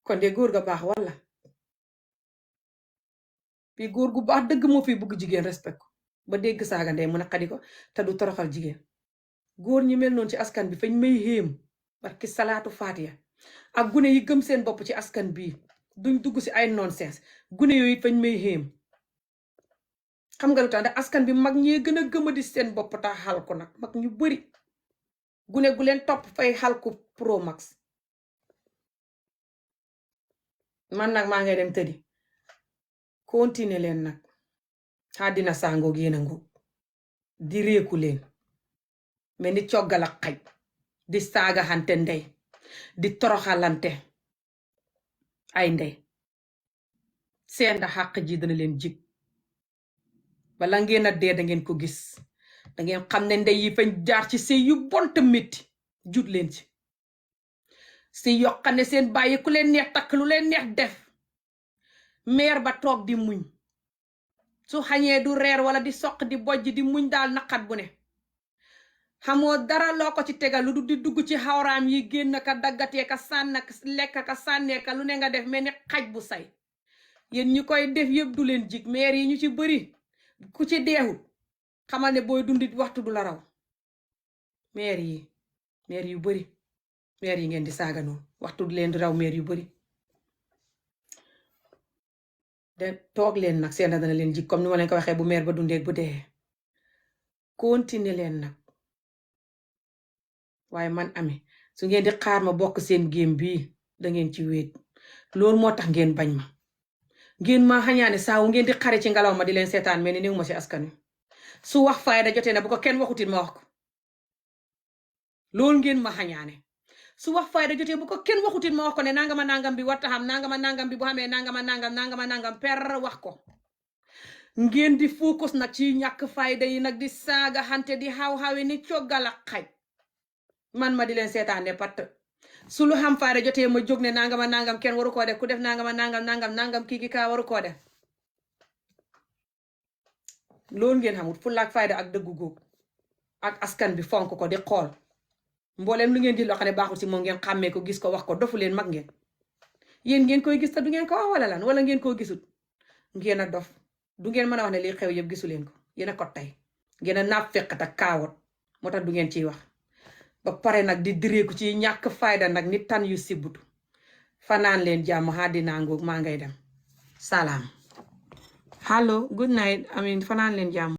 kon de góor ga baax walla fii góor gu baax dëgg moo fi bugg jigéen respect ko ba dégg saaga ndey mu naqadi ko te du toroxal jigéen góor ñi mel noonu ci askan bi fañ may xéem barki salaatu faatiya ak gune yi gëm seen bopp ci askan bii duñ dugg si ay nonsense gune yooyu fañ may xéem xam nga lu tax ndax askan bi mag ñee gën a gëmadi seen bopp tax xal ko nag mag ñu bari gune gu leen topp fay xal ko pro max man nag maa ngay dem tëddi continuer leen nag àddina sangoog yéen a ngoog di réeku leen mais ni coggal ak xaj di saagaxante ndey di toroxalante ay ndey seen da xàq ji dana leen jig bala ngeen a dee da ngeen ko gis da ngeen xam ne ndey yi fañ jaar ci sëy yu bonta métti jut leen ci si yokkane seen bàyyi ku leen neex takk lu leen neex def meer ba toog di muñ su xañee du reer wala di soq di bojj di muñ daal naqat bu ne xamoo dara loo ko ci tegal lu du di dugg ci xawraam yi génn ka daggatee ka sànn ka lekk ka sànnee ka lu ne nga def mel ni xaj bu say yéen ñi koy def yëpp du leen jig meer yi ñu ci bëri ku ci deexut xamal ne booy dundit waxtu du la raw meer yu bëri meer yi ngeen di saaga noonu waxtu du leen di raw meer yu bëri de toog leen nag seen dana leen jig comme ni ma leen ko waxee bu meer ba dundee bu dee continuer leen nag waaye man Amie su ngeen di xaar ma bokk seen géem bii dangeen ci wéet loolu moo tax ngeen bañ ma ngeen ma xañaane saawu ngeen di xare ci ngelaw ma di leen seetaan mel ni néew ma ci askan wi su wax fayda jotee na bu ko kenn waxutit ma wax ko loolu ngeen ma xañaane su wax fayda jotee bu ko kenn waxutit ma wax ko ne nangama nangam bi warta xam nangama nangam bi bu xamee nangama nangam per wax ko ngeen di focus nag ci ñàkk fayda yi nag di saaga xante di xaw-xawi ni coggal ak xaj man ma di leen seetaan ne patt su lu xam fayda jotee ma jóg ne nangama nangam kenn waru koo def ku def nangama nangam kii kaa waru koo def loolu ngeen xamul fulla ak fayda ak dëggu góog ak askan bi fonk ko di xool mbooleem lu ngeen di loo xam ne baaxul si moom ngeen xàmmee ko gis ko wax ko dofu leen mag ngeen yéen ngeen koy gis te du ngeen ko wax wala lan wala ngeen koo gisut ngeen a dof du ngeen mën a wax ne lii xew yëpp gisu leen ko yéen a ko tey ngeen a naaf fekkat ak kaawot moo tax du ngeen ciy wax ba pare nag di direeku ci ñàkk fayda nag nit tan yu sibbutu fanaan leen jàmm àddina ngoog maa ngay dem salaam. Hello, good night. Fanaan leen jàmm.